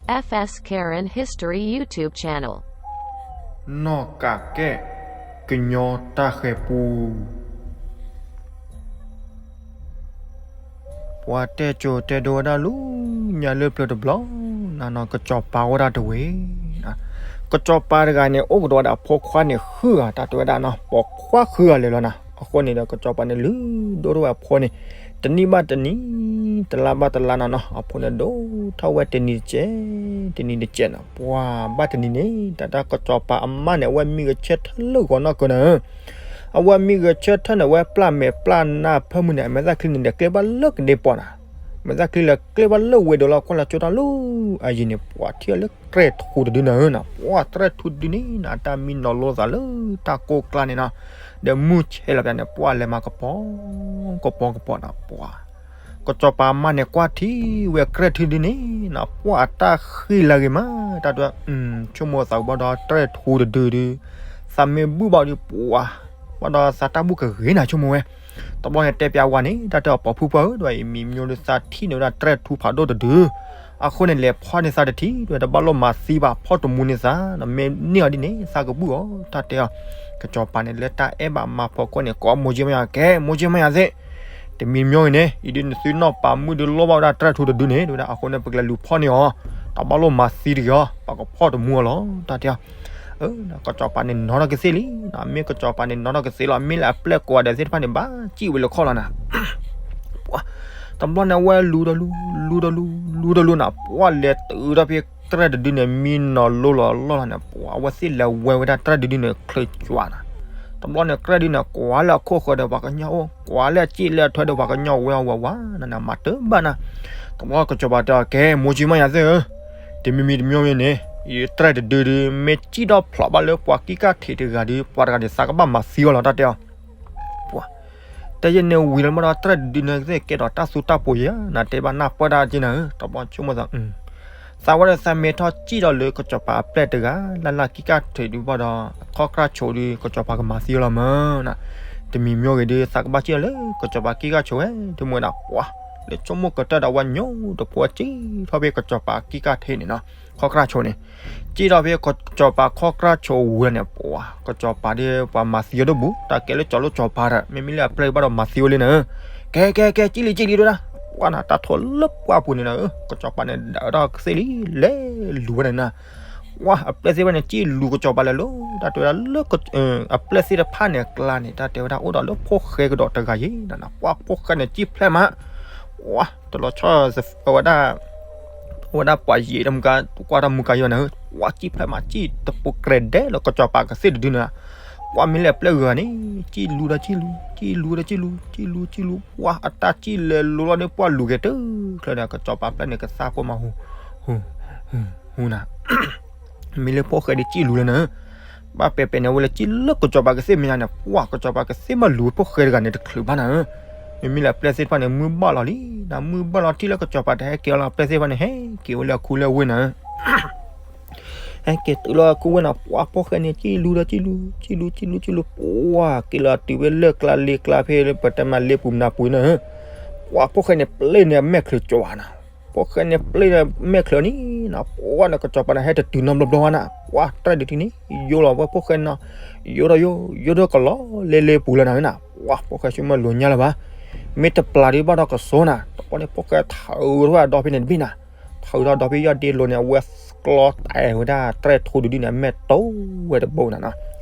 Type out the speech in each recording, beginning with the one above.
F S Karen History YouTube channel. နီၢ်ကးကဲၣ် ကညီတၢ်ဃဲၤပူ ပှၤတဲစိၤတဲဒိဝဲဒၣ်လၢညါလၢပျၢၤတဘျီ နနီၢ်ကစီၤပၤအိၣ်ဒၣ်တဝ့ၢ်, ကစီၤပၤတဂၤန့ၣ် အိၣ်ကဒီးဝဲဒၣ်အဖိခွါန့ၣ်ဃုဂၤ တၢ်တဲဝဲဒၣ်နီၢ် ပိာ်ခွါဃုဂၤလၢာ်လီၤနီၢ်. အဃိန့ၣ်ဒီး ကစီၤပၤန့ၣ်လုၢ်ဒိၣ်ထီၣ်ဝဲအဖိန့ၣ် တနံၣ်ဘၣ်တနံၣ် တလါဘၣ်တလါနီၢ်နီၢ် အဖိန့ၣ်ဒိၣ်ထီၣ်ဝဲတနံၤတစဲး တနံၤတစဲးနီၢ်. ပှၤဘၣ်တနံၤန့ၣ် တၢ်တၢ်ကစီၤပၤအမါန့ၣ် အဝဲမံဂဲၤဆၢထၢၣ်လၢဂီၤနီၢ်ကၢနၤဧၢ အဝဲမံဂဲၤဆၢထၢၣ်န့ၣ် အဝဲပျၢ်မဲာ်ပျၢ်နါဖၢမုၢ်န့ၣ် အမဲာ်သၣ်ချံန့ၣ် လဲၤကျဲဘၣ်လၢကဒ့ပီၤနီၢ်. မဲာ်သၣ်ချံလဲၤကျဲဘၣ်လၢဝဲဒီးလီၤ ကွၢ်လီၤကၠိတၢ်လၢအယံၤန့ၣ် ပှၤထံၣ်အီၤလၢတြဲၣ်ထူတဒုန့ၣ်ဧၢနီၢ်. ပှၤတြဲၣ်ထူတဒုန့ၣ်နီၢ် အတၢ်မံနီၤလိသးလၢတၢ်ကိၢ်ကျါန့ၣ်နီၢ် ဒီးမုၢ်ဆဲးလီၤပျၢၤန့ၣ် ပှၤလဲၤမၤကပီၤ ကပီၤကပီၤနီၢ်. ပှၤ ကစီၤပၤအမါန့ၣ် ကွၢ်ထံဝဲတြဲၣ်ထူဒုန့ၣ်နီၢ် ပှၤအတၢ်ဃ့လၢဂ့ၤမး တၢ်တဲ ဆိကမိၣ်သးဘၣ်ဒီးတြဲၣ်ထူတဒုဒု သးမ့ၢ်ဘူၣ်ဘၣ်ဒီးပှၤ ဘၣ်ဒီးသးတၢ်ဘူၣ်ကဂ့ၤနၤဆိကမိၣ်ဝဲ. တဘျီန့ၣ်တဲပျးဝၤန့ၣ် တၢ်တဲအီၤ ပိာ်ဖုပှၢ်ဧၢ ဒ်အံၤ မံၤမံၤဒီးသးထံၣ်န့ၢ်ဝဲဒၣ်တြဲၣ်ထူဖးဒိၣ်တဒု အဃိန့ၣ် လဲၤဖီၣ်န့ၢ်သးတထံၣ် ဒ်တဘၣ်လိၣ်မၤသံဘၣ် ဖီၣ်တမူန့ၢ်သး မ့ၢ်န့ၢ်အီၤဒ်န့ၣ် သးကဘူၣ်အီၤ တၢ်တဲအီၤ. ကစီၤပၤန့ၣ် လၢတၢ်အဲၣ်ဘၣ်မါဖီခိၣ်န့ၣ် ကိးမိၢ်ကၠံမါယၤ ကဲ မိၢ်ကၠံမါယၤသ့ၣ် တမံၤမံၤဂ့ၤန့ၣ် အံၤဒ်နသုနီၢ်ပၤမုၣ်ဒုးလိၣ်ဘၣ်ဝဲဒၣ်တြဲၣ်ထူတဒုန့ၣ် တဲဝဲဒၣ် အဃိန့ၣ် ပကလဲၤလူၤဖီၣ်န့ၢ်အီၤ တဘၣ်လိၣ်မၤသံတဂ့ၤအီၤ ပကဖီၣ်တမူအီၤလီၤ တၢ်တဲအီၤ. ကစီၤပၤန့ၣ်နီၤထီၣ်ကသ့ၣ်လံနီၤ မ့ၢ်ကစီၤပၤန့ၣ်နီၤထီၣ်ကသ့ၣ်လီၤ မ့ၢ်လၢအပျဲၢ်ကိးဂၤဒဲးသ့ၣ်တဖၣ်န့ၣ် ဘၣ်စံၣ်ဝဲလၢခီၣ်လီၤနၤ တဘျီန့ၣ် အဝဲလူၤဒီးလူၤ လူၤဒီးလူၤ လူၤဒီးလူၤနၤ ပှၤလဲၤတုၤထီၣ်ဖဲတြဲၣ်တဒုန့ၣ် မံနီၤလိလီၤလီၢ်လီၤန့ၣ် ပှၤအဝဲသ့ၣ်လဲၤဝဲဝဲဒၣ်တြဲၣ်တဒုန့ၣ် ချုးကွၢ်နၤ တဘျီန့ၣ် တြဲၣ်ဒုန့ၣ် ကွၢ်လၢအခိၣ်ဃၢၤဒီးပှၤကညီအိၣ် ကွၢ်လၢအစံၣ်လၢအထွဲဒီးပှၤကညီဝဲအီၤဝးဝးနၤ မၤတဘၣ်နၤ တဘျီကစီၤပၤတဲအီၤ ကဲ မိၢ်ကၠံမါယၤသ့ၣ်ဧၢ တမံၤမံၤတမံၤမံၤန့ၣ် ယတြဲၣ်တဒုဒု မ့ၢ်စံၣ်ထီၣ်ဖျိးဘၣ်လၢပှၤကံၢ်ကၢ်ထံးတဂၤဒီး ပှၤတဂၤန့ၣ် သးကဘၣ်မၤသံအီၤလီၤ တၢ်တဲအီၤ ပှၤ တၢ်ယဲန့ၣ်ဝံၤလီၤမးဒီး တြဲၣ်တဒုန့ၣ်သ့ၣ်ကဲဒီးတၢ်သူတၢ်ပှီၤယဲ နတဲဘၣ်နၢ်ပၢၢ်တၢ်က့နၤဧၢ တဘျီဆိကမိၣ်သး သးဝဲဒီးသးမ့ၢ်ထီၣ်စံၣ်ဒီးလၢကစီၤပၤအပျဲၢ်တဂၤ လၢ်လၢ်ကံၢ်ကၢ်ထံးဒုဘၣ်ဒီး ခီၣ်ကြၢ်ဆိးဒု ကစီၤပၤကမၤသံအီၤလီၤမး တမံၤမံၤဂ့ၤဒု သးကဘၣ်စံၣ်လၢကစီၤပၤကံၢ်ကၢ်ဆိးဝဲ ဒုမ့ၢ်ဝဲဒၣ်ပှၤ လၢဆိကမိၣ်ကတၢၢ်ဒီးဝဲညိတဖိအစံၣ် ထီၣ်ဖဲကစီၤပၤကံၢ်ကၢ်ထံးန့ၣ်နီၤ ခီၣ်ကြၢ်ဆိးန့ၣ် စံၣ်ထီၣ်ဖဲကစီၤပၤခီၣ်ကြၢ်ဆိးဝံၤန့ၣ် ပှၤ ကစီၤပၤဒု ပှၤမၤသံအီၤဒိၣ်ဘူး တၢ်ကဲလၢကၠီၤလိၣ်ကၠီၤပၤဒီး မ့မ့ၢ်လၢအပျဲၢ်ဘၣ်ဒီးမၤသံဝဲလံနၤ ကဲကဲကဲ စံၣ်လံစံၣ်လံဒၣ် ပှၤနၤ တၢ်ထိးလၢပှၢ်ပူၤန့ၣ်နၤဧၢ ကစီၤပၤန့ၣ် ဒၣ်ဝဲဒၣ်ကသ့ၣ်လံ လဲၤလူၤဝဲန့ၣ်နၤ ပှၤအပျဲၢ်သ့ၣ်တဖၣ်န့ၣ် စံၣ်လူၤကစီၤပၤလဲၤလိၤ တၢ်တဲဝဲဒၣ်လၢ အပျဲၢ်သ့ၣ်တဖၣ်န့ၣ်အကျါန့ၣ် တၢ်တဲဝဲဒၣ်အိၣ်ဒီးလၢဖိၣ်ဃဲကဒီးတဂၤယံၤနၤ ပှၤဖိၣ်ဃဲန့ၣ် စံၣ်ဖျဲၣ်မး ပှၤတလီၤဆီ ဝဲဒၣ် ဝဲဒၣ်ပှၤယံၤတမုၢ်ကါ ကွၢ်တၢ်မုၢ်ကါယံၤနၤဧၢ ပှၤစံၣ်ဖျဲၣ်မး စံၣ်တပူၤကြဲၤဒဲးလၢကစီၤပၤကသ့ၣ်တဒုန့ၣ် ပှၤမ့ၢ်လၢအပျဲၢ်ဂၤန့ၣ် စံၣ်လူၤဒီးစံၣ်လူၤ စံၣ်လူၤဒီးစံၣ်လူၤ စံၣ်လူၤစံၣ်လူၤ ပှၤအတၢ်စံၣ်လဲၤလိၤလီၤန့ၣ် ပှၤလူၤက့ၤတုၤချၢန့ၣ် ကစီၤပၤပျဲၢ်န့ၣ် ကသါကိၢ်မးဟူ ဟူ ဟူနၤ မ့ၢ်လၢဖိၣ်ဃဲဒုးစံၣ်လူၤလၢနၤဧၢ ဘၣ်ပဲာ်ပဲာ်န့ၣ် အဝဲလဲၤစံၣ်လၢကစီၤပၤကသ့ၣ်မဲာ်ညါန့ၣ် ပှၤကစီၤပၤကသ့ၣ်မးလူၤဖိၣ်ဃဲတဂၤန့ၣ် တချုးဘၣ်နၤဧၢ မ့မ့ၢ်လၢအပျဲၢ်သ့ၣ်တဖၣ်န့ၣ် မုၢ်ဘၣ်လီၤလံနၤ မုၢ်ဘၣ်လီၤထံၣ်လၢကစီၤပၤတဟဲက့ၤအီၤလီၤ အပျဲၢ်သ့ၣ်တဖၣ်န့ၣ် ဟဲက့ၤဝဲလၢအခူလၢဝ့ၢ်နၤဧၢ ဟဲက့ၤတုၤလီၤအခူဝ့ၢ်နၤ ပှၤဖိၣ်ဃဲန့ၣ် စံၣ်လူၤဒီးစံၣ်လူၤ စံၣ်လူၤ စံၣ်လူၤ စံၣ်လူၤ ပှၤက့ၤလီၤတုၤဝဲလၢကျါလ့ကျါဖဲ ပတဲမးလ့ပူၤမနၤပူၤနၤဧၢ ပှၤဖိၣ်ဃဲန့ၣ် ပျဲၢ်န့ၢ်အမဲာ်ချၢကၠီၤနၤ ဖိၣ်ဃဲန့ၣ် ပျဲၢ်န့ၢ်အမဲာ်ချၢန့ၣ်နၤ ပှၤန့ၣ် ကစီၤပၤန့ၣ် ဟဲတတုၤနီတဘျီဘျီဝဲနၤ ပှၤတြဲၣ်ဒုးထံန့ၣ် ယိလီၤဝဲဖိၣ်ဃဲနီၤ ယိဒီးယိ ယိဒီးကလီၤလ့လ့ပူၤလၢနၤနၤ ပှၤဖိၣ်ဃဲဆိကမိၣ်လိာ်ညါလၢၤဘၣ် မ့ၢ်တပျၢ်ဒုးဘၣ်ဒီးကစိနၤ တဘျီန့ၣ် ဖိၣ်ဃဲထုးထီၣ်ဝဲအဒီဖဲန့ၣ်တဘ့ၣ်နၤ ထုးထီၣ်ဒီဖဲယီၢ်ဒ့လိၤန့ၣ် အဝဲကျီတဲာ်ဝဲဒၣ်တြဲၣ်ထူတဒုန့ၣ် အမဲာ်တိၢ်ဝဲတဘိနၤနီၤ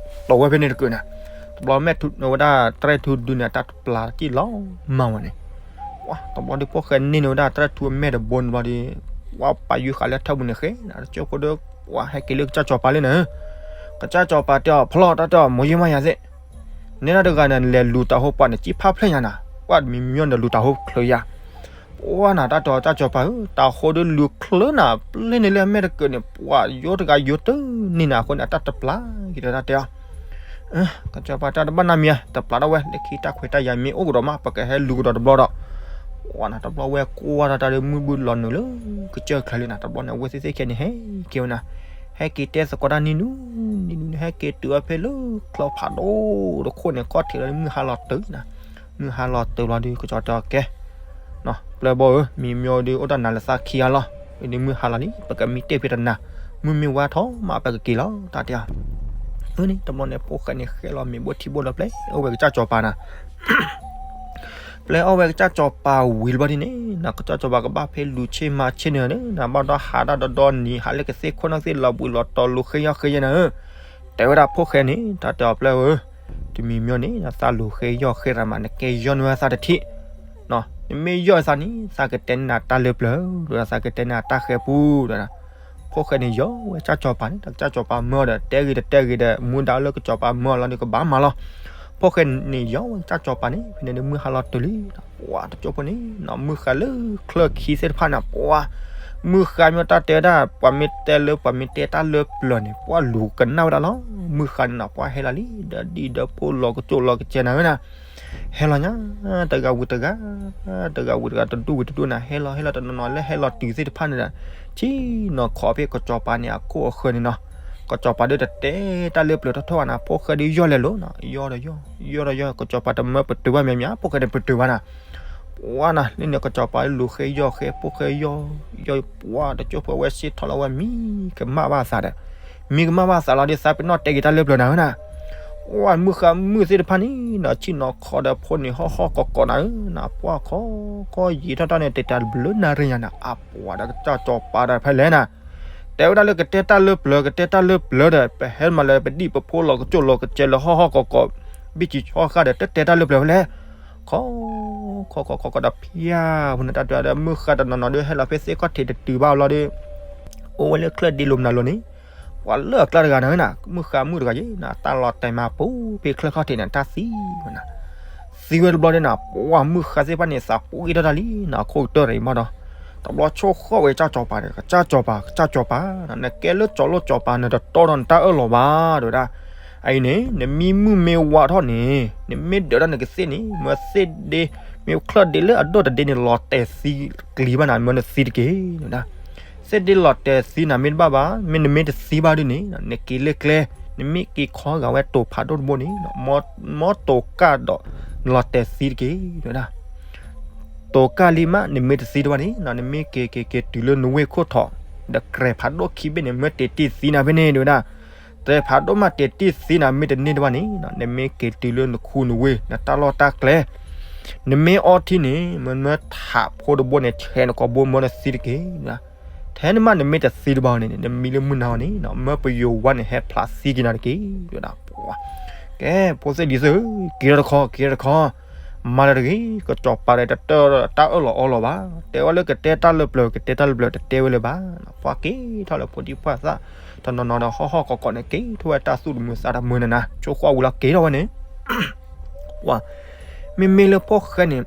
တိၢ်ဝဲဖဲန့ၣ်တကုာ်နၤ တဘျီမဲာ်ထူဝဲဒၣ်တြဲၣ်ထူတဒုန့ၣ် အတၢ်တပျၢ်စံၣ်လီၤမၢ်ဝဲန့ၣ် ပှၤတဘျီဒုးဖိၣ်ဃဲန့ၢ်န့ၢ်ဝဲဒၣ်တြဲၣ်ထူအမဲာ်တဘိန့ၣ်တဘျီဒီး ပှၤပာ်ယုၢ်ဃာ်လၢထၢၣ်ပူၤန့ၣ်ဃဲနၤ တကၠိဖိဒီး ပှၤဟဲက့ၤလၢကစၢ်စီၤပၤလၢနၤ ကစၢ်စီၤပၤတဲအီၤ ဖျီၣ်တၢ်တဲအီၤ မိၢ်ယ့ၢ်မါယၤသ့ၣ် နဲဒၣ်တဂၤန့ၣ် လဲၤလူၤတၤဟိပှၤန့ၣ် စံၣ်ဖးဖျဲၣ်ညါနၤ ပှၤတမံၤမံၤန့ၣ်လူၤတၤဟိချၢယၤ ပှၤနၤတၢ်တဲအီၤ ကစၢ်စီၤပၤဧၢ တၤဟိဒုးလူၤချၢနၤ ပျဲၢ်န့ၢ်လၢအမဲာ်တကုာ်န့ၣ် ပှၤယိတဂၤယိတန့ၢ်နၤအဃိန့ၣ် အတၢ်တပျၢ်က့ၤဒီးတၢ်တဲအီၤ ကစၢ်စီၤပၤတဲတဘၣ်နီတမံၤဧါ တပျၢ်ဒၣ်ဝဲ လၢခံတၢ်ခွဲးတၢ်ယာ်မ့ၢ်အိၣ်ကဒီးမး ပကဟဲလူၤကဒီးတဘျီဒီး ပှၤနၤတဘျီဝဲကွၢ်ထီၣ်တၢ်ဒီးမုၢ်ဘုလီၤနုာ်လၢကစၢၢ်ချၢလံနၤ တဘျီန့ၣ် အဝဲသ့ၣ်သ့ၣ်ခဲန့ၣ် ဟဲက့ၤဝဲနၤ ဟဲက့ၤတဲသကိးတၢ်နံၤနူ နံၤနူန့ၣ် ဟဲက့ၤတုၤအီၤဖဲလၢချၢဖးဒိၣ်တခိၣ်န့ၣ် ခီၣ်ထံးလီၤမုၢ်ဟါလီၤတုၤနၤ မုၢ်ဟါလီၤတုၤလီၤဒုး ကစၢ်စီၤပၤတဲအီၤကဲ ပျဲၢ်ဘီဧၢ မံၤမံၤဒုးအိၣ်တၢ်နၤလၢသးခံဂၤလီၤ အန့ၣ်မုၢ်ဟါလီၤလံ ပကမံတ့ၢ်ဖဲတနၤ, မုၢ်မ့ၢ်ဝါထီၣ်မးပကက့ၤလီၤ တၢ်တဲအီၤ. အန့ၣ်တဘျီန့ၣ် ဖိၣ်ဃဲန့ၣ် ဃဲလီၤမ့ၤဘိထံဘိဒီး ပျဲအိၣ်ဝဲကစၢ်စီၤပၤနၤ ပျဲအီၣ်ဝဲကစၢ်စီၤပၤဝံၤတဘျီဒ်န့ၣ် ကစၢ်စီၤပၤကဘၣ်ဖဲလူၤဆ့မၤဆ့န့ၣ် နဘၣ်ဒီးဟးတၢ်ဒီဒီနံၤ ဟးလၢကသ့ၣ်ခိၣ်နီၢ်သ့ၣ်လီၤဘှံးလီၤတီၤ လူၤဃ့ယီၢ်ဃ့ယဲနၤဧၢ, တဲဝဲဒၣ်ဖိၣ်ဃဲန့ၣ် တၢ်တဲအီၤပျဲဧၢ, တမံၤမ့ၢ်န့ၣ် သးလူၤဃ့ယီၢ်ဃ့ရၤမး နကဲယီၢ်န့ၢ်ဝဲသးတထံၣ်, နမ့ၢ်ယီၢ်သးန့ၣ် သးကတဲန့ၢ်နၤတၢ်လၢပျၢၤ, ဒီးသးကတဲန့ၢ်နၤတၢ်ဃဲၤပူၤ တဲဝဲဒၣ်. ဖိၣ်ဃဲန့ၣ်ယီၢ်ဝဲကစၢ်စီၤပၤန့ၣ် ဒီးကစၢ်စီၤပၤမၢအီၤဒီး တဲဂ့ၤတတဲဂ့ၤဒီး မူဒါလၢကစီၤပၤမၢအီၤလီၤန့ၣ် ကဘၣ်မၤလီၤ. ဖိၣ်ဃဲန့ၣ်ယီၢ်ဝဲကစၢ်စီၤပၤန့ၣ် ဖဲန့ၣ်န့ၣ်မုၢ်ဟါလီၤတုၤလံ, ပှၤတကၠိဖိန့ၣ် မုၢ်ဃါလၢချၢၣ်ခံသ့ၣ်တဖၣ်န့ၣ် ပှၤ မုၢ်ဃါမ့ၢ်တၢ်တဲဝဲဒၣ် ပှၤမ့ၢ်တဲလၢပှၤမ့ၢ်တဲတၢ်လၢပျၢၤန့ၣ် ပှၤလူၤကနၣ်ဝဲဒၣ်လီၤ. မုၢ်ဃါန့ၣ်နီၤ ပှၤဟဲလီၤလံ ဒီးဒံၣ်ဒီးဖိလီၤကကၠိၣ်လီၤကစဲနၤဝဲနၤ ဟဲလီၤညါ တဂၤဝံၤတဂၤ တဂၤဝံၤတဂၤ တဒူၣ်ဝံၤတဒူၣ်နၤ ဟဲလီၤဟဲလီၤတနီၤနီၤ လၢဟဲလီၤတုၤသ့ၣ်တဖၣ်န့ၣ်ဒီး ဆ့ၣ်နီၤခီဖဲကစီၤပၤန့ၣ် အခိၣ်အဃၢၤန့ၣ်နီၤ, ကစီၤပၤဒုးတတဲတၢ်လၢပျၢၤထီၣ်ထီၣ်ဘၣ်နၤ ဖိၣ်ဃဲဒုးယီၢ်လဲၤလိၤနီၤ ယီၢ်ဒီးယီၢ် ယီၢ်ဒီးယီၢ် ကစီၤပၤတမၢပတုာ်ဘၣ်မးမး ဖိၣ်ဃဲန့ၣ်ပတုာ်ဘၣ်နၤ ပှၤနၤ လၢန့ၣ်ကစီၤပၤလူၤဃ့ယီၢ်ဃ့ ဖိၣ်ဃဲယီၢ် ယီၢ် ပှၤတကၠိဖိဝဲစ့ထီၣ်လီၤဝဲ မံကမၣ်ဘၣ်သးဒီး မံကမၣ်ဘၣ်သးလီၤဒီး သးပ့ၤနီၣ်တဲက့ၤတၢ်လၢပျၢၤနၤဝဲနၤ ပှၤမုၢ်ဃါမုၢ်သ့ၣ်တဖၣ်န့ၣ်နီၤ ဆ့ၣ်နီၤခီဒီးဖိန့ၣ် ဟီၣ်ဟီၣ်ကီးကီးနၤဧၢနၤ ပှၤခီခီယံာ်ထီၣ်တၢ်န့ၣ် တဲတၢ်ဘျုးနၤရ့ၣ်ညါနၤ အပှၤဒီးကစၢ်စီၤပၤဒီးဖဲလဲၣ်နၤ တဲဝဲဒၣ်လၢကတဲတၢ်လၢပျၢၤ ကတဲတၢ်လၢပျၢၤဒီး ပဟဲမးလၢပဒံၣ်ပဖိလီၤကကၠိၣ်လီၤကစဲလၢဟီၣ်ဟီၣ်ကီးကီး ဘံၣ်စံးဆီဃာ်ဒီး တတဲတၢ်လၢပျၢၤဖဲလဲၣ် ခီ ခီခီခီခီဒီးဖၠါ ဖိန့ၣ်တၢ်တဲဒီး မုၢ်ဃါတနီၤနီၤဒီး ဟဲလီၤဖဲသ့ၣ်ခီၣ်ထံးတတုၤဘၣ်လီၤဒီး အိၣ်ဝဲလၢချၢၣ်ဒ့လိၤမနုၤလိၤန့ၣ် ပှၤလၢအကျါတဂၤနၤဝဲနၤ မုၢ်ဃါမုၣ်တဂၤယဲနၤ တၢ်လီၤတဲာ်မးပူၤဖဲချၢၣ်ခီၣ်ထံးန့ၣ် တၢ်သံဝဲနၤ သံဝဲတဘျီဒီးနၤ ပှၤမုၢ်ဃါသ့ၣ်တဖၣ်န့ၣ် သးပှ့ၤထီၣ်တၢ်လံနၤ အခိၣ်ကတၢၢ်တဂၤအံၤမးဒီး တဘျီဆိၣ်ဃီၣ်ဝဲကစၢ်စီၤပၤဒီး ကစၢ်စီၤပၤ ကစၢ်စီၤပၤ နကဲလၢစီၤလိၣ်စီၤပၤ နတတီဒီးနတၢ်အၢၣ်လီၤဘၣ် တဲဝဲဒၣ် အအံၤန့ၣ် နမံမုၢ်မ့ၢ်ဝါထီၣ်န့ၣ် နမ့ၢ်ဒၢးတၢ်နကသ့ၣ်န့ၣ် မၢသ့ၣ်ဒ့ မ့ၢ်ချၢၣ်ဒ့လၢအဒိၣ်တဒ့န့ၣ် လီၤတဲာ်သံကျံၤဘၣ်နၤ မၢနသံတက့ၢ် တဲဝဲဒၣ် သ့ၣ်ဒ့လီၤတဲာ်သံနၤမ့ၢ်တဘၣ်ဘၣ် မ့ၢ်နမ့ၢ်တသံဘၣ်ဒုးန့ၣ် နက့ၤလၢကျဲ နမ့ၢ်က့ၤခီဂာ်ဝဲတိၤဖးဒိၣ်တဘိန့ၣ် မ်တိၤကၢ်ဒီး နလီၤတဲာ်သံတက့ၢ် တဲဝဲဒၣ် တိၤကၢ်လံမး နမ့ၢ်တသံတဘၣ်န့ၣ် နမ့ၢ်က့ၤက့ၤက့ၤတုၤလၢနဝ့ၢ်ခိၣ်ထီး ဒီးကြဲးဖးဒိၣ်ခံဘ့ၣ်န့ၣ် မၢတ့ၢ်တံၢ်သံနၤဖဲန့ၣ် တဲဝဲဒၣ် ကြဲးဖးဒိၣ်မးတ့ၢ်တံၢ်သံနၤ မ့ၢ်တန့ၢ်တဘၣ်န့ၣ် နမ့ၢ်က့ၤတုၤလၢနခူနဝ့ၢ် နတၢ်လီၢ်တၢ်ကျဲ နမ့ၢ်အီထံန့ၣ် မၢမၢထးဖိတဘိန့ၣ် ဆဲးနကိာ်ဘိမၢနသံတက့ၢ် ထဲန့ၣ်မး နမ့ၢ်တသံတဘၣ်န့ၣ် နမံလၢမုၢ်နၤအီၤန့ၣ် မၢပယိၤဝါန့ၣ်ဟဲဖျးသံက့ၤနၤတက့ၢ် တဲဝဲဒၣ် ကဲ ဖိသ့ၣ်လံၤသ့ၣ်ဧၢ က့ၤထီၣ်တခီ က့ၤထီၣ်တခီ မၤလၢတဂ့ၤ ကစီၤပၤဒီးတတၢၢ်တၢ်အၢၣ်လီၤအီလီၤဘၣ် တဲဝဲလၢကတဲတၢ်လၢပျၢၤ ကတဲတၢ်လၢပျၢၤတတဲဝဲလၢၤဘၣ် ပှၤက့ၤထီၣ်လၢဖိဒံဖိသၣ် တနီၤနီၤဒီးဟီၣ်ဟီၣ်ကီးကီးန့ၣ် က့ၤထီၣ်ဝဲတၢ်သူၣ်တမုာ်သးတမုာ်န့ၣ်နၤ ဆိၣ်ဃီၣ်ဝံၤလီၤက့ၤထီၣ်ဝဲန့ၣ် ပှၤ မ့မ့ၢ်လၢဖိၣ်ဃဲန့ၣ်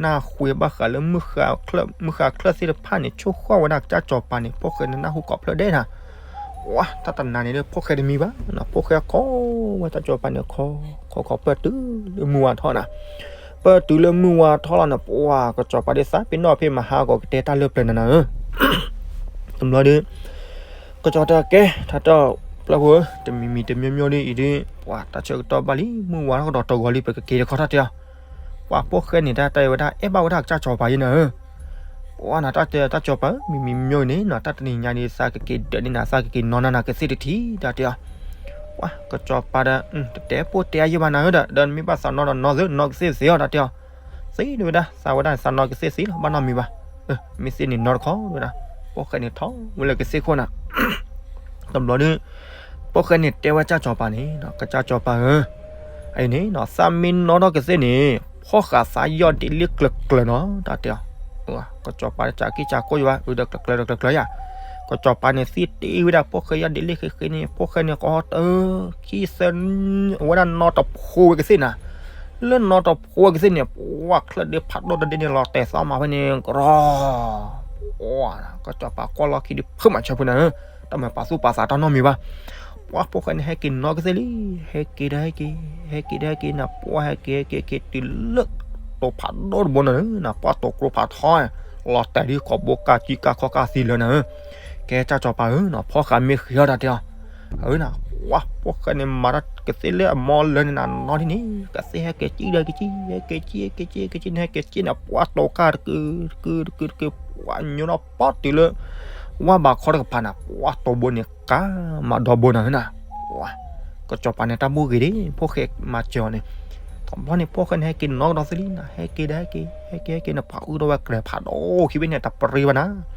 နၢ်ဟူဘၣ်ဃးလၢ မုၢ်ဃါချၢၣ်သ့ၣ်တဖၣ်န့ၣ် ဆိၣ်ဃီၣ်ဝဲဒၣ်ကစၢ်စီၤပၤန့ၣ် ဖိၣ်ဃဲန့ၣ်နၢ်ဟူကိးဖျၢၣ်ဒဲးနၤ ပှၤ တၢ်တနၤန့ၣ်ဒီး ဖိၣ်ဃဲတမံဘၣ် ဖိၣ်ဃဲခီဝဲကစၢ်စီၤပၤန့ၣ် ခီခီခီပၢၢ်တုၤလၢမုၢ်ဝါထီၣ်နၤ ပၢၢ်တုၤလၢမုၢ်ဝါထီၣ်လီၤန့ၣ် ပှၤ ကစီၤပၤဒ်သးပ့ၤနီၣ်ဖဲမဟါကီးကတဲတၢ်လၢပျၢၤနၤနၤဧၢ တဘျီဒီး ကစီၤတၢ်ကဲ ထါတၢ်ပျၢၤဖိဧၢ တမံၤမံၤတမံၤမံၤဒ်အံၤဒ် ပှၤတၢ်ဆၢကတီၢ်ဘၣ်လံ မုၢ်ဝါထီၣ်ကဒီးတဂီၤလံ ပကက့ၤတခီထီၣ်တဲအီၤ ပှၤဖိၣ်ဃဲန့ၣ် တၢ်တဲဝဲဒၣ် အဲၣ်ဘၣ်ဝဲဒၣ်ကစၢ်စီၤပၤယဲနၤဧၢ ပှၤနၤတၢ်တဲတၢ်စီၤပၤဧၢ မံၤမံၤမံၤန့ၣ်နီၤ တၢ်တနံၤညါန့ၣ် သးကက့ၤဒၢးန့ၢ်နၤ သးကက့ၤနီၢ်နၤနၤကသ့ၣ်တထံၣ် တၢ်တဲအီၤ ပှၤ ကစီၤပၤဒီး တတဲပိၢ်တဲအါယဲဘၣ်နၤဧၢဒီး ဒီးနမ့ၢ်ဘၣ်သးနီၢ်ဒီးနီၢ်သ့ နီၢ်ကသ့ၣ်သ့အီၤ တၢ်တဲအီၤ သ့ဒ်ဝဲဒၣ် သးဝဲဒၣ်သးနီၢ်ကသ့ၣ်သ့လီၤ ဘၣ်နီတမံၤဘၣ် မ့ၢ်သ့န့ၣ်နီတခီဝဲဒၣ် ဖိၣ်ဃဲန့ၣ်ထီၣ်ဝဲလၢကသ့ၣ်ခိၣ်နၤ တဘျီဒီး ဖိၣ်ဃဲန့ၣ်တဲဝဲကစၢ်စီၤပၤန့ၣ် ကစၢ်စီၤပၤဧၢ အအံၤန့ၣ် သးမ့ၢ်နီၢ်ထီၣ်ကသ့ၣ်န့ၣ် ဖီၣ်ဃာ်သးယီၢ်ဒ့လ့ၣ်ကျၢၤကျၢၤနီၤ တၢ်တဲအီၤ ကစီၤပၤတစးကံၢ်စးကိၢ်ယဘၣ် အုးဒီးကျၢၤကျၢၤဒီးကျၢၤကျၢၤယၤ ကစီၤပၤန့ၣ်သ့တ့ၢ်ဝဲဒၣ်ဖိၣ်ဃဲယီၢ်ဒ့လ့ၣ်ဃ့ဃ့န့ၣ် ဖိၣ်ဃဲန့ၣ်ကီတၢ် ခံသၢ အဝဲဒၣ်နီတဖိဝဲကသ့ၣ်နၤ လၢနီတဖိဝဲကသ့ၣ်န့ၣ် ပှၤချၢၣ်ဒ့ဖးဒိၣ်တဒ့န့ၣ် လီၤတဲာ်သီမးဖဲန့ၣ် ကရီ ကစီၤပၤကွၢ်လီၢ်ခံဒုးဖုးမးဆၢဖုနၤဧၢ တၢ်မၤပာ်သူၣ်ပာ်သးတၢ်နီတမံၤဘၣ် ပှၤဖိၣ်ဃဲန့ၣ် ဟဲက့ၤနီၢ်ကသ့ၣ်လံ ဟဲက့ၤဒီးဟဲက့ၤ ဟဲက့ၤဒီးဟဲက့ၤနၤ ပှၤဟဲက့ၤဟဲက့ၤဟဲက့ၤတုၤလၢ တိၤဖးဒိၣ်တဘိနၤဧၢ နၤ ပှၤတိၤကျိဖးထီ လီၤတဲာ်ဒ်ကိာ်ဘိကၢ်ကံကၢ်ခီကၢ်သံလၢနၤဧၢ ကဲကစၢ်စီၤပၤဧၢ ဖီၣ်ဃာ်မ့ၢ်ဃ့အီၣ်တၢ်တဲအီၤ အၢနၤ ပှၤဖိၣ်ဃဲန့ၣ် မၤတၢ်ကသ့ၣ်လၢအမီလၢန့ၣ်နၤ နီၢ်ဒ်န့ၣ် ကသ့ၣ်ဟဲက့ၤကံဒီးက့ၤကံ ဟဲက့ၤကံ ဟဲက့ၤကံန့ၣ် ဟဲက့ၤကံန့ၣ် ပှၤတိၤကၢ်တကုတကုတကုတကု ပှၤညိဒီးပီတုၤလၢ ဝၣ်ဘးခီတကပၤနၤ, ပှၤတိၤဘိန့ၣ် ကးမၤဒီဘိနၤနၤ, ပှၤ ကစီၤပၤန့ၣ်တၢ်ဘူၣ်ဂ့ၤဒၣ် ဖိၣ်ဃဲမၤစၢၤအီၤန့ၣ်, တဘျီန့ၣ် ဖိၣ်ဃဲန့ၣ် ဟဲက့ၤနီၣ်ကဒီးသ့လံနၤ, ဟဲက့ၤဒီးဟဲက့ၤ ဟဲက့ၤဟဲက့ၤန့ၣ် ပှၤအုၣ်ထီၣ်ဝဲကြဲးဖးဒိၣ်ခံဘ့ၣ်န့ၣ် တပရံဘၣ်နၤ,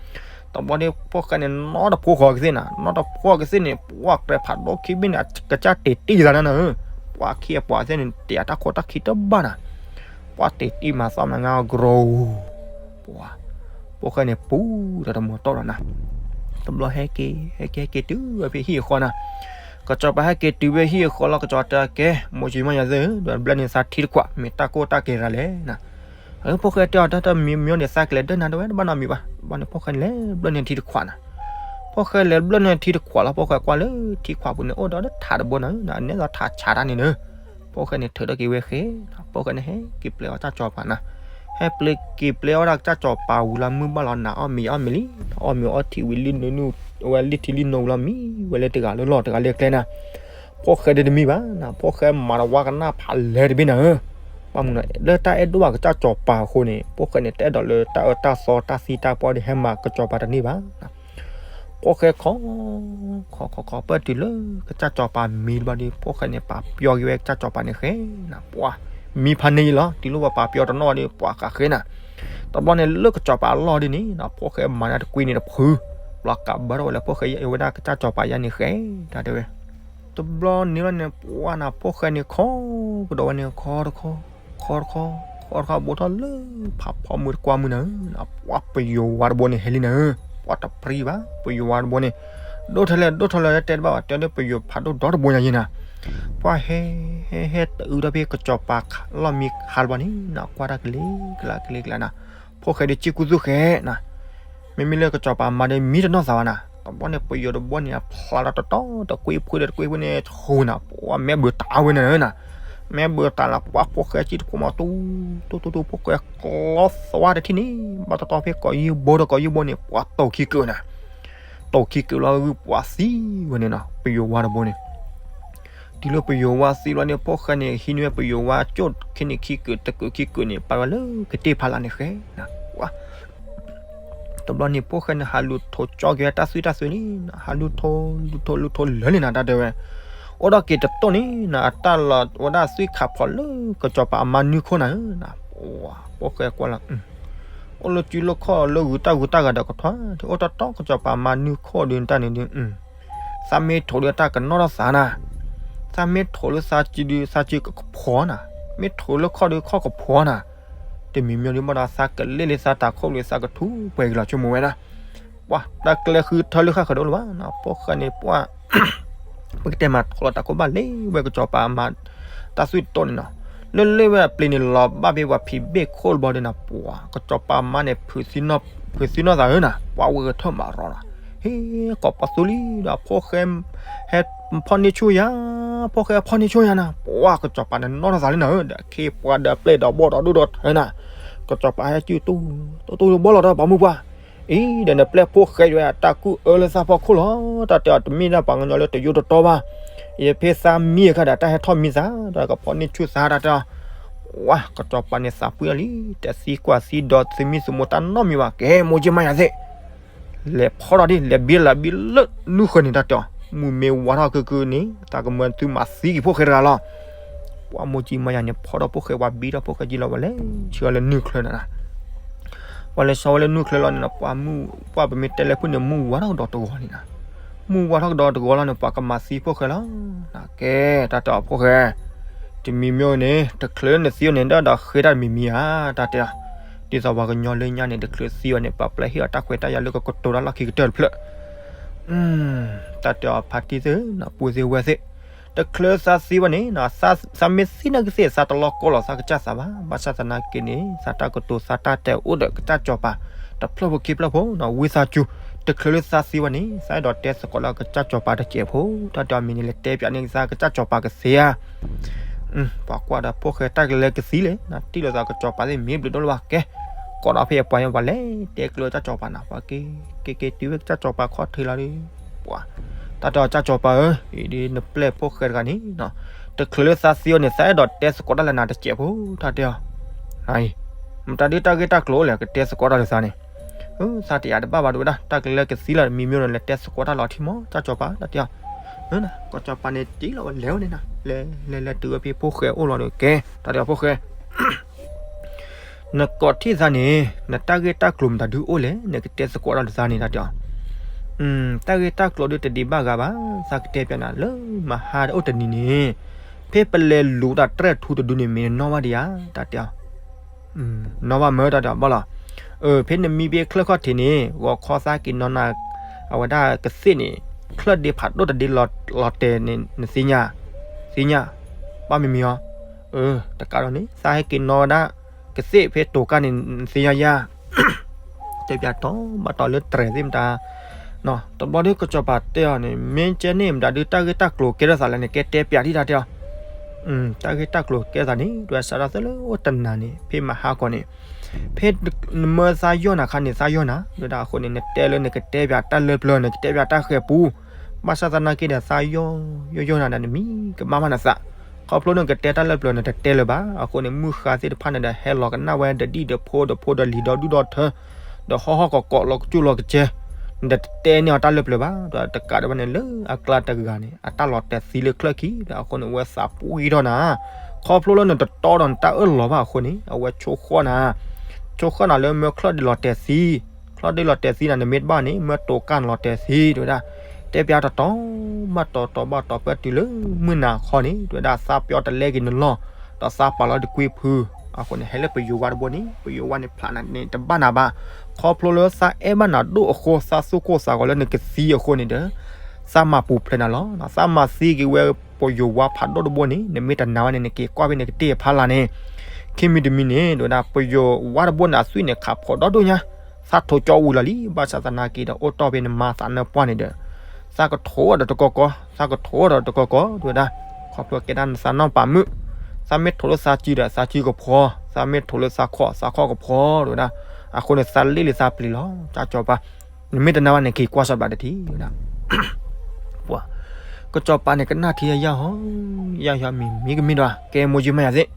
တဘျီန့ၣ် ဖိၣ်ဃဲန့ၣ် နီၣ်တဖိဃီကသ့ၣ်နၤ, နီၣ်တဖိဃီကသ့ၣ်န့ၣ် ပှၤကြဲးဖးဒိၣ်ခံဘ့ၣ်န့ၣ် ကစၢ်တ့ၢ်တံၢ်သးနၤနၤ, ပှၤခံအပှၤသ့ၣ်န့ၣ် တ့ၢ်အတၢ်ခိၣ်တၢ်ခံတဘၣ်နၤ, ပှၤတ့ၢ်တံၢ်မၤသီမၤငါအီၤကရီ, ပှၤ ဖိၣ်ဃဲန့ၣ်ပူၤဒီးတမီၤတီၢ်လီၤနၤ, တဘျီဟဲက့ၤ ဟဲက့ၤဟဲက့ၤတုၤဝဲဖဲဟံၣ်အဃီနၤ, ကစီၤပၤဟဲက့ၤတုၤဖဲဟံၣ်အဃီလီၤ, ကစီၤပၤတဲကဲ မိၢ်ကၠံမါယၤသ့ၣ်ဧၢ, ဒီးဘျၢန့ၢ်သးထံတခွး မ့ၢ်တၢ်ကိၢ်တၢ်ဂီၤတဂၤလဲၣ်နၤ, ဖိၣ်ဃဲတဲအီၤ တၢ်တမံၤမံၤန့ၣ် သးကလဲၤဒၢနၤတဝဲတဘၣ်နီတမံၤဘၣ်, ဘျီန့ၣ် ဖိၣ်ဃဲန့ၣ် လဲၤဘျၢန့ၢ်ထံတခွးနၤ, ဖိၣ်ဃဲလဲၤဘျၢန့ၢ်ထံတခွးလီၤ, ဖိၣ်ဃဲကွၢ်လၢထံခွးပူၤန့ၣ် အိၣ်ဒီးထးတဘိနၤ, အနဲသိးထးဆးတၢ်န့ၣ်နၤ, ဖိၣ်ဃဲန့ၣ်ထုးထီၣ်က့ၤဝဲဃဲ, ဖိၣ်ဃဲန့ၣ်ဟဲက့ၤပျဲအီၣ်တၢ်စီၤပၤနၤ, ဟဲပျဲက့ၤပျဲအီၣ်တၢ်ကစၢ်စီၤပၤဝံၤလီၤ မုၢ်ဘၣ်လီၤနၤအီၣ်မ့ၤအီၣ်မ့ၤလံ, အီၣ်မ့ၤအီထံဝံၤလံနုၤနုၤ, အဝဲလံထံလံနိဝံၤလီၤ မံဝဲလၢတဂၤလၢလီၢ်တဂၤလၢကျဲနၤ, ဖိၣ်ဃဲဒ်တမံၤဘၣ်နၤ, ဖိၣ်ဃဲမၤတဝါကနၣ်ဖးလဲၢ်တဘ့ၣ်နၤ, ဘၣ်မနုၤ လၢတၢ်အဲၣ်ဒိၣ်ဘၣ်ကစၢ်စီၤပၤအဃိန့ၣ် ဖိၣ်ဃဲန့ၣ် တအဲၣ်ဒိးလၢတၢ်အၢတၢ်သီတၢ်သံတၢ်ပှၢ်ဒီးဟဲမၤကစီၤပၤတန့ၢ်ဘၣ်, ဖိၣ်ဃဲခီ ခီခီခီ ပၢၢ်တုၤလၢကစၢ်စီၤပၤမံတဘျီဒီး ဖိၣ်ဃဲန့ၣ် ပာ်ပျီက့ၤဝဲကစၢ်စီၤပၤန့ၣ်ဃဲနၤ, ပှၤမံဖးန့ၢ်လီၤ, တုၤလၢပှၤပာ်ပျီတနီၣ်ဒီး ပှၤဃးဃဲနၤ, တဘျီန့ၣ် လၢကစီၤပၤအလီၢ်ဒ်န့ၣ်နၤ, ဖိၣ်ဃဲမၤန့ၢ်တကွံန့ၣ်တဖု, ဘျီကးဘၢထီၣ်ဝဲလၢဖိၣ်ဃဲအဝဲဒၣ်ကစၢ်စီၤပၤယါန့ၣ်ဃဲ, တၢ်တဲဝဲ တဘျီန့ၣ်လီၤန့ၣ် ပှၤနၤ ဖိၣ်ဃဲန့ၣ်ခီကဒီးဝဲန့ၣ် ခီတခီ, ခီတခီ, ခီတခီ ဘိထီၣ်လၢဖးဖီမုၢ်တကွၢ်မုၢ်နၤ, ပှၤပယိၤဝါတဘိန့ၣ်ဟဲလံနၤ, ပှၤတပျံၤဘၣ် ပယိၤဝါတဘိန့ၣ်, ဒိၣ်ထဲလဲၣ် ဒိၣ်ထဲလဲၣ် တဲတဘၣ်ဘၣ် တဲဒီးပယိၤဖးဒိၣ်ဒီတဘိညါယဲနၤ, ပှၤဟဲ ဟဲ ဟဲတအုးဒီးဖဲကစီၤပၤလီၢ်မံခါတဘျီန့ၣ်နၤ ကွၢ်တၢ်ကလ့ကလးကလ့ကလးနၤ, ဖိၣ်ဃဲဒီးစ့ၢ်ကူသူၣ်ဃဲနၤ မ့မ့ၢ်လၢကစီၤပၤမၤဒီးမံတနီၢ်သးဘၣ်နၤ, တဘျီန့ၣ် ပယိၤတဘိန့ၣ် အဖျါလီၤတတီၤ တကွ့ဖုဒီးတကွ့ဖုန့ၣ် ဆူနၤ ပှၤမဲာ်ဘၢတၢ်ဝဲနၤနၤ, မဲာ်ဘၢတၢ်လၢ ပှၤဖိၣ်ဃဲစံၣ်တခိၣ်မး တူတူတူတူ ဖိၣ်ဃဲကျီသွါတထံၣ်န့ၣ် ဘၣ်တတီၤဖဲကီးယုၢ်ဘိဒီးကီးယုၢ်ဘိန့ၣ် ပှၤတိာ်ခံကုာ်နၤ, တိာ်ခံကုာ်လီၤ ဂုၢ်ပှၤသံဝဲန့ၣ်နၤ ပယိၤဝါတဘိန့ၣ်, တုၤလၢပယိၤဝါသံလီၤန့ၣ် ဖိၣ်ဃဲန့ၣ် ဟံးန့ၢ်ဝဲပယိၤဝါကၠိၣ်ခံန့ၣ်ခံကုာ် တကုာ်ခံကုာ်န့ၣ် ပာ်ဝဲလၢကတ့ၢ်ဖးလၢ်န့ၣ်ဃဲနၤ, တဘျီန့ၣ် ဖိၣ်ဃဲန့ၣ် ဟးလူၤထိးကၠီက့ၤဝဲတၢ်သွံၣ်တၢ်သွဲန့ၣ်နၤ ဟးလူၤထိး လူၤထိး လူၤထိးလၢာ်န့ၣ်နၤ တၢ်တဲဝဲ, အိၣ်ဒီးက့ၤတတိၢ်န့ၣ်နၤ အတၢ်လီၤဝဲဒၣ်သွံၣ်ခးဖီၣ်လၢကစီၤပၤအမါနုၢ်ခိၣ်နၤဧၢနၤ, ဖိၣ်ဃဲကွၢ်လီၤ, အိၣ်လၢစုလၢခီၣ်လၢဂုၤတၢ်ဂုၤတၢ်ဂၤဒီးကထွါ အိၣ်တတီကစီၤပၤမါနုၢ်ခိၣ်ဒုးတၢ်န့ၣ်ဒုး သးမ့ၢ်ထိးဒီးတၢ်ကနီၣ်ထီၣ်သးနၤ, သးမ့ၢ်ထိးလၢသးစုဒုး သးစုကဖှီနၤ, မ့ၢ်ထိးလၢခီၣ်ဒုးခီၣ်ကဖှီနၤ, တမံၤမံၤဒုးဘၣ်ဒီး သးကလ့လၢသးတၢ်ခိၣ်လၢသးကထူပှဲၤက့ၤလီၤဆိကမိၣ်ဝဲဒၣ်, ပှၤတၢ်ကျဲဃုထၢလၢဃၣ်ဃၢၤဒိၣ်လၢၤဘၣ်နၤ, ဖိၣ်ဃဲန့ၣ် ပှၤ ပကတဲမၤထီၣ်လီၤတၢ်ခိၣ်ဘၣ်လၢဝဲကစီၤပၤမၤ တၢ်သွံၣ်တတိၢ်န့ၣ်နၤ, လၢလၢဝဲအပျ့ၤန့ၣ်လီၤဘၣ်ဖဲပှၤဖံးဘ့ၣ်ခိၣ်တဘျီဒီးနၤ, ပှၤကစီၤပၤမါန့ၣ် ဖုးသံနီၢ်သးဧၢနၤ, ပှၤဝဲဂဲၤထၢၣ်မးရီနၤ, ဟ့ၣ် ကိးပသူလံဒီး ဖိၣ်ဃဲ ဟဲဖီၣ်န့ၢ်ဆူၣ်ယၤ, ဖိၣ်ဃဲဖီၣ်န့ၢ်ဆူၣ်ယၤနၤ, ပှၤကစီၤပၤန့ၣ်နီၣ်ထီၣ်သးလံနၤဧၢ, ဒီးခ့ပှၤဒီးပျဲၢ်ဒီးဘီၣ်ဒီးဒိၣ်ဒီးထၢနၤ, ကစီၤပၤဟဲစုၣ်တူၢ် တူၢ်တူၢ်ဘီၣ်လီၤဒီး ပှၤမုၢ်ပှၢ် အံၤဒီးနပျဲၢ်ဖိၣ်ဃဲယွဲအတၢ်ကူၣ်အၢလၢသးဖီခိၣ်လီၤ, တၢ်တဲအီၤတမ့ၢ်ဒၣ်ပှၤကညီလၢတယိတတီဘၣ်, ယဖဲသးမံအခါဒီး တၢ်ဟဲထီၣ်မံသး ဒီးကဖီၣ်န့ၢ်ဆူၣ်သး တၢ်တဲအီၤ, ဝါ ကစီၤပၤန့ၣ်သးပှၢ်လီၤလံ, တသံကွၢ်သံဒီးသမံသမိးတၢ်နီတမံၤဘၣ်, ကဲ မိၢ်ကၠံမါယၤသ့ၣ် လဲၤဖီၣ်ထီၣ်ဒ် လဲၤဘံလးဘံလၢနူၢ်ဃၢၤန့ၣ် တၢ်တဲအီၤ, မုၢ်မ့ၢ်ဝါထီၣ်ကုကုန့ၣ် တၢ်ကမၢသုမၤသံက့ၤဖိၣ်ဃဲတဂၤလီၤ. ပှၤမိၢ်ကၠံမါယၤန့ၣ် ဖီၣ်ထီၣ်ဖိၣ်ဃဲ ပှၤဘံထီၣ်ဖိၣ်ဃဲကံလီၤ ပှၤလဲၤဆှၢလၢနူၢ်ချၢနၤ, ပှၤလဲၤဆှၢဝဲလၢနူၢ်ချၢလီၤန့ၣ် ပှၤမုၢ်ပှၢ်ပမ့ၢ်တဲလဲၤဖုၣ်န့ၣ် မုၢ်ဝါထီၣ်ကဒီးတဂီၤန့ၣ်နၤ, မုၢ်ဝါထီၣ်ကဒီးတဂီၤလီၤန့ၣ် ပှၤကမၤသံဖိၣ်ဃဲလီၤ. ကဲ တၢ်တဲအီၤဖိၣ်ဃဲ တမံၤမ့ၢ်န့ၣ် တချုးလၢနသံအီၤန့ၣ် ဒီးဒီးဃ့တၢ်တမံၤမံၤဧါ, တၢ်တဲအီၤ, ဒ်သိးပှၤကညီလၢညါန့ၣ် တချုးသံအီၤန့ၣ် ပှၤပျဲဟ့ၣ်အီၤတၢ်ခွဲးတၢ်ယာ်လၢကကတိၤတၢ်လီၢ်ခံကတၢၢ်တဖျၢၣ် တၢ်တဲအီၤဖါတံၢ်သ့ၣ် ပူၤသ့ၣ်ဝဲၢ်သ့ၣ်, တချုးသးသံဝဲန့ၣ် သးမ့ၢ်သံနာ်က့သ့ၣ် သးတလီၤကီလီၤသးကစၢ်သးဘၣ်, ဘၣ်ဆၣ်သနာ်က့န့ၣ် သးတၢ်ကတိၤသးတၢ်တဲအိၣ်ဒီးကစၢ်စီၤပၤ တဖျၢၣ်ဖိခံဖျၢၣ်ဖိနီၤ ဝံသးစူၤ, တချုးလၢသးသံဝဲန့ၣ် သးအဲၣ်ဒိးတဲသကိးလၢကစၢ်စီၤပၤတစဲးဖိ, တၢ်တဲအီၤမ့ၢ်န့ၣ် လဲၤတဲပၠးန့ၢ်သးကစၢ်စီၤပၤကသ့ဧါ ပှၤကွၢ်ဒီးဖိၣ်ဃဲတၢ်ကလဲၤကသံလဲၣ်, တံၢ်လိာ်သးကစီၤပၤသ့ၣ်မ့ၢ်ဘျုးဒိၣ်လၢၤဘၣ်ကဲ, ကိးဒီးဖဲအပှၤညါပှၤလဲၤတဲကျၢၤကစၢ်စီၤပၤနီၤ, ပှၤက့ၤက့ၤက့ၤတုၤဝဲကစၢ်စီၤပၤခီၣ်ထံးလီၤဒီး, ပှၤ တၢ်တဲအီၤကစၢ်စီၤပၤဧၢ, အံၤဒ်နပျဲၢ်ဖိၣ်ဃဲတဂၤန့ၣ်, တချုးလၢသးသံဝဲန့ၣ် သးအဲၣ်ဒိးတဲသကိးတၢ်လၢနၤတစဲးဖိ, တၢ်တဲအီၤ, မတၤဒ်တၢ်ဂ့ၢ်တၢ်ကျိၤလဲၣ် ကတဲသကိးတၢ်လၢသးန့ၣ်, သးတယာ်တဘၣ်ဘၣ် တဲဝဲဒၣ်, တၢ်ကလဲၤကသံလီၤ မံမံဒီး လဲၤတဲသကိးတၢ်လီၤထံမး တၢ်ကစီၤပၤ တၢ်တဲအီၤ. ကစီၤပၤန့ၣ်တ့ၢ်လီၤဝဲလဲၤဝဲန့ၣ်နီၤ, လဲၤလဲၤလဲၤတုၤဝဲဖဲဖိၣ်ဃဲအိၣ်လီၤဒီး ကဲ တၢ်တဲအီၤ ဖိၣ်ဃဲ နကိးထံၣ်သးန့ၣ် နတၢ်ဂ့ၢ်တၢ်ကျိၤမတၤဒုအိၣ်လဲၣ် နကတဲသကိးတၢ်ဒီးသးန့ၣ် တၢ်တဲအီၤ. တၢ်ဂ့ၢ်တၢ်ကျိၤဒုတဒံးဘၣ်ဂၤဘၣ်, သးကတဲပျးနၤလၢမဟါတအိၣ်တနံၤန့ၣ်, ဖဲပလဲၤလူၤတၢ်တြဲၣ်ထူတဒုန့ၣ် မ့ၢ်နနီၣ်ဘၣ်ဒံးဧါ တၢ်တဲအီၤ. နီၣ်ဘၣ်မၢ တၢ်တဲအီၤ ဘၣ်လီၤ. ဖဲနမံဖဲချၢၣ်ခီၣ်ထံးန့ၣ် ဂီၤခီသးက့ၤနီၣ်နၤ အဝဲဒၣ်ကသ့ၣ်န့ၣ် ချၢၣ်ဒ့ဖးဒိၣ်တဒ့လီၤတဲာ်န့ၣ် နသ့ၣ်ညါ, သ့ၣ်ညါ, ဘၣ်မံမံအီၤ. တကးဒီးန့ၣ် သးဟဲက့ၤနီၣ်ဝဲဒၣ် ကသ့ၣ်ဖဲတိၤကၢ်န့ၣ် နသ့ၣ်ညါယါ တဲပျးတီဘၣ်တီလၢတြဲၤသ့ၣ်မတၤ, တဘျီဒီးကစီၤပၤတဲအီၤန့ၣ် မ့ၢ်ကဲန့ၣ်မတၤဒု တၢ်ဂ့ၢ်တၢ်ကျိၤကဲထီၣ်သးလဲၣ်န့ၣ် ကဲတဲပျးဒံး တၢ်တဲအီၤ. တၢ်ဂ့ၢ်တၢ်ကျိၤကဲသးန့ၣ် ဒွဲစးထီၣ်သၢလၢအိၣ်တနၤန့ၣ် ဖဲမဟါကီးန့ၣ်, ဖဲနမၢသးယီၢ်နၤခါန့ၣ် သးယီၢ်နၤ ဒ်ဝဲဒၣ်အဃိန့ၣ် နတဲလၢနကတဲပျးတၢ်လၢပျၢၤ နကတဲပျးတၢ်ဃဲၤပူ, ဘၣ်ဆၣ်သနာ်က့ဒီး သးယီၢ်ယီၢ်ယီၢ်နၤဒီး နမံကမၣ်ဘၣ်နသး, ခီဖျိနကတဲတၢ်လၢပျၢၤ နတတဲလၢၤဘၣ်. အဃိန့ၣ် မုၢ်ဃါသ့ၣ်တဖၣ်န့ၣ်ဒီး ဟဲလီၤကနၣ်ဝဲဒီးဒံၣ်ဒီးဖိဒီးဖိဒီးလံၤဒီဒူၣ်ဒီထၢ ဒီးဟီၣ်ဟီၣ်ကီးကီးလီၤကစူၣ်လီၤကစဲ, နတတဲန့ၢ်အီၤတၢ်လၢပျၢၤဘၣ်. ဒီးတကးဒံးဘၣ်န့ၣ် လၢအကျါတဂၤန့ၣ် အတၢ်လီၤတဲာ်သံလၢချၢၣ်ခံဒီး အဃိန့ၣ် အဝဲသးပှံၢ်ထီၣ်နၤ, ခီဖျိလၢနတတီဒီးနတၢ်အၢၣ်လီၤဘၣ်အဃိန့ၣ် အဝဲဆိၣ်ဃီၣ်နၤ, ဆိၣ်ဃီၣ်နၤလၢမၢချၢၣ်ဒ့လီၤတဲာ်သံ, ချၢၣ်ဒ့လီၤတဲာ်သံနၤ နမ့ၢ်တဘၣ်န့ၣ် မၢတိၤကၢ်နလီၤတဲာ်သံ တဲဝဲဒၣ်, တဲပျးတတီ ဘၣ်တီတီဘၣ်တီ ပၢၢ်တုၤလၢမုၢ်နၤခီန့ၣ် တဲဝဲဒၣ် သးပျီတလဲက့ၤနလီၢ်, ဒီးသးပာ်လီၤတကွံဖု, အဃိန့ၣ် ဟဲလၢပယိၤဝါတဘိန့ၣ် ပယိၤဝါန့ၣ်ဖျးနၤန့ၣ် တဘၣ်နၤဘၣ်. ခီဖျိလၢသးအဲၣ်ဘၣ်နၤဒိၣ်အဃိ သးသူၣ်ကိၢ်သးဂီၤလၢနကသံအဃိန့ၣ်ဒီး သးမၤပူၤဖျဲးနၤလီၤ. သးမၤသံက့ၤဝဲပယိၤဝါဖးဒိၣ်တဘိန့ၣ် နမ့ၢ်တနာ်ဝဲန့ၣ် နက့ၤကွၢ်ဖဲနကတ့ၢ်အဖီလာ်န့ၣ်, ခံမံၤတမံၤန့ၣ် တဲဝဲဒၣ် ပယိၤဝါတဘိန့ၣ် အသွံၣ်န့ၣ်ခးဖှီၣ်ဒီဒိၣ်ညါ, သးထိးကၠီဝံၤလီၤလံ. ဘၣ်ဆၣ်သနာ်က့ဒီး အိၣ်တီၢ်ဖဲနမါသးနၢပှၢ်န့ၣ်ဒီး သးကထိးဒီးတကီကီ, သးကထိးဒီးတကီကီ တဲဝဲဒၣ်, ခီဖျိကဲဒၣ်နသးနီၢ်ပာ်မုာ်, သးမ့ၢ်ထိးလၢသးစုဒီး သးစုကဖှီ, သးမ့ၢ်ထိးလၢသးခီၣ် သးခီၣ်ကဖှီ တဲဝဲဒၣ်, အဃိန့ၣ် သးလ့ၣ်လံသးပျံၤလီၤ. တၢ်ကစီၤပၤ နမ့ၢ်တနာ်ဘၣ်န့ၣ် က့ၤကွၢ်စီၤပၤတထံၣ် တဲဝဲဒၣ်. ပှၤ ကစီၤပၤန့ၣ် ကနၣ်ထံယၢ်ဟီ, ယၢ်ဟီမံၤမံၤကမ့ၢ်ဒီး ကဲမိၢ်ယုၢ်မးယၤသ့ၣ်,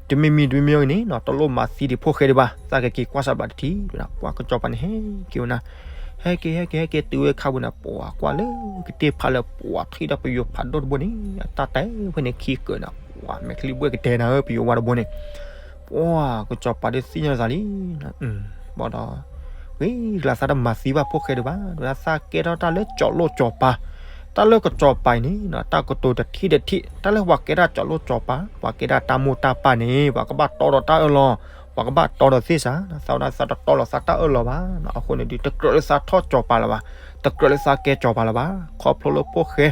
တမံၤမံၤတမံၤမံၤအံၤန့ၣ် တလိၣ်မၤသံဒံးဖိၣ်ဃဲဒံးဘၣ်, သးကက့ၤကွၢ်စီၤပၤတထံၣ် တဲဝဲဒၣ်. ပှၤကစီၤပၤန့ၣ် ဟဲက့ၤဝဲနၤ, ဟဲက့ၤ ဟဲက့ၤ ဟဲက့ၤတုၤဝဲခါပူၤန့ၣ် ပှၤကွၢ်လၢကတ့ၢ်ဖးလၢ ပှၤထံၣ်ဒီးပယိၤဖးဒိၣ်တဘိန့ၣ် အတၢ်တဲဖဲန့ၣ်ခံကၢးန့ၣ် ပှၤမဲာ်ချံဘှဲၣ်ကတဲနၤဧၢ ပယိၤဝါတဘိန့ၣ် ပှၤကစီၤပၤဒုးသ့ၣ်ညါလီၤသးလံ. ဘၣ်ဒီး ဂ့ၤကျါသးတမၤသံဘၣ်ဖိၣ်ဃဲဒံးဘၣ်, တဲဝဲဒၣ် သးကဲထီၣ်တၢ်လၢကၠီၤလိၣ်ကၠီၤပၤ, တၢ်လၢကၠီၤပၤအံၤန့ၣ် တၢ်ကတိၤတထံၣ်တထံၣ်, တၢ်လၢပှၤကဲဒၣ်ကၠီၤလိၣ်ကၠီၤပၤ ပှၤကဲဒၣ်တၢ်မိၢ်တၢ်ပၢ်န့ၣ် ပှၤကဘၣ်တီဒီးတၢ်အၢၣ်လီၤ, ပှၤကဘၣ်တီဒီးသ့ၣ်စး, သးဝဲဒၣ်သးတတီလီၤသးတၢ်အၢၣ်လီၤဘၣ်. အဃိန့ၣ်ဒုး တကြၢးလၢသးထီၣ်ကၠီၤပၤလၢၤဘၣ်, တကြၢးလၢသးကဲကၠီၤပၤလၢၤဘၣ်. ခီဖျိလၢဖိၣ်ဃဲ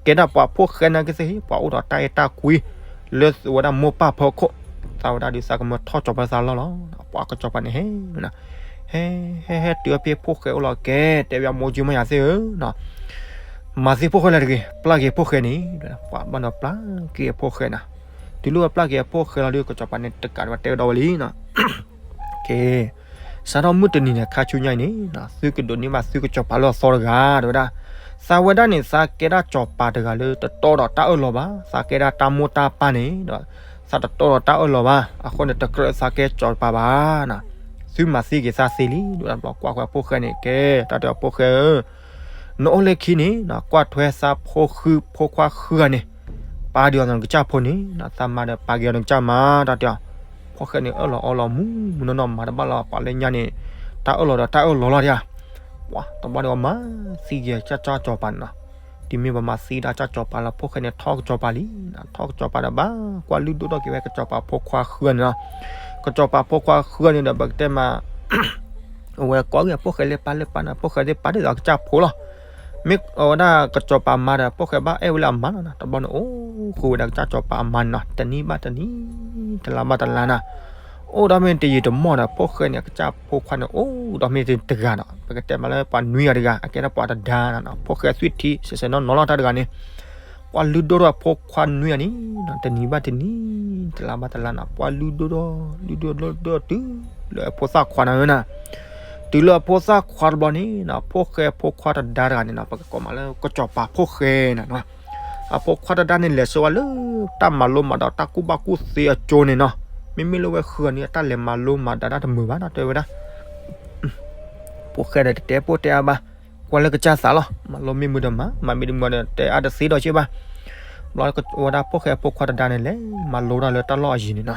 ကဲဒၣ်ပှၤဖိၣ်ဃဲနာ်က့သ့ၣ် ပှၤအိၣ်ဒီးတၢ်အဲၣ်တၢ်ကွံ လၢဝဲဒၣ်မိၢ်ပၢ်ဖီခိၣ်, သးဝဲဒၣ်ဒုးသးကမၢထီၣ်ကၠီၤပၤသးလီၢ်လီၤ. ပှၤကစီၤပၤန့ၣ်ဟဲ ဟဲ ဟဲ ဟဲတုၤဖဲဖိၣ်ဃဲအိၣ်လီၤကဲ, တဲဝဲမိၢ်ယုၢ်မးယၤသ့ၣ်ဧၢ, မၤသံဖိၣ်ဃဲလၢတဂ့ၤ, ပျၢ်က့ၤဖိၣ်ဃဲန့ၣ်, ပှၤဘၣ်ဒီးပျၢ်က့ၤအဖိၣ်ဃဲနၤ, တုၤလၢပျၢ်က့ၤအဖိၣ်ဃဲလီၤဒုး ကစီၤပၤန့ၣ် တကးဒံးဘၣ်တဲကဒီးဝဲလံ ကဲ, စးထီၣ်မုၢ်တနံၤန့ၣ် ခါဆူညါအံၤန့ၣ် သုကဒိးန့ၢ်ဘၣ်သုကစီၤပၤလၢအသီတဂၤ တဲဝဲဒၣ်, သးဝဲဒၣ်န့ၣ် သးကဲဒၣ်စီၤပၤတဂၤလၢတတီဒီးတၢ်အၢၣ်လီၤဘၣ်, သးကဲဒၣ်တၢ်မိၢ်တၢ်ပၢ်န့ၣ်ဒီး သးတတီဒီးတၢ်အၢၣ်လီၤဘၣ်, အဃိန့ၣ် တကြၢးသးကဲစီၤပၤဘၣ်, သုမၤသံက့ၤသးသ့လံ, တဲဝဲဒၣ် ကွၢ်ကွၢ်ဖိၣ်ဃဲန့ၣ် ကဲ တၢ်တဲအီၤဖိၣ်ဃဲဧၢ နအိၣ်လၢခံန့ၣ် ကွၢ်ထွဲသးဖိဃု ဖိခွါဃုဂၤန့ၣ်, ပာ်ဒံးအီၤနကစၢ်ဖိန့ၣ် သးမါဒီးပာ်က့ၤအီၤနကစၢ်မါ တၢ်တဲအီၤ, ဖိၣ်ဃဲန့ၣ် အၢၣ်လီၤအီလီၤမူမူနီၢ်နီၢ် မၤတဘၣ်လီၤ ပှၤလၢညါန့ၣ် တၢ်အၢၣ်လီၤဒီးတၢ်အၢၣ်လီၤလီၤဒံးဧါ, ပှၤတဘျီဒီးမၤသံက့ၤကစၢ်ကစီၤပၤန့ၣ်နီၤ, တုၤမ့ၢ်ပှၤမၤသံဒၣ်ကစၢ်ကစီၤပၤလီၤ ဖိၣ်ဃဲန့ၣ် ထီၣ်ကစီၤပၤလံ, ထီၣ်ကစီၤပၤဒီးဘၣ် ကွၢ်လုၢ်ဒိၣ်ထီၣ်က့ၤဝဲကစီၤပၤဖိခွါဃုဂၤန့ၣ်နီၤ, ကစီၤပၤဖိခွါဃုဂၤန့ၣ်ဒီး ပကတဲမး အဝဲကိးဂၤ ဖိၣ်ဃဲလၢပၢ်လၢပၢ်န့ၣ် ဖိၣ်ဃဲသ့ၣ်ပာ်ဒ်သိးကစၢ်ဖိလီၤ. မ့ၢ်အဝဲဒၣ်ကစီၤပၤမါဒီး ဖိၣ်ဃဲဘၣ်အဲၣ်ဝဲလၢအမါလီၤနီၤ, တဘျီန့ၣ် အိၣ်ဃုာ်ဝဲဒၣ်ကစၢ်စီၤပၤအမါန့ၣ်နီၤ, တနံၤဘၣ်တနံၤ တလါဘၣ်တလါနီၤ, အိၣ်ဒီးမ့ၢ်တယံာ်တမီၢ်ဒီး ဖိၣ်ဃဲန့ၣ် ကစၢ်ဖိခွါန့ၣ် အိၣ်ဒီးမ့ၢ်တဂၤဒီး ပကတဲမးလၢပှၤနွံဂၤတဂၤ အကဲထီၣ်ပှၤတဒါနီၤ, ဖိၣ်ဃဲသွံၣ်ထံ စဲးစဲးနီၢ်နီၢ်လီၤတၢ်တဂၤန့ၣ် ကွၢ်လုၢ်ဒိၣ်ထီၣ်ဖိခွါနွံဂၤန့ၣ်နီၤ, တနံၤဘၣ်တနံၤ တလါဘၣ်တလါနီၤ, ကွၢ်လုၢ်ဒိၣ်ထီၣ် လုၢ်ဒိၣ်ဒိၣ်ဒိၣ်တုၤလၢအဖိသၣ်ခွါနီၤဧၢနီၤ, တုၤလၢအဖိသၣ်ခွါတဘျီန့ၣ်နီၤ, ဖိၣ်ဃဲဖိခွါတဒါတဂၤန့ၣ်နီၤ, ပကကိးမးလၢကစီၤပၤဖိၣ်ဃဲနီၤ, အဖိခွါတဒါန့ၣ် လဲၤဆၢဝဲလၢတၢ်မၤလိမၤဒိးတၢ်ကူၣ်ဘၣ်ကူၣ်သ့အကၠိန့ၣ်နီၤ, မ့မ့ၢ်လၢဝဲဃုဂၤန့ၣ် အတၢ်လဲၤမၤလိမၤဒိးတၢ်တမုာ်ဘၣ်နီၤ, တဲဝဲဒၣ် ဖိၣ်ဃဲဒီးတတဲပိၢ်တဲအါဘၣ်, ကွၢ်လၢကစၢ်သးလီၤ. မၤလိမ့ၢ်မုာ်ဒီးမၤ, မၤမ့ၢ်တမုာ်ဒီးတဲအါတသ့ဒီးက့ဘၣ်. ဘျီဝဲဒၣ်ဖိၣ်ဃဲဖိခွါတဒါန့ၣ် လဲၤမၤလိတၢ်လၢတၢ်လီၢ်အယံၤန့ၣ်နီၤ.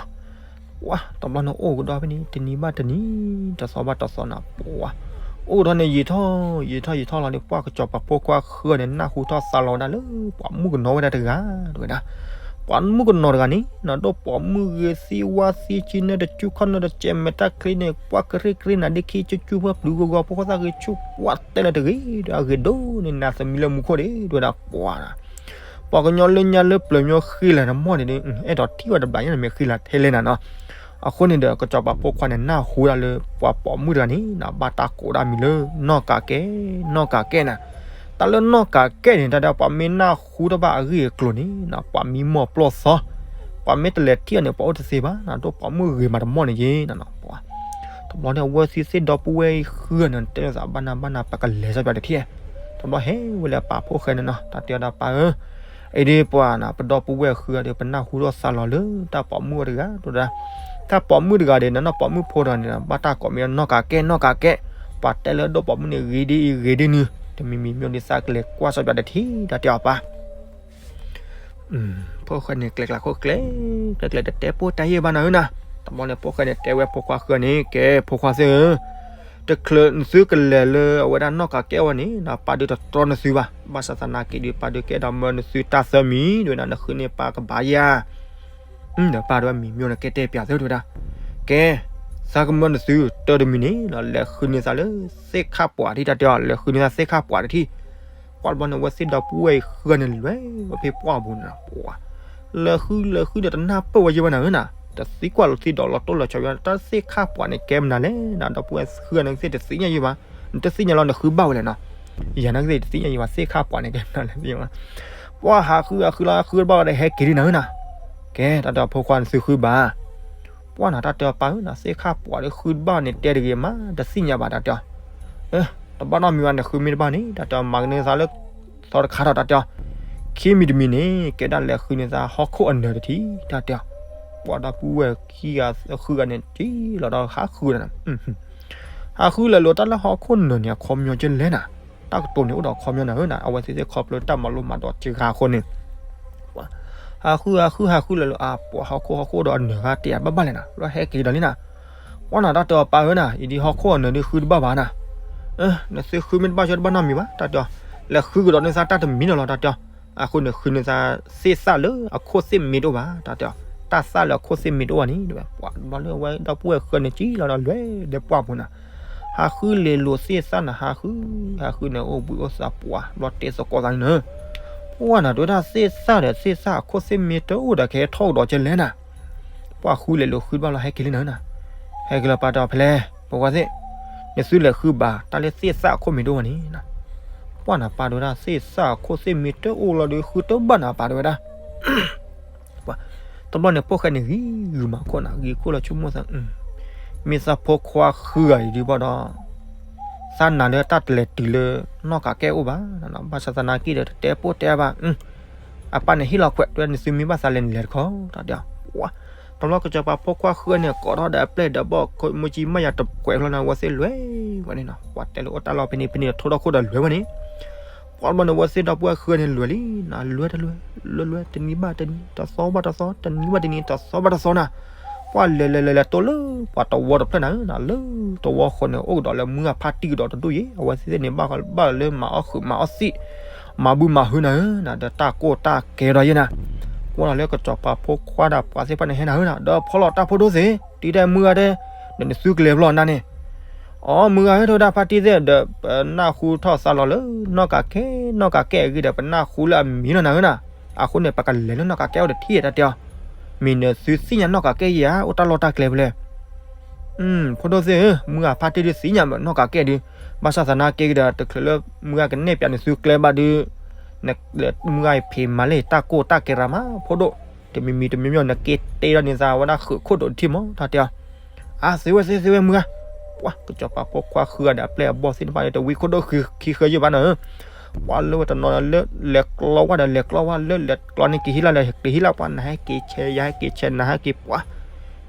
ပှၤတဘျီန့ၣ်အိၣ်ကဒီးဖဲန့ၣ် တနံၤဘၣ်တနံၤ, တသီဘၣ်တသီနီၤ. ပှၤအိၣ်ကဒီးန့ၣ် ယံာ်ထီၣ်ယံာ်ထီၣ်ယံာ်ထီၣ်လီၤန့ၣ် ပှၤကစီၤပၤဖိခွါဃုဂၤန့ၣ် နၢ်ဟူထီၣ်သးလီၤဝဲဒၣ်လၢ ပှၤမုၣ်ကနီၤဝဲဒၣ်တဂၤ, တဲဝဲဒၣ် ပှၤမုၣ်ကနီၤတဂၤန့ၣ်နီၤ ဒိၣ်ပိာ်မုၣ်ဂ့ၤသံဝါသံ စုနဲၣ်တစုခီၣ်နဲၣ်တစဲး မဲာ်တၢ်ချံန့ၣ် ပှၤကရ့ၣ်ကရ့ၣ်နၤဒ့ခံ ကၠူကၠူဖၢပျုၤဂီၤဂီၤ ဖိသၣ်ဂ့ၤဆူၣ် ပှၤတဲလၢတဂ့ၤဒီး အဂ့ၤဒိၣ်န့ၣ် နၤသမံလၢမူခိၣ်ဒ့ တဲဝဲဒၣ် ပှၤ ပှၤကညီလၢညါလၢပျၢၤမၠိဃံလၤတမီၢ်န့ၣ်ဒီး အဲၣ်ဒိးထံၣ်ဝဲတဘျီညါန့ၣ် မ့ၢ်ဃံလၤထဲလဲၣ်နၤနီၤ. အဃိန့ၣ်ဒီး ကစီၤပၤဖိခွါန့ၣ် နၢ်ဟူဒၣ်လၢ ပှၤပိာ်မုၣ်တဂၤန့ၣ်နီၤ ဘၣ်တၢ်ကိးဒၣ်မံၤလၢ နီၢ်ကးကဲ, နီၢ်ကးကဲနၤ. တၢ်လၢနီၢ်ကးကဲန့ၣ် တၢ်ဒီးပှၤမ့ၢ်နၢ်ဟူတဘၣ်အဂ့ၢ်အကျိၤန့ၣ်နီၤ ပှၤမံမီၢ်ပျီၢ်သီ, ပှၤမ့ၢ်တလဲၤထံၣ်အီၤန့ၣ် ပှၤအိၣ်တသ့ဘၣ်နီၤ ဒိၣ်ပိာ်မုၣ်ဂ့ၤမးတမီၢ်န့ၣ်ယ့နီၤ. ပှၤ တဘျီန့ၣ် အဝဲသ့ၣ်သ့ၣ်ဒီပုၢ်ဝဲၢ်ဃုဂၤန့ၣ် တဲလိာ်သးဘၣ်နၤဘၣ်နၤ ပကလဲၤစီပျးတထံၣ်. တဘျီဟဲဝဲလၢအပၢ်ဖိၣ်ဃဲန့ၣ်နီၤ တၢ်တဲဝဲဒၣ်ပၢ်ဧၢ, အံၤဒ်ပှၤနီၤ ပဒီပုၢ်ဝဲၢ်ဃုဂၤဒီး ပနၢ်ဟူထီၣ်သးလီၤလၢတၢ်ပိာ်မုၣ်အီၤတဂၤ တဲဝဲဒၣ်. တၢ်ပိာ်မုၣ်တဂၤဒီး နီၢ်နီၢ်ပိာ်မုၣ်ဖိတဂၤန့ၣ် ဘၣ်တၢ်ကိးမံၤလၢနီၢ်ကးကဲ နီၢ်ကးကဲ, ပှၤတဲလၢဒိၣ်ပိာ်မုၣ်န့ၣ် ဂ့ၤဒ်အံၤဂ့ၤဒ်နုၤ, တမံၤမံၤမ့ၢ်ဒ်သးကလဲၤကွၢ်စီပျးတထံၣ် တၢ်တဲအီၤပၢ် ဖိၣ်ဃဲန့ၣ် ကျဲကျဲခိၣ်ကျဲ, ကျဲကျဲတတဲပိၢ်တဲယဲၢ်ဘၣ်နၤဧၢနၤ. တဘျီန့ၣ် ဖိၣ်ဃဲန့ၣ် တဲဝဲဖိခွါဃုဂၤန့ၣ် ကဲဖိခွါသ့ၣ်ဧၢ, တချုးနသုကလဲၤလၢအဝဲဒၣ်နီၢ်ကးကဲအဝဲန့ၣ် ပၢ်ဒုးတတြီနသုဘၣ်. ဘၣ်ဆၣ်သနာ်က့ဒီး ပၢ်ဒုးကအဲၣ်ဒိးမၢနသုတၢ်သၢမံၤ တဲဝဲဒၣ် နဃုန့ၢ်ပၢ်ကဘၣ်ယၤ ဒီးပၢ်ဒုးမံၤမ့ၢ်နကဲတဲပျးသ့တဲဝဲဒၣ်. ကဲ သးကမၢနသုတၢတမံၤန့ၣ် လဲၤဃုန့ၢ်သးလၢသ့ၣ်ခၣ်ပှာ်တထံၣ် တၢ်တဲအီၤ လဲၤဃုန့ၢ်သးသ့ၣ်ခၣ်ပှာ်တထံၣ်. ပှၤတဘျီန့ၣ် အဝဲသ့ၣ်ဒီပုၢ်ဝဲၢ်ဃုဂၤန့ၣ် လဲၤဝဲဖဲပှၢ်ပူၤန့ၣ် ပှၤ လဲၤဃုလဲၤဃုဒီးတနၢ်ပၢၢ်ဝဲယဲၢ်ဘၣ်နၤဧၢနၤ, တသံကွၢ်လီၤသံဒီးလီၤတိၢ်လီၤဆီယဲၢ် တၢ်သ့ၣ်ခၣ်ပှာ်န့ၣ် ကဲမနုၤလဲၣ်နၤ, ဒီပုၢ်ဝဲၢ်ဃုဂၤန့ၣ်သ့ၣ်တသ့ၣ်ညါယဲၢ်ဘၣ်, နတသ့ၣ်ညါလီၤနဃုဘၣ်ဝဲလဲၣ်နီၤ. ယၤန့ၣ်ကသ့ၣ်တသ့ၣ်ညါယဲၢ်ဘၣ် သ့ၣ်ခၣ်ပှာ်န့ၣ် ကဲမနုၤလဲၣ်သ့ၣ်ညါဘၣ်. ပှၤဟးဃုဟးဃုလီၤ ဃုတဘၣ်ဝဲဒီးဟဲက့ၤဒ်နၤဧၢနၤ. ကဲ တၢ်တဲအီၤဖိခွါနသုဃုဘၣ် ပှၢ်နၤ တၢ်တဲအီၤပၢ်ဧၢနၤ သ့ၣ်ခၣ်ပှာ်ဒီးဃုတဘၣ်န့ၣ် တဲတဂ့ၤမး တသ့ၣ်ညါဘၣ် တၢ်တဲအီၤ. တဘၣ်နီတမံၤဘၣ် နဃုမ့ၢ်တဘၣ်န့ၣ် တၢ်တဲအီၤ မၤကန့ၢ်သးလၢ သီတခါထီၣ် တၢ်တဲအီၤ. ခံမံၤတမံၤန့ၣ် ကဲဒၣ်လဲၤဃုန့ၢ်သးဟီၣ်ခိၣ်အနၢၤတထံၣ် တၢ်တဲအီၤ. ပှၤဒီပုၢ်ဝဲၢ်ခံဂၤဃုဂၤန့ၣ် က့ၤလီၤဒီးဟးဃုနၤ ဟးဃုလဲၤလိာ်တၢ်လၢဟီၣ်ခိၣ်နၢၤန့ၣ် အခီပညီကလဲၣ်နၤ. တၢ်ကတိၤန့ၣ်အိၣ်ဒီးအခီပညီနၤဧၢနၤ အဝဲသ့ၣ်သ့ၣ်ခီဖျိတၢ်မၤလိမၤဒိးစှၤအဃိန့ၣ် ဟးဃုဟးဃုဟးဃုလဲၤလိာ် အပှၤဟီၣ်ခိၣ်ဟီၣ်ခိၣ်ဒီးအနၢၤ ဂၤတယၤဘၣ်ဘၣ်လဲၣ်နၤ လီၤဟဲက့ၤဒီးလံနၤ. ပှၢ်နၤ တၢ်တဲအီၤပၢ်ဧၢနၤ အံၤဒ်ဟီၣ်ခိၣ်အနၢၤဒ်ဃုတဘၣ်ဘၣ်နၤ. နသုဃုမ့ၢ်တဘၣ်ဆၢတဘၣ်နီတမံၤဘၣ် တၢ်တဲအီၤ. လဲၤဃုကဒီးန့ၢ်သးတၢ်တမံၤလီၤလီၤ တၢ်တဲအီၤ. အဃိန့ၣ် ဃုန့ၢ်သးသ့ၣ်သၣ်လၢအခိၣ်သ့ၣ်မ့ၢ်တအိၣ်ဘၣ် တၢ်တဲအီၤ. တၢ်သၣ်လၢအခိၣ်သ့ၣ်မ့ၢ်တအိၣ်ဘၣ်န့ၣ် ပှၤတဘျီလၢအဝဲဒီပုၢ်ဝဲၢ်ဃုန့ၣ် က့ၤလီၤဒီးလဲၤလၢပှၢ်ပူၤနၤ ဟးဃုလဲၤလိာ်သ့ၣ်သၣ်နၤ ဟးဃု ဟးဃုန့ၣ် အိၣ်ဘှံးအိၣ်သါပှၤ ဘျီတဲသကိးသးန့ၣ် ပှၢ်နၤ တဲဝဲဒၣ်သ့ၣ်သၣ်ဒီးသ့ၣ်သၣ်အခိၣ်သ့ၣ်မ့ၢ်တအိၣ်ဒီး ကဟဲထီၣ်ကဒီးကလဲၣ်နၤ. ပှၢ်ဃုလဲၤလိာ်ဃုတဘၣ်လီၤ ဟဲက့ၤလံနၤဧၢနၤ. ဟဲက့ၤလီၤ ပၢ်တဲအီၤဖဲလဲၣ် ဖိခွါသ့ၣ်, နသုလဲၤဃုဘၣ် တၢ်လၢသ့ၣ်သၣ်အခိၣ်မ့ၢ်တအိၣ်ဘၣ်န့ၣ် ပှၢ်နၤ ပၢ်တဲဝဲဒၣ် သ့ၣ်သၣ်အခိၣ်သ့ၣ်မ့ၢ်တအိၣ်လီၤဒီး ဃုတဘၣ်နၤ ပၢ်တဲဝဲဒၣ် တဘျီန့ၣ် ဖိၣ်ဃဲန့ၣ် ဂံၤဂုာ်မၤခိၣ်နၤ ဂံၤခိၣ်လီၤဆိကမိၣ်သး, မ့ၢ်သးဖိခွါဃုဂၤအံၤဒ်ဘၣ်ဒီး သးနာ်လၢတၢ်တလဲၤတုၤလၢ နီၢ်ကးကဲအိၣ်ဘၣ်, ဘၣ်ဆၣ်သနာ်က့ဒီး တတဲပိၢ်တဲဘၣ်, အပၢ်န့ၣ်ဟ့ၣ်လီၤခွဲး တဲနသုမ့ၢ်ဘၣ်သးလဲၤန့ၣ်လဲၤတခီ တၢ်တဲအီၤ. တဘျီကစီၤပၤဖိခွါဃုဂၤန့ၣ် ကိးထီၣ်ဒီးအပျဲၢ်ဒီးဘီၣ် မူကၠံမးယၤတကွဲးလီၤနၤ အဝဲသ့ၣ်လဲၤဝဲန့ၣ်နီၤ, ပှၤတဲလၢအိၣ်တၢ်လီၢ်ဖဲန့ၣ် ဖဲန့ၣ်ဒီးထိထီၣ်ခိၣ်ဒီးလဲၤဝဲန့ၣ် ပှၤတဘျီန့ၣ် အဝဲသ့ၣ်ဒီပုၢ်ဝဲၢ်ဃုဂၤန့ၣ်လဲၤလံ, လဲၤတလဲၤ, လဲၤလဲၤ တနံၤဘၣ်တနံၤ, တသီဘၣ်တသီ, တနံၤဘၣ်တနံၤ, တသီဘၣ်တသီနၤ, ပှၤလဲၤလဲၤလဲၤလဲၤတိၢ်လၢ ပှၤတဝီတဖျၢၣ်နၤဧၢနၤ, လၢတဝီဃီန့ၣ် အိၣ်ကဒီးလၢမုၢ်ဂၢ်ဖါတံၢ်ကဒီးတဒူၣ်ယဲ, အဝဲသ့ၣ်န့ၣ် ဘၣ်လၢမၤအီၣ်ဃုာ်မၤအီၣ်သံး, မၤဘုမၤဟုနၤဧၢနၤ, ဒီးတၢ်ကိၢ်တၢ်ကဲဒီးယဲနၤ, ကွၢ်လီၤလၢကစီၤပၤဖိခွါဒီးပှၤသ့ၣ်တဖၣ်န့ၣ်ဟဲနၤဧၢနၤ, ဒီးဖီလီၤတၢ်ဖိဒိၣ်သ့ၣ်, တုၤဒၣ်မုၢ်ဂၢ်ဒဲး, ဒီးနသုကလဲၤဘျီနၤန့ၣ် အီ မုၢ်ဂၤဧၢ တဲဝဲဒၣ် ဖါတံၢ်သ့ၣ်ဒီး ပနၢ်ဟူထီၣ်သးလီၤလၢ နီၢ်ကးကဲ, နီၢ်ကးကဲအဂ့ၢ်ဒီး ပနၢ်ဟူလၢအမံၤလီၤနၤဧၢနၤ, အဃိန့ၣ် ပကလဲၤလၢနီၢ်ကးကဲအိၣ်တထံၣ် တၢ်တဲအီၤ, မ့ၢ်နသုသ့ၣ်ညါနီၢ်ကးကဲယၤ အိၣ်တၢ်လီၢ်တၢ်ကျဲဖဲလဲၣ်. ဖိဒိၣ်သ့ၣ်ဧၢ, မုၢ်ဂၤဖါတံၢ်ဒုးသ့ၣ်ညါမ့ၢ်နီၢ်ကးကဲဒုး, ဘၣ်ဆၣ်သနာ်က့ဒီး တချုးလၢမုၢ်ဂၤကနဲၣ်ပၠးနသုကျဲဘၣ်ဒုး မုၢ်ဂၤအံၤဖံးမၤလၢတၢ်ကိၢ်တၢ်ကဲရၤမး ဖိဒိၣ်, တမံၤမံၤတမံၤမံၤ နက့ၤတဲဒီးန့ၢ်သးဝဲဒၣ်ဃုာ်ခိၣ်ဒိးတထံၣ်မး တၢ်တဲအီၤ. အါ သ့ဝဲသ့ သ့ဝဲမုၢ်ဂၤ, ပှၤကစီၤပၤဖိခွါဃုဂၤဒီးအပျဲၢ်အဘီၣ်သ့ၣ်တဖၣ်န့ၣ် တဝံခိၣ်ဒိၣ်ခံဃၢယဲၢ်ဘၣ်နၤဧၢ, ပှၤလၢဝဲတနီၤလၢလဲၤကျီဝဲဒီးလဲၤကျီဝဲ လၢလဲၤကျီန့ၣ်က့ၤဟံၣ်လၢ် လဲၤက့ၤဟံၣ်လၢ် ပှၤနဟဲက့ၤဆဲး ယဟဲက့ၤဆဲး နဟဲက့ၤပှၤ,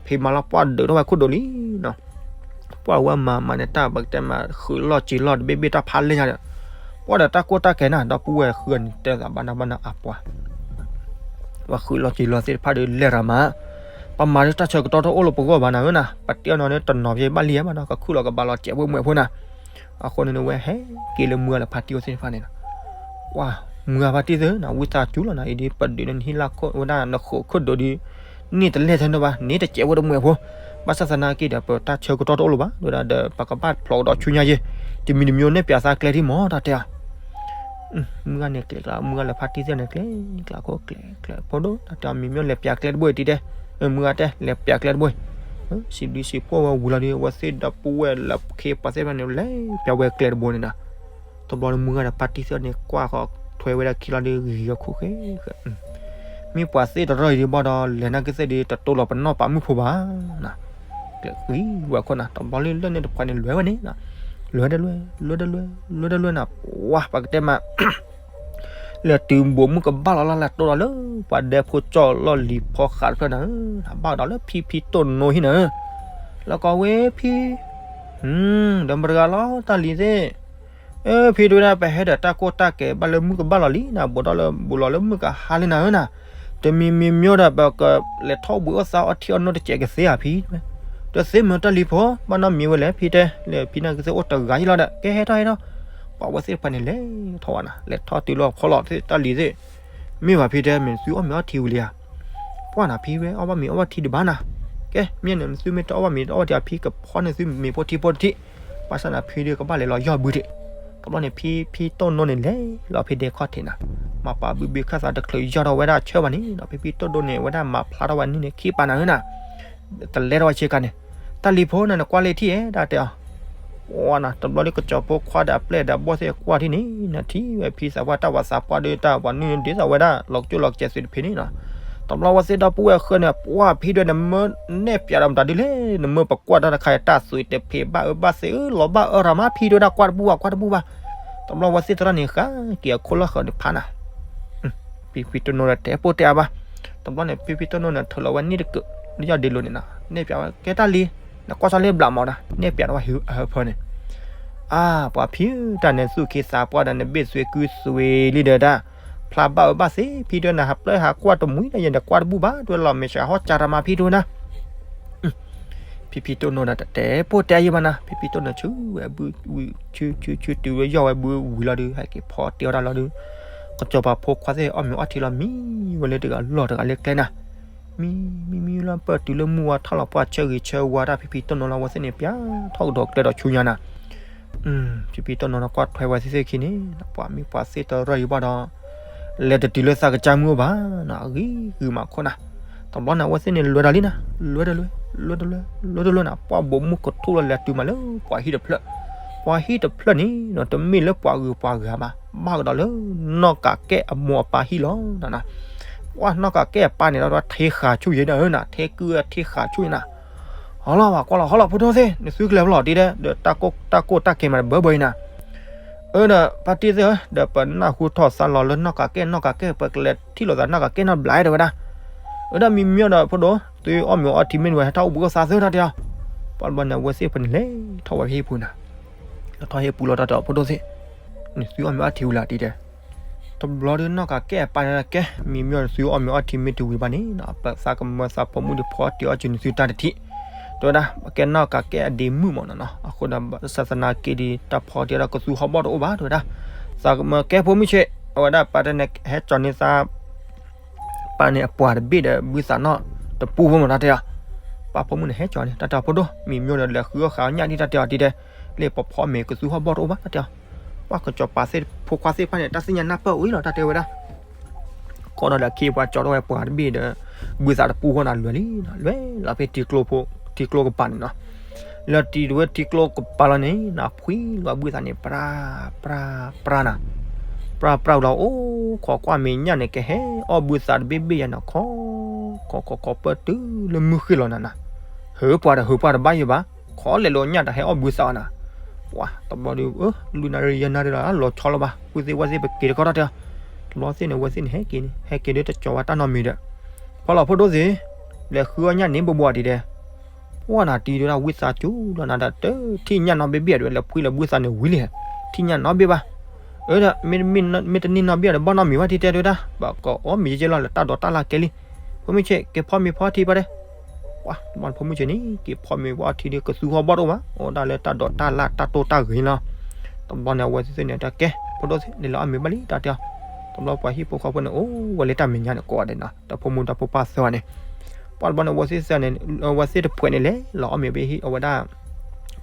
ဖံးမၤလီၤပှၤဒုးထီၣ်ဝဲခိၣ်ဒိးလံနီၤ. ပှၢ်ဝဲမၤမၤန့ၣ် တၢ်ပကတဲမး ဃုာ်လီၢ်စ့လီၢ်တဘ့ၣ်ဘ့ၣ်တၢ်ဖးလဲၢ်ညါဒီး ပှၢ်ဒီးတၢ်ကိၢ်တၢ်ကဲၤနၤ ဒီပုၢ်ဝဲၢ်ဃုအီၤန့ၣ် တဲသးဘၣ်နၢ်ဘၣ်နၢ်အပှၤ ပှၤဃုာ်လီၢ်စ့လီၢ်သ့ၣ်တဖၣ်ဒီးလဲၤရၤမး ပမၤဒီးတၢ်ဆၢကတီၢ်တအိၣ်လၢပဂီၢ်ဘၣ်နၤဧၢနၤ ပတဲအီၤနီၤန့ၣ် တနီၤဖဲဘၣ်လံဧါဘၣ်ဒီး ကခုၣ်လီၤကဘၣ်လီၤစဲးဝဲမွဲၣ်ဖိနၤ အဃိန့ၣ် ဝဲဟဲက့ၤလၢမုၢ်ဂၤလၢဖါတံၢ်အိၣ်သ့ၣ်တဖၣ်န့ၣ်နီၤ ပှၢ်မုၢ်ဂၤဖါတံၢ်သ့ၣ်နၤ ဝံသးစူၤလီၤနၤ အံၤဒ်ပဒုးန့ၢ်နဟံၣ်လၢခိၣ်ဝဲဒၣ်နဃိးခိၣ်ဒိးဒီး န့ၢ်တလဲၢ်ထဲန့ၣ်ဘၣ် န့ၢ်တစဲးဝဲတမွဲၣ်ဖိ ဘၣ်ဆၣ်သနာ်က့ဒီးပတၢ်ဆၢကတီၢ်တအိၣ်လၢၤဘၣ် ဒီးဒီးပကဘၣ်ဖျိးကဒီးဆူညါယဲၢ် တမံၤတမံၤန့ၣ် ပျးသးကျဲထံၣ်မး တၢ်တဲအီၤ မုၢ်ဂၤန့ၣ်ကျဲၤကျါ မုၢ်ဂၤလၢဖါတံၢ်သ့ၣ်န့ၣ်ကျဲၤကျါခိၣ်ကျဲၤကျဲၤဖိဒိၣ် တၢ်တဲအီၤ မံၤမ့ၢ်လဲၤပျးကျဲတဘိအံၤတံၤတဲ မုၢ်ဂၤတဲ လဲၤပျးကျဲတဘိအံၤ စံးဘျုးစံးဖှိၣ်ဝဲဝံၤလီၤဒီး အဝဲသ့ၣ်ဒီပုၢ်ဝဲၢ်လၢခ့ပှၤသ့ၣ်တဖၣ်န့ၣ် လဲၤပျးဝဲကျဲတဘိန့ၣ်နီၤ တဘျီဒီးမုၢ်ဂၤဒီးဖါတံၢ်သ့ၣ်န့ၣ် ကွၢ်ဃီထွဲဝဲဒၣ်ခံလီၤဒီး ဂံၤဂီၤခိၣ်ဃဲ မ့ၢ်ပှၤသ့ၣ်တရီၢ်အံၤဒ်ဘၣ်ဒီး လဲၤနာ်က့ၤသ့ၣ်ဒီး တတိလီၤပနီၢ်ပာ်မုၣ်ဖိဘၣ် ကျဲၤဂံၤဝဲခိၣ်နၤ တဘျီလၢလၢၢ်န့ၣ်တဖၣ်န့ၣ် လွဲဝဲန့ၣ် လွဲတလွဲ လွဲတလွဲ လွဲတလွဲနၤ ပှၢ်ပကတဲမး လဲၤတုၤဘိးမုၢ်ကဘၣ်လီၤလၢ်လၢ်တိၢ်လီၤလၢ ပှၤဒဲဖိကၠီၣ်လီၢ်လံၤဖီဃးတဖျၢၣ်နၤဧၢ ဘၣ်ဒီးလၢဖံဖံတိၢ်နိဟံၣ်နၤဧၢ လီၤကီဝဲဖံ ဒီးမတၤတဂၤလီၤ တၢ်လံၤသ့ၣ် အၢ ဖံတဝဲဒၣ် ပဟဲဒီးတၢ်ကိၢ်တၢ်ကဲၤဘၣ်လၢမုၢ်ကဘၣ်လီၤလံနၤ ဘူးဒီးလၢဘူးလီၤလၢမုၢ်ကဟါလံနၤဧၢနၤ တမံၤမံၤမ့ၢ်ဒီး ပကလဲၤထီၣ်ဘှံးအိၣ်သးအီထံအီနိတစဲးကသ့ဧါဖံ တသ့မ့ၢ်တၢ်လံၤဖိ ဘၣ်နီတမံၤဝဲလဲၣ် ဖံတဲ လၢဖံန့ၣ်ကသ့အိၣ်တဂၤယံလီၤဒီး ကဲဟဲထီၣ်ဟဲထီၣ် ပှၤဝဲသ့ၣ်တဖၣ်န့ၣ်လဲၤထီၣ်ဝဲနၤ လဲၤထီၣ်တုၤလၢဖီလီၤသ့ၣ်တၢ်လံၤသ့ၣ် မ့ၢ်ဘၣ်ဖံတဲ မ့ၢ်နသုအီၣ်မ့ၤအီထံဝံၤလံဧါ ပှၢ်နၤဖံဝဲ အီၣ်ဘၣ်မ့ၤအီဘၣ်ထံဒံးဘၣ်နၤ ကဲ မ့ၢ်န့ၣ် နသုမ့ၢ်တအီၣ်ဘၣ်မ့ၤတအီၣ်ဘၣ်ထံ ဖံကဖီန့ၢ်သုမ့ၤဖိထံဖိတထံၣ် ဘၣ်ဆၣ်နၤဖံဒီးကဘၣ်လဲၤလီၤယီၢ်ဘုတ့ၢ် တဘျီန့ၣ် ဖံဖံတိၢ်နိန့ၣ်လဲၤလီၤဖံဒဲခီၣ်ထံးနၤ မၤပှၤဘုဘ့ခၢၣ်သးတချုးယီၢ်ထီၣ်ဝဲဒၣ်ဆၢဘၣ်န့ၣ်ဒီး ဖံဖံတိၢ်နိန့ၣ် ဝဲဒၣ်မၤဖျါထီၣ်ဝဲနုၢ်န့ၣ်ခံပာ်နၤဧၢနၤ တလဲထီၣ်ဝဲဆ့ကၤန့ၣ် တၢ်လံၤဖိနၤ နကွၢ်လၢထံၣ်ဧါ တၢ်တဲအီၤ ပှၢ်နၤ တဘျီဒီးကစီၤဖိခွါဒီးအပျဲၢ်ဒီးဘီၣ်သ့ၣ်ကွၢ်ထံၣ်န့ၣ် နထံၣ်ဝဲဖံသးပှၢ်တၢ်ဝၤသးပှၢ်ဒီးတၢ်ပှၤနုၢ်န့ၣ်ဒ်သိးဝဲဒၣ်လီၤကစၢၢ်လီၤကစဲးသုးတဖံးန့ၣ်နီၤ တဘျီဝဲသ့ၣ်ဒီပုၢ်ဝဲၢ်ဃၢၤန့ၣ် ပှၢ်ဖံဒွဲန့ၣ် မၢနဲၣ်ပၠးဒီးမတၤဒ်လဲၣ် နမၢပကွၢ်တၢ်တခါအံၤ တၢ်သုးတဖံးဘၣ်အၢဘၣ်သီဧၢ လီၤဘၣ်အၢရၤမး ဖံဒွဲဒၣ်ကွၢ်တဘူၣ်ဘၣ် ကွၢ်တဘူၣ်ဘၣ် တဘျီဝဲသ့ၣ်သရၣ်န့ၣ်ဃၣ်က့ၤအခိၣ်လီၢ်ဃၢၤန့ၣ်ဖးနၤ ဖံဖံတိၢ်နိဒီးတဲပိၢ်တဲအါဘၣ် တဘျီန့ၣ် ဖံဖံတိၢ်နိန့ၣ် ထုးလီၤဝဲန့ၣ်တကုး လၢယီၢ်ဒ့လိၤန့ၣ်နီၤ နဲၣ်ပၠးဝဲ ကဲတၢ်လံၤ နကွၢ်စ့ၢ်လၢဘျးမးဒီး နဲၣ်ပၠးဒီးဝဲဟၢဖၢန့ၣ် အါ ပှၤဖံဧၢ တၢ်နသူၣ်ခ့သးပှၢ်ဒီးနဘ့ၣ်သွံၣ်ကုသွံၣ်လံဒီးတၢ် ဖျါဘၣ်အၢဘၣ်သီ ဖံဒွဲနၤဟးပျဲဟးကွၢ်တမှံၤဒီး ယတကွၢ်တဘူၣ်ဘၣ် ဒွဲလီၤမဲာ်ဆှးဟီၣ်ကၢ်တၢ်မၤဖံဒိၣ်နၤ ဖံဖံတိၢ်နိဒီးတတဲပိၢ်တဲယံဘၣ်နၤ ဖံဖံတိၢ်နိဆူဝဲဘု ဆူဆူဆူတုၤဝဲယီၢ်ဝဲဘုဝံၤလီၤဒီး ဟဲက့ၤဖီတ့ၢ်ဝဲဒၣ်လီၤဒီး ကစီၤပၤဖိခွါသ့ၣ်အီၣ်မ့ၤအီထံလီၤ မံဝဲလၢတဂၤလီၢ်တဂၤလၢကျဲနၤ မံ မံ မံလီၤပၢၢ်တုၤလၢမုၢ်ဝါထီၣ်လီၤ ပှၢ်ဆၢဂ့ၤဆၢဝါတၢ်ဖံဖံတိၢ်နိလီၤ ဝဲသ့ၣ်န့ၣ်ပၠးထီၣ်ကဒီးကျဲဒီးဆူညါနၤ ဖံဖံတိၢ်နိဒီးကွၢ်ထွဲဝဲသ့ၣ်သ့ၣ်ခံန့ၣ် ပှၤမ့ၢ်ပှၤသ့ၣ်တရီၢ်အံၤဘၣ်ဒီး လဲၤတတုၤလၢသးကစၢ်မုၢ်အိၣ်ဘၣ်နီၤ အဂံၢ်ဂုာ်မးခိၣ်နၤ တဘျီန့ၣ် အဝဲသ့ၣ်န့ၣ်လွဲၤတၢ်လံနၤ လွဲၤတလွဲၤ လွဲၤတလွဲၤ လွဲၤတလွဲၤနၤ ပှၢ်ဘိးမုၢ်ကထူၣ်လီၤလဲၤတုၤမးလၢပှၤဟံၣ်တဖျၢၣ် ပှၤဟံၣ်တဖျၢၣ်န့ၣ်ဒီး တမ့ၢ်လၢပှၤဂုၤပှၤဂၤဘၣ် ဘၣ်ကဒီးလၢ နီၢ်ကးကဲၣ်အမိၢ်အပၢ်ဟံၣ်လီၤနၤ ပှၢ်နီၢ်ကးကဲၣ်အပၢ်န့ၣ်ဒီး ထံဃာ်ဆူၣ်ယဲနၤဧၢနၤ ထံကုၢ်ထံဃာ်ဆူၣ်ယဲနၤ ဟီလီၤ ပှၤကွၢ်လီၤ ဟီလီၤ ဖိဒိၣ်သ့ၣ် နသုကလဲၤဖဲလဲၣ်တံၤဒဲး ဒီးတၢ်ကိၢ်တၢ်ကဲၤမးတဘၢဘၢအံၤနၤ အၢ ဒီးဖါတံၢ်သ့ၣ်ဧၢ ဒီးပနၢ်ဟူထီၣ်သါလီၤလၢနီၢ်ကးကဲၣ် နီၢ်ကးကဲၣ် ပကလဲၤထံၣ်လိာ်သးနီၢ်ကးကဲၣ်နီတဘျီတဲဝဲဒၣ် အၢ ဒီးမံမံဒီးဖိဒိၣ် သုအီၣ်မ့ၤအီထံမ့ၢ်တဝဲ ဟဲထီၣ်အိၣ်ဘှံးအိၣ်သါသ့တၢ်တဲအီၤ ပှၢ်တဘျီန့ၣ် အဝဲသ့ၣ်ဖဲန့ၣ်လဲၤထီၣ်ဝဲဖဲဟံၣ်ပူၤနၤ ထီၣ်ဟံၣ်ပူၤလီၤတၢ်တဲအီၤ ဖိဒိၣ်သ့ၣ် နသုအီၣ်မ့ၤအီထံဝံၤလၢတံၤဒဲး တဘျီဒီးနီၢ်ကးကဲၣ်အပၢ်န့ၣ်ကဲ မံမံဒီးသုအီၣ်မ့ၤအီထံမ့ၢ်တဝံၤဘၣ်န့ၣ် ပသးကမၢသးဖိမုၣ်ဒုးဖီအီၣ်တံၤအီၣ်စၢၤနသုတၢ်တထံၣ် တဲဝဲဒၣ် ကဲနီၢ်ကးကဲၣ်အဒ့မုၣ်မးနီၤနီၤ အဃိဒီးဘၣ်ဆၣ်သနာ်က့ဒီး တၢ်ဖီအီၣ်တံၤအီၣ်ဒီးကသူဟီၣ်ဘီၣ်တအိၣ်ဘၣ် တဲဝဲဒၣ် သးကမၢကဲဖိမုၣ်ဆ့ အဝဲဒၣ်ပၢ်တဲန့ၣ် ဟဲကၠီၤန့ၢ်သး ပၢ်န့ၣ်အပှၤတဘ့ၣ်ဒီးဘုသးနီၢ်တပူဖိမး တၢ်တဲအီၤ ပၢ်ဖိမုၣ်န့ၣ်ဟဲကၠီၤန့ၢ် တၢ်တဲအီၤဖိဒိၣ် မံမံဒီးလဲၤဃုအီၣ်ဃာ်အီၣ်ညၣ်ဒံး တၢ်တဲအီၤတံၤဒဲး လၢပဖီမ့ၤကသူဟီၣ်ဘီၣ်တအိၣ်ဘၣ် တၢ်တဲအီၤ ပှၢ်ကစီၤပၤသ့ၣ်ဖိခွါသ့ၣ်တဖၣ်န့ၣ် တၢ်သ့ၣ်ညါနၢ်ပၢၢ်အိၣ်အံၤလီၤ တၢ်တဲဝဲဒၣ် ကီဒီးလၢအခ့အပှၤကၠီၤထီၣ်ဝဲပှၤတဘ့ၣ်ဒီး ဘုသးတပူဃီနၤ လွဲၤလံ လွဲၤလီၤဖဲထံကျိဖိ ထံကျိကပၤန့ၣ်နီၤ လၢတံၤတဝဲထံကျိကပၤလီၤန့ၣ် နဖှံလီၤဘုသးန့ၣ် ပြၢ ပြၢ ပြၢနၤ ပြၢ ပြၢလီၤ အိၣ်ခိးကွၢ်မဲာ်ညၣ်န့ၣ် ကဟဲအီၣ်ဘုသးတဘ့ၣ်ဘ့ၣ်ယၤန့ၣ် ခိး ခိး ခိး ခိး ပၢၢ်တုၤလၢမုၢ်ဃ့ၢ်လီၤနၤနၤ ဟုးပှၤဒီးဟုးပှၤတဘၣ်ယံၤဘၣ် ခိးလဲၤလိာ်ညၣ်တဟဲအီၣ်ဘုသးအီၤနၤ ပှၢ်တဘျီဒီး အၢ လွံၢ်နၣ်ရံၣ်ယဲၢ်နၣ်ရံၣ်လီၤ လီၤဆီလီၤဘၣ် ပုၢ်သ့ၣ်ဝဲၢ်သ့ၣ်ပက့ၤတခီတၢ်တဲအီၤ တဘျီသ့ၣ်န့ၣ် ဝဲသ့ၣ်န့ၣ် ဟဲက့ၤန့ၣ် ဟဲက့ၤဒီးတကၠီၤဝဲတၢ်နီတမံၤဒီး ဖီလီၤဖိဒိၣ်သ့ၣ် လဲၤဃုအီၣ်ညၣ်န့ၣ် ဘိးဘိးအီၤတံၤဒဲး ပှၢ်နၤတံၤတဲဝဲဒၣ် ဝံသးစူၤလီၤနၤဒီး တထံၣ်ညၣ်နီတဘ့ၣ်ဘၣ်တဲဝဲ လဲၤဖှံလၢဝံသးန့ၣ်ဝံၤလံ, ထံၣ်ညၣ်နီတဘ့ၣ်ဘၣ်. အၢ ဒီး မ့တန့ၢ်နီတဘ့ၣ်ဒီး ဘၣ်နီတမံၤဘၣ် ထံၣ်တဲတဲဝဲဒၣ် ဘၣ်ကအီၣ်မ့ၤကဲလီၤ လၢတၢ်ဒိးတၢ်လၣ်ကဲလံ. ဖိမုၣ်ဆ့း က့ၤဖီမ့ၤဖီထံဘၣ်တဲ. ပှၤတဘျီန့ၣ် ဖိမုၣ်ဆ့းန့ၣ် က့ၤဖီမ့ၤဖီထံဒီး ကသူဟီၣ်ဘီၣ်တအိၣ်ဘၣ်, အိၣ်ဒၣ်လၢတၢ်ဒိးတၢ်လၣ်တၢ်တိၢ်တၢ်ဂ့ၤလီၤ. တဘျီန့ၣ် အဝဲသ့ၣ်န့ၣ်တဲ ကဲ ဖိဒိၣ်သ့ၣ် လဲၤလီၤအီၣ်မ့ၤဘၣ်လံ တၢ်တဲအီၤ. တဘျီပှၤဟံၣ်ဖိဃီဖိန့ၣ် အိၣ်ဝဲလၢတၢ်မဲာ်ညါန့ၣ် ကိးဂၤဒဲးနီၤ တၢ်ဖိမုၣ်တၢ်ဖိပၢ်သၢဂၤန့ၣ်. ပှၤတဘျီန့ၣ် အဝဲသ့ၣ်သၢန့ၣ် အဝဲသ့ၣ်တဖှဲးန့ၣ် လဲၤလီၤအီၣ်မ့ၤဖဲဟံၣ်အဝဲဒၣ်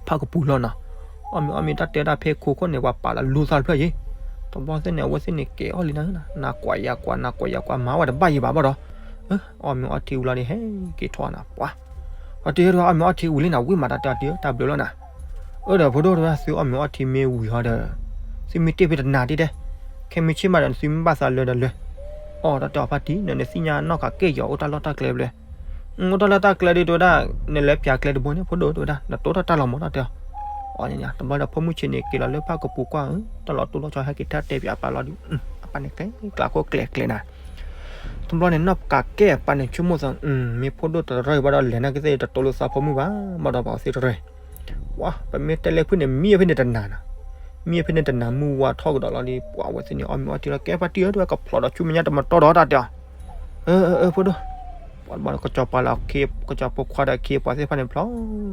ဖၣ်ကပူၤလီၤနီၤ. အီၣ်မ့ၤအီၣ်မ့ၤတၢ်တဲတၢ်ဖဲခိခိၣ်န့ၣ် ပှၤပာ်လီၤလူသၣ်တဖျၢၣ်ယံၤ. တဘျီသ့ၣ်န့ၣ် အဝဲသ့ၣ်န့ၣ် ကဲအီၣ်လံနၤ နကွၢ်ယၤကွၢ် နကွၢ်ယၤကွၢ် မၤဝဲတဘၣ်ယံၤဘၣ်ဘၣ်ဒီး အီၣ်မ့ၤအီထံဝံၤလီၤဒီး ဟဲက့ၤထီၣ်နၤ ပှၤ အီထံဟဲဒီး အီၣ်မ့ၤအီထံဝံၤလံနၤ ဝံၤမးတၢ်တဲအီၤ တၢ်ဘျုးလီၤနၤ. အၢ ဒီးဖိဒိၣ်တဲဝဲ သုအီၣ်မ့ၤအီထံမ့ၢ်ဝံၤဟီဒီး သုမ့ၢ်တ့ၢ်ဖဲတနၤတ့ၢ်တဲ, ခဲမ့ၢ်ဆ့ၣ်မးဒီး နသုမ့ၢ်ဘၣ်သးလၢဒီးလၢ. အီၣ်တၢ်တဲအီၤ ဖါတံၢ် နနသ့ၣ်ညါနီၢ်ကးကဲၣ်ယီၤအိၣ်တၢ်လီၢ်တၢ်ကျဲဘျဲၣ်. အိၣ်တၢ်လီၢ်တၢ်ကျဲဒီးတဲဝဲဒၣ် နလဲၤပၠးကျဲတဘိန့ၣ် ဖိဒိၣ်တဲဝဲဒၣ် နတိၢ်တၢ်တၢ်လီၤမးတၢ်တဲအီၤ. အီၤ တဘျီဒီး ဖိမုၣ်ဆ့းန့ၣ် က့ၤလီၤလၢဖၣ်ကပူၤကွၢ် တၢ်လီၤတိၢ်လီၤဆီ ဟဲက့ၤထၢၣ်တဲပၠးအပၢ်လီၤဒီး အပၢ်န့ၣ် ကျဲကျးခိၣ်ကျဲကျဲနၤ. တဘျီန့ၣ် နီၢ်ကးကဲၣ်အပၢ်န့ၣ် ဆိကမိၣ်သး မ့ၢ်ဖိဒိၣ်တရၢၢ်ဘၣ်ဒီး လဲၤနာ်က့သ့ၣ်တတိၢ်လၢသးဖိမုၣ်ဘၣ် ဘၣ်ဒီးပှၤသ့ၣ်တရၢၢ်. ပှၤ ပမ့ၢ်တဲလၢဖုၣ်န့ၣ် မံဖဲန့ၣ်တနၤနီၤ. မံဖဲန့ၣ်တနၤ မုၢ်ဝါထီၣ်ကဒီးလီၤဒီး ပှၤအဝဲသ့ၣ်န့ၣ် အီၣ်မ့ၤအီထံလီၤ ကဲဖါတံၢ်ဧၢ တဲဝဲ ကဖျိးဒီးဆူမဲာ်ညါတမတီၢ်ဒီးတၢ်တဲအီၤ. အၢ အၢ အၢ ဖိဒိၣ်. ပှၤတဘျီန့ၣ် ကစီၤပၤလၢ ကစီၤဖိခွါဒီးအခ့အပှၤသ့ၣ်တဖၣ်န့ၣ် ဖျိး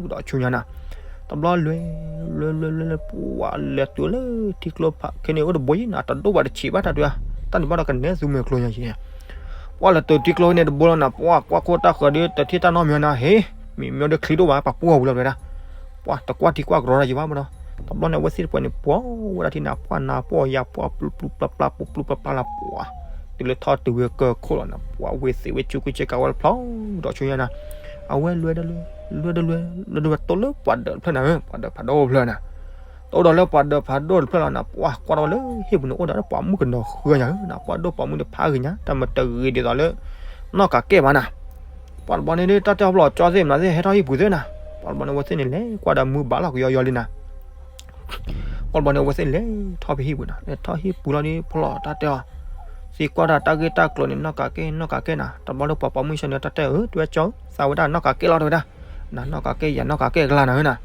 ဒီးဆူညါနၤ. တဘျီလဲၤ လဲၤ လဲၤ လဲၤ လဲၤ ပှၤလဲၤတုၤလၢထံကျိဖးခဲန့ၣ် အိၣ်တဘိယံၤနၤ တဒိၣ်ဘၣ်တဆံးဘၣ်တၢ်တဲအီၤ. တၢ်န့ၣ်ဘၣ်ဒီးကနဲသူမှဲၤကျိညါယံၤ ပှၤလဲၤတုၤထံကျိန့ၣ်တဘိလီၤနၤ ပှၤကွၢ်ခိၣ်တၢ်ဃၢၤဒီး တထံၣ်တၢ်နီတမံၤနၤ ဟ့ၣ် မ့ၢ်မ့ၢ်ဒီးချံတအိၣ်ဘၣ် ပှၤပှီၢ်ဝံၤလီၤတဲဝဲဒၣ်. ပှၤတကွၢ်ထံကွၢ်ကရီတၢ်ယံၤဘၣ်မးဒီး တဘျီန့ၣ် အဝဲသ့ၣ်တဖှဲးန့ၣ် ပှီၢ်ဝဲဒၣ်ထံနၤ ပှၤနၤပှီၢ်ယၤ ပှၤပျူပျူပျါပျါ ပူၤပျူပျါပျါလီၤ ပှၤ တုၤလၢထီၣ်တုၤဝဲကၢၢ်ခိၣ်လီၤနၤ ပှၤဝ့ၢ်သ့ၣ်ဝဲ ဆူကူဆ့ကၤဝဲလၢဖျိးဒီးဆူညါနၤ. အဝဲလဲၤဒီးလဲၤ လဲၤဒီးလဲၤ လဲၤဒီးဝဲ တိၢ်လၢပှၤဒၢးတဖျၢၣ်နၤ ပှၤဒၢးဖးဒိၣ်တဖျၢၣ်နၤ. တအိၣ်ဒီးလၢပှၤဒၢးဖးဒိၣ်တဖျၢၣ်လီၤနၤ ပှၤကွၢ်ထီၣ်ဝဲလၢဟံၣ်ပူၤန့ၣ် အိၣ်ဒီးပှၤမုၣ်ကနီၤဃုညါဧၢနၤ ပှၤဒိၣ်ပှၤမုၣ်ဒီးဖးဂ့ၤညါ တၢ်မၤတဂ့ၤဒ်သိးလၢ နီၢ်ကးကဲၣ်ဘၣ်နၤ. ပှၤတဘျီန့ၣ်ဒ်တၢ်တဲအီၤဖျိးကၠီသ့ၣ်မနုၤသ့ၣ် ဟဲထီၣ်ဟံၣ်ပူၤသ့ၣ်နၤ. ပှၤတဘျီန့ၣ် အဝဲသ့ၣ်န့ၣ် လဲၤကွၢ်ဒီးမုၢ်ဘၣ်လီၤကယီယီလံနၤ. ပှၤတဘျီန့ၣ် အဝဲသ့ၣ်လဲၤထီၣ်ဖဲဟံၣ်ပူၤနၤ လဲၤထီၣ်ဟံၣ်ပူၤလီၤဒီး ဖျိးတၢ်တဲအီၤ သံကွၢ်တၢ်တၢ်ဂ့ၢ်တၢ်ကျိၤန့ၣ် နီၢ်ကးကဲၣ် နီၢ်ကးကဲၣ်နၤ. တဘျီဒီးပှၤပိာ်မုၣ်ဆၢန့ၣ် တၢ်တဲအီၤ တဲဝဲကၠီ သးဝဲဒၣ်နီၢ်ကးကဲၣ်လီၤတဲဝဲဒၣ်. နနီၢ်ကးကဲၣ်ယၤ နီၢ်ကးကဲၣ်ကလါနၤဧၢနၤ.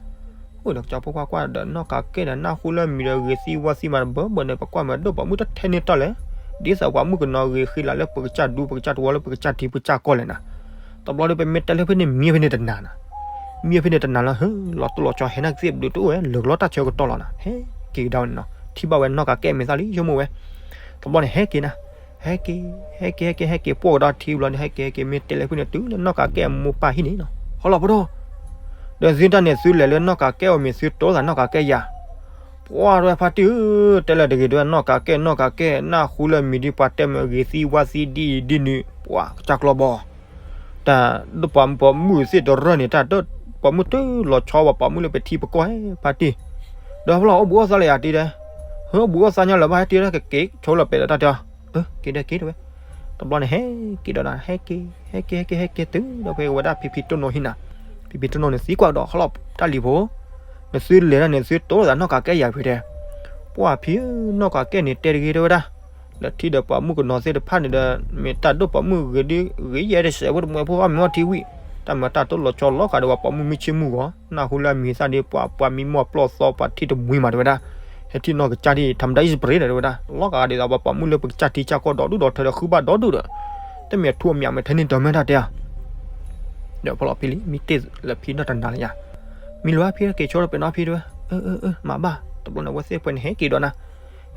အိၣ်ဒီးကၠီဖိခွါကွၢ်ဒီးနီၢ်ကးကဲၣ်ဒီး နၢ်ဟူလၢမံၤဒီး ဂ့ၤသံဝါသံမးတဘၢဘၢန့ၣ် ပကွၢ်မးဒိၣ်ပိာ်မုၣ်တထဲန့ၣ်တီၢ်လဲၣ်. ဒ်သိးပှၤမုၣ်ကနီၤဂ့ၤဃံလၤလၢ ပကစၢ်ဒူ ပကစၢ်တဝီလၢ ပကစၢ်ထံပကစၢ်ကီၢ်လဲၣ်နၤ. တဘျီဒီး ပမ့ၢ်တဲလၢဖဲန့ၣ် မံဖဲန့ၣ်တနၤနၤ. မံဖဲန့ၣ်တနၤလီၤ ဟၢ လီၤတိၢ်လီၤဆီ ဟဲနာ်က့သ့ၣ်ဘျုးတအိၣ်ဝဲ လၢာ်ကလီတၢ်ဆၢကတီၢ်လီၤနၤ ဟဲက့ၤကဒါဝဲန့ၣ်နီၤ ထံၣ်ဘၣ်ဝဲနီၢ်ကးကဲၣ်မဲာ်သၣ်လံ ဆိကမိၣ်ဝဲ. တဘျီန့ၣ် ဟဲက့ၤနၤ ဟဲက့ၤ ဟဲက့ၤ ဟဲက့ၤ ဟဲက့ၤ ပှီၢ်ကဒီးထံဘျီန့ၣ် ဟဲက့ၤ ဟဲက့ၤ မ့ၢ်တဲလၢဖဲန့ၣ် တုၤလၢနီၢ်ကးကဲၣ်အမိၢ်ပၢ်ဟံၣ်န့ၣ်နီၤ ဟီလီၤဖိဒိၣ်. ဒီးသုတၢ်န့ၣ် သုလဲၤလၢနီၢ်ကးကဲၣ်အအိၣ်မ့ၢ် သုတိၢ်သးနီၢ်ကးကဲၣ်ယၤ. ပှၤတဲဝဲဖါတံၢ်ဧၢ တဲလၢတဂ့ၤတဲဝဲ နီၢ်ကးကဲၣ် နီၢ်ကးကဲၣ် နၢ်ဟူလၢမံၤဒ်ပှၤတဲမ့ၢ် ဂ့ၤသံဝါသံဒ်အံၤဒ်နုၤ ပှၤကစၢ်ကျီဘီ တၢ်ဒိၣ်ပိာ်မုၣ်သ့ၣ်တရၢၢ်န့ၣ် တၢ်ဒိၣ်ပိာ်မုၣ်တုၤလီၤဆီပှၤပိာ်မုၣ်လၢပထံပကီၢ်ဟဲဖါတံၢ်. ဒီးဖျီၣ်အိၣ်ဘှံးအိၣ်သါလၢယၤတံၢ်ဒီး ဟၢ အိၣ်ဘှံးအိၣ်သါညီလၢၤဘၣ် ဟဲတံၢ်ဒီး ကက့ၤဆိလီၤပဲာ်ဒီးတၢ်တဲအီၤ က့ၤဒီးက့ၤတဲဝဲ. တဘျီန့ၣ် ဟဲက့ၤဒီးနၤ ဟဲက့ၤ ဟဲက့ၤ ဟဲက့ၤ ဟဲက့ၤ တုၤဒီးဖဲဝဲဒၣ်ဖံဖံတိၢ်နိဟံၣ်နၤ. ဖံဖံတိၢ်နိန့ၣ် သံကွၢ်ကဒီး ဟီလီၤတၢ်လံၤဖိ နသုလဲၤဒၣ်န့ၣ် သုတိၢ်သးနီၢ်ကးကဲၣ်ယၤဖံတဲ. ပှၤဖံဧၢ နီၢ်ကးကဲၣ်န့ၣ် တဲတဂ့ၤတဲဝဲဒၣ် လၢထံဒီးပှၤမုၣ်ကနီၤသ့ၣ်တဖၣ်န့ၣ်ဒီး မ့ၢ်တၢ်ဒိၣ်ပိာ်မုၣ်ဂ့ၤဒ်ဂ့ၤယဲၢ်တစဲးဖိတမှဲၤဖိအီၣ်မ့ၤအီထံဝံၤ တၢ်မၤတၢ်တိၢ်လီၤဆီလီၤဂာ်ဒီးပှၤပိာ်မုၣ်မ့ၢ်ဆ့မုၢ်ဂီၤ နၢ်ဟူလၢအမံၤသၣ်ဒီး ပှၤပှၤမံမီၢ်ပျီၢ်သီပှၤထံၣ်တမှံၤမးတဲဝဲဒၣ် ဟဲထံၣ်နီၢ်ကစၢ်ဒ် ထမ်မတၢ်အံၣ်စပရ့ၤဒီးတဲဝဲဒၣ် လီၤဂာ်ဒ်သိးပှၤပိာ်မုၣ်လၢပကစၢ်ထံကစၢ်ကီၢ်ဒီဒူၣ်ဒီထၢဒီးဃုဘၣ်ဒီဒူၣ်ဒီး တမ့ၢ်ထူအမ့ၢ်မ့ၢ်ထဲန့ၣ်တမ့ၢ်တၢ်တဲဧါ ဒီးဖီလီၤဖံလံ မံတ့ၢ်လၢဖံနီၢ်တနၤလၢယၤ မံလၢဖံက့ၤဆိဒီးပဲာ်နီၣ်ဖံတဲဝဲ အၢ အၢ အၢ မၤဘၣ် တဘျီန့ၣ် အဝဲသ့ၣ်ပှဲၤန့ၣ် ဟဲက့ၤဒီးနၤ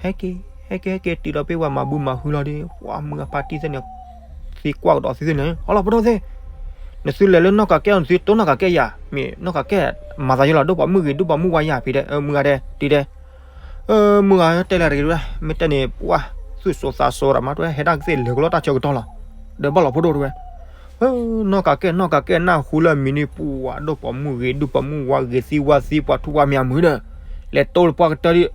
ဟဲက့ၤ ဟဲက့ၤ ဟဲက့ၤ တုၤဒီးဖဲပှၤမၤဘုမၤဟုလီၤဒီး ပှၤမုၢ်အဖါတံၢ်သ့ၣ်န့ၣ် သံကွၢ်ကဒီးသ့ၣ်သ့ၣ်န့ၣ် ဟီလီၤပဒိၣ်သ့ၣ် နသုလဲၤလၢနီၢ်ကးကဲၣ် နသုတိၢ်နီၢ်ကးကဲၣ်ယၤ မ့ၢ်နီၢ်ကးကဲၣ် မၤသးယိလီၤ ဒိၣ်ပှၤမုၣ်ဂ့ၤ ဒိၣ်ပှၤမုၣ်ဝါယၤဖံတဲ မုၢ်ဂၤဒဲး တံၤဒဲး မုၢ်ဂၤတဲလၢတဂ့ၤတဲဝဲ မ့ၢ်တဲန့ၣ် ပှၤ သူၣ်စိသးစိရၤမးတဲဝဲ ဟဲဒၣ်ကသ့ၣ်လၢာ်ကလီတၢ်ဆၢကတီၢ်လီၤ ဒီးဘၣ်လီၤဖိဒိၣ်တဲဝဲ နီၢ်ကးကဲၣ် နီၢ်ကးကဲၣ် နၢ်ဟူလၢအမံၤန့ၣ် ပှၤဒိၣ်ပိာ်မုၣ်ဂ့ၤ ဒိၣ်ပိာ်မုၣ်ဝါ ဂ့ၤသံဝါသံ ပှၤထူၣ်ဝါမ့ၢ်အမုာ်ဒီး လဲၤတိၢ်လၢပှၤကတၢၢ်ဒ်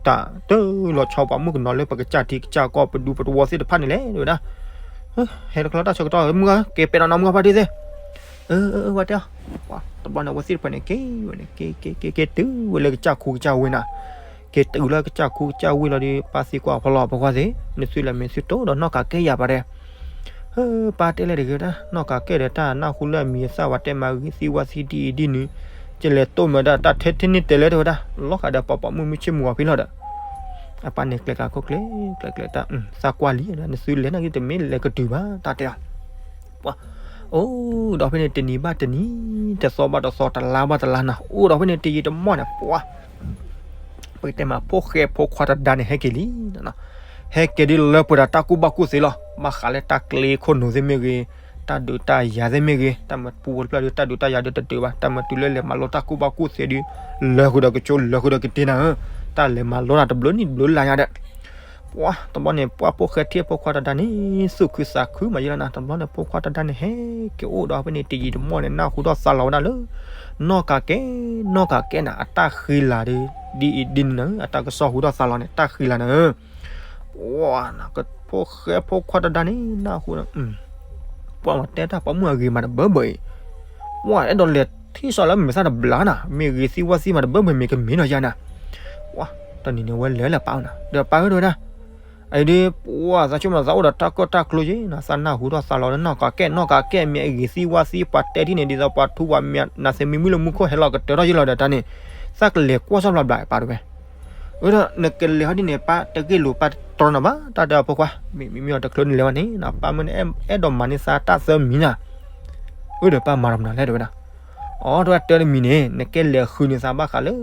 တၢ်တၢ်လီၤဆီပှၤမုၣ်ကနီၤလၢပကစၢ်ထံကစၢ်ကီၢ် ပဒူပတဝီသ့ၣ်တဖၣ်န့ၣ်လဲၣ် တဲဝဲဒၣ် ဟဲလၢာ်ကလီတၢ်ဆၢကတီၢ် မုၢ်ဂၤ က့ၤပဲာ်နီၣ်နီၢ်မုၢ်ဂၤဖါတံၢ်သ့ၣ် အၢ အၢ ဝဲတဲအီၤ တဘျီန့ၣ် အဝဲသ့ၣ်တဖၣ်န့ၣ် က့ၤဝဲန့ၣ် က့ၤ က့ၤ က့ၤ က့ၤတုၤဝဲလၢကစၢ်ခူကစၢ်ဝ့ၢ်နၤ က့ၤတုၤလၢကစၢ်ခူကစၢ်ဝ့ၢ်လီၤဒီး ပၢ်သံကွၢ်ဖီလီၤ ပှၤသ့ၣ် နသုလဲၤမ့ၢ်သုတိၢ်ဒီးနီၢ်ကးကဲၣ်ယၤပှၤတဲ ပၢ်တဲလဲၣ်တဂ့ၤဝဲဒၣ်, နီၢ်ကးကဲဒီးတၢ်နၢ်ဟူလၢအမံၤအသၣ်ဝဲတဲမၤဂ့ၤသံဝါသံဒ်အံၤဒ်နုၤ, ကလဲၤတိၢ်မၤဒၣ်တၢ်ထဲထဲန့ၣ်တဲလဲၣ်တဲဝဲဒၣ်, လီၤဃာ်ဒီးပှၤပိာ်မုၣ်မုၢ်ဆ့ၣ်မုၢ်ဂီၤဖံလီၤဒီး အပၢ်န့ၣ်ကျဲၤကးခိၣ်ကျဲၤ ကျဲၤကျဲၤတၢ် သးကွၢ်လံ, နသုလဲၤန့ၣ်ဂ့ၤ တမ့ၢ်လဲၤကတုၤဘၣ် တၢ်တဲအီၤ. ပှၤ အိၣ်ဒီးဖဲန့ၣ်တနံၤဘၣ်တနံၤ, တသီဘၣ်တသီ တလါဘၣ်တလါနီၤ, အိၣ်ဒီးဖဲန့ၣ်တယံာ်တမီၢ်န့ၣ် ပှၤ ပကတဲမး ဖိၣ်ဃဲဖိခွါတဒါန့ၣ် ဟဲက့ၤလံနီၤ, ဟဲက့ၤဒ်လၢပှဲၤဒီးတၢ်ကူၣ်ဘၣ်ကူၣ်သ့လီၤ, ဘၣ်ဃးလၢတၢ်ကျ့ခိၣ်နူာ်သ့ၣ်မ့ၢ်ဂ့ၤ, တၢ်ဒုးတၢ်ယၤသ့ၣ်မ့ၢ်ဂ့ၤ, တၢ်မၤပူၤဝဲတဖျၢၣ်ဒီး တၢ်ဒုးတၢ်ယၤဒီးတဒုးဘၣ်, တၢ်မၤတုၤလၢလဲၤမၤလိတၢ်ကူၣ်ဘၣ်ကူၣ်သ့ဒီး လၢာ်ဃုာ်ဒီးကဆိ လၢာ်ဃုာ်ဒီးကတ့နၤဧၢ, တၢ်လဲၤမၤလိတၢ်တဘျုးနံၣ်တဘျုးလါညါဒီး ပှၤတဘျီန့ၣ် ပှၤဖိၣ်ဃဲထံၣ်ဖိခွါတဒါန့ၣ် သူၣ်ခုသးခုမးယဲလီၤနီၤ, တဘျီန့ၣ် ဖိခွါတဒါန့ၣ် ဟဲက့ၤအိၣ်ဒီးဖဲန့ၣ် တယံာ်တမီၢ်န့ၣ် နၢ်ဟူထီၣ်သးလီၤဝဲဒၣ်လၢ နီၢ်ကးကဲ နီၢ်ကးကဲနၤ အတၢ်ဃံလၤဒီး ဒ်အံၤဒ်နုၤနၤဧၢ, အတၢ်ကစီၣ်ဟူထီၣ်သးလီၤန့ၣ် တၢ်ဃံလၤနၤဧၢ, ပှၤ ဖိၣ်ဃဲဖိခွါတဒါန့ၣ် နၢ်ဟူ ပှၤမၤတဲတၢ်ပိာ်မုၣ်အဂ့ၤမးတဘၢဘၢအံၤ, ပှၤအဲၣ်ဒိးလဲၤထံၣ်စီၤလၢမုၢ်မဆါတဘျီနၤ, မ့ၢ်ဂ့ၤသံဝါသံမးတဘၢဘၢ မ့ၢ်ကမ့ၢ်နီၤယါနၤ, ပှၤ တနံၤန့ၣ်ဝဲလဲၤလၢပၢ်အိၣ်နၤ, ဒီးပၢ်ဧၢ တဲဝဲဒၣ်, အံၤဒ် ပှၤသးဆိကမိၣ်သးအိၣ်ဒီးတၢ်ကီတၢ်ကျိယဲနၤ, သးနၢ်ဟူထီၣ်သးလီၤလၢနီၢ်ကးကဲ နီၢ်ကးကဲ မ့ၢ်အဂ့ၤသံဝါသံ ပှၤတဲထံၣ်န့ၣ် ဒ်သိးပှၤထူပှၤမံၤ နၤသ့ၣ်မံမုၢ်လၢမူခိၣ်ဟဲလီၤကတၢၢ်ထီၣ်ယဲလီၤဒီးတၢ်န့ၣ်, သးကလဲၤကွၢ်စီၣ်ဘျီဘျီပၢ်တဲဝဲ အၢ ဒီးနကလဲၤဟီဒ်န့ၣ် ပၢ်တဂ့ၢ်လိာ်ပၢ်တတြီနၤဘၣ် တၢ်တဲအီၤဖိခွါ, မ့မ့ၢ်အီၤတချုးနလဲၤဘၣ်န့ၣ် ပၢ်မ့ၢ်နအဲၣ်ဒိးမၤန့ၢ်သးတၢ်သၢမံၤနၤ, အၢ ဒီးပၢ်မၤဒီးမနုၤလဲၣ်တဲဝဲဒၣ်, အိ တဲဝဲဒၣ် တၢတမံၤန့ၣ် နကလဲၤဃုန့ၢ်သးဘၣ်ဃးလၢ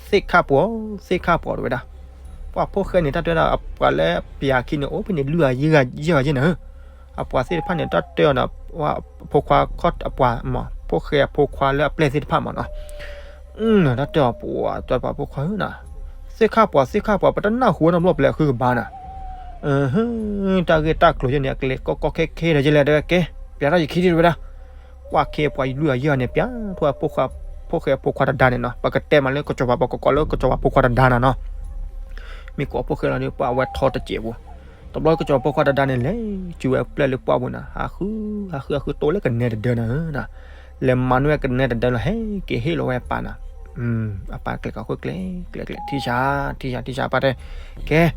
သ့ၣ်ခၣ်ပှီၤ သ့ၣ်ခၣ်ပှီၤတဲဝဲဒၣ်, ပှၤဖိၣ်ဃဲန့ၣ် တၢ်တဲဒၣ်အပှၤလၢပျၢၤခံန့ၣ် အိၣ်ဖဲန့ၣ် လွံၢ်ဂၤယဲၢ်ဂၤယဲၢ်ဂၤယဲၢ်နၤဧၢ, အပှၤသ့ၣ်တဖၣ်န့ၣ် တၢ်တဲအီၤဒီး ဖိခွါအပှၤမး ဖိၣ်ဃဲအဖိခွါလၢအပျဲၢ်သ့ၣ်တဖၣ်မးနီၤ, တၢ်တဲအီၤပှၤ တဲပှၤဖိခွါဧၢနၤ, သ့ၣ်ခၣ်ပှီၤ သ့ၣ်ခၣ်ပှီၤ ပတနၢ်ဟူဝဲနီတဘျီပလဲၤဃုကဘၣ်နၤ, တၢ်ဂ့ၢ်တၢ်ကျိၤယဲန့ၣ် အကလဲၤကီကီခဲခဲဒီးယဲလဲၣ်တဲဝဲကဲ, ပျးထီၣ်ယခံဒ်တဲဝဲဒၣ်, ကွၢ်ခဲပှၤလွံၢ်ဂၤယဲၢ်ဂၤန့ၣ် ပျးထီၣ်ဖိၣ်ဃဲအဖိခွါတဒါန့ၣ်နီၤ, ပကတဲမးလၢကစီၤပၤ ပကကိးလၢကစီၤပၤဖိခွါတဒါနၤနီၤ, မ့ၢ်ကိးဖိၣ်ဃဲလီၤဒီး ပှၤဝဲထီတစဲးပူၤ, တဘျီကစီၤပၤဖိခွါတဒါန့ၣ် လဲၤစုဝဲပျဲၢ်လၢပှၢ်ပူၤနၤ, ဟးဃု ဟးဃု ဟးဃုတိၢ်လၢကနဲတဒၢနၤဧၢ, လဲၤမၤန့ၢ်ဝဲကနဲတဒၢလီၤ ဟဲက့ၤဟ့ၣ်လီၤဝဲအပၢ်နၤ, အပၢ်ကျဲၤကီခိၣ်ကျဲၤ ကျဲၤကျဲၤ ထံၣ်ဆါ ထံၣ်ဆါ ထံၣ်ဆါ ပၢ်တဲ, ကဲ ဂ့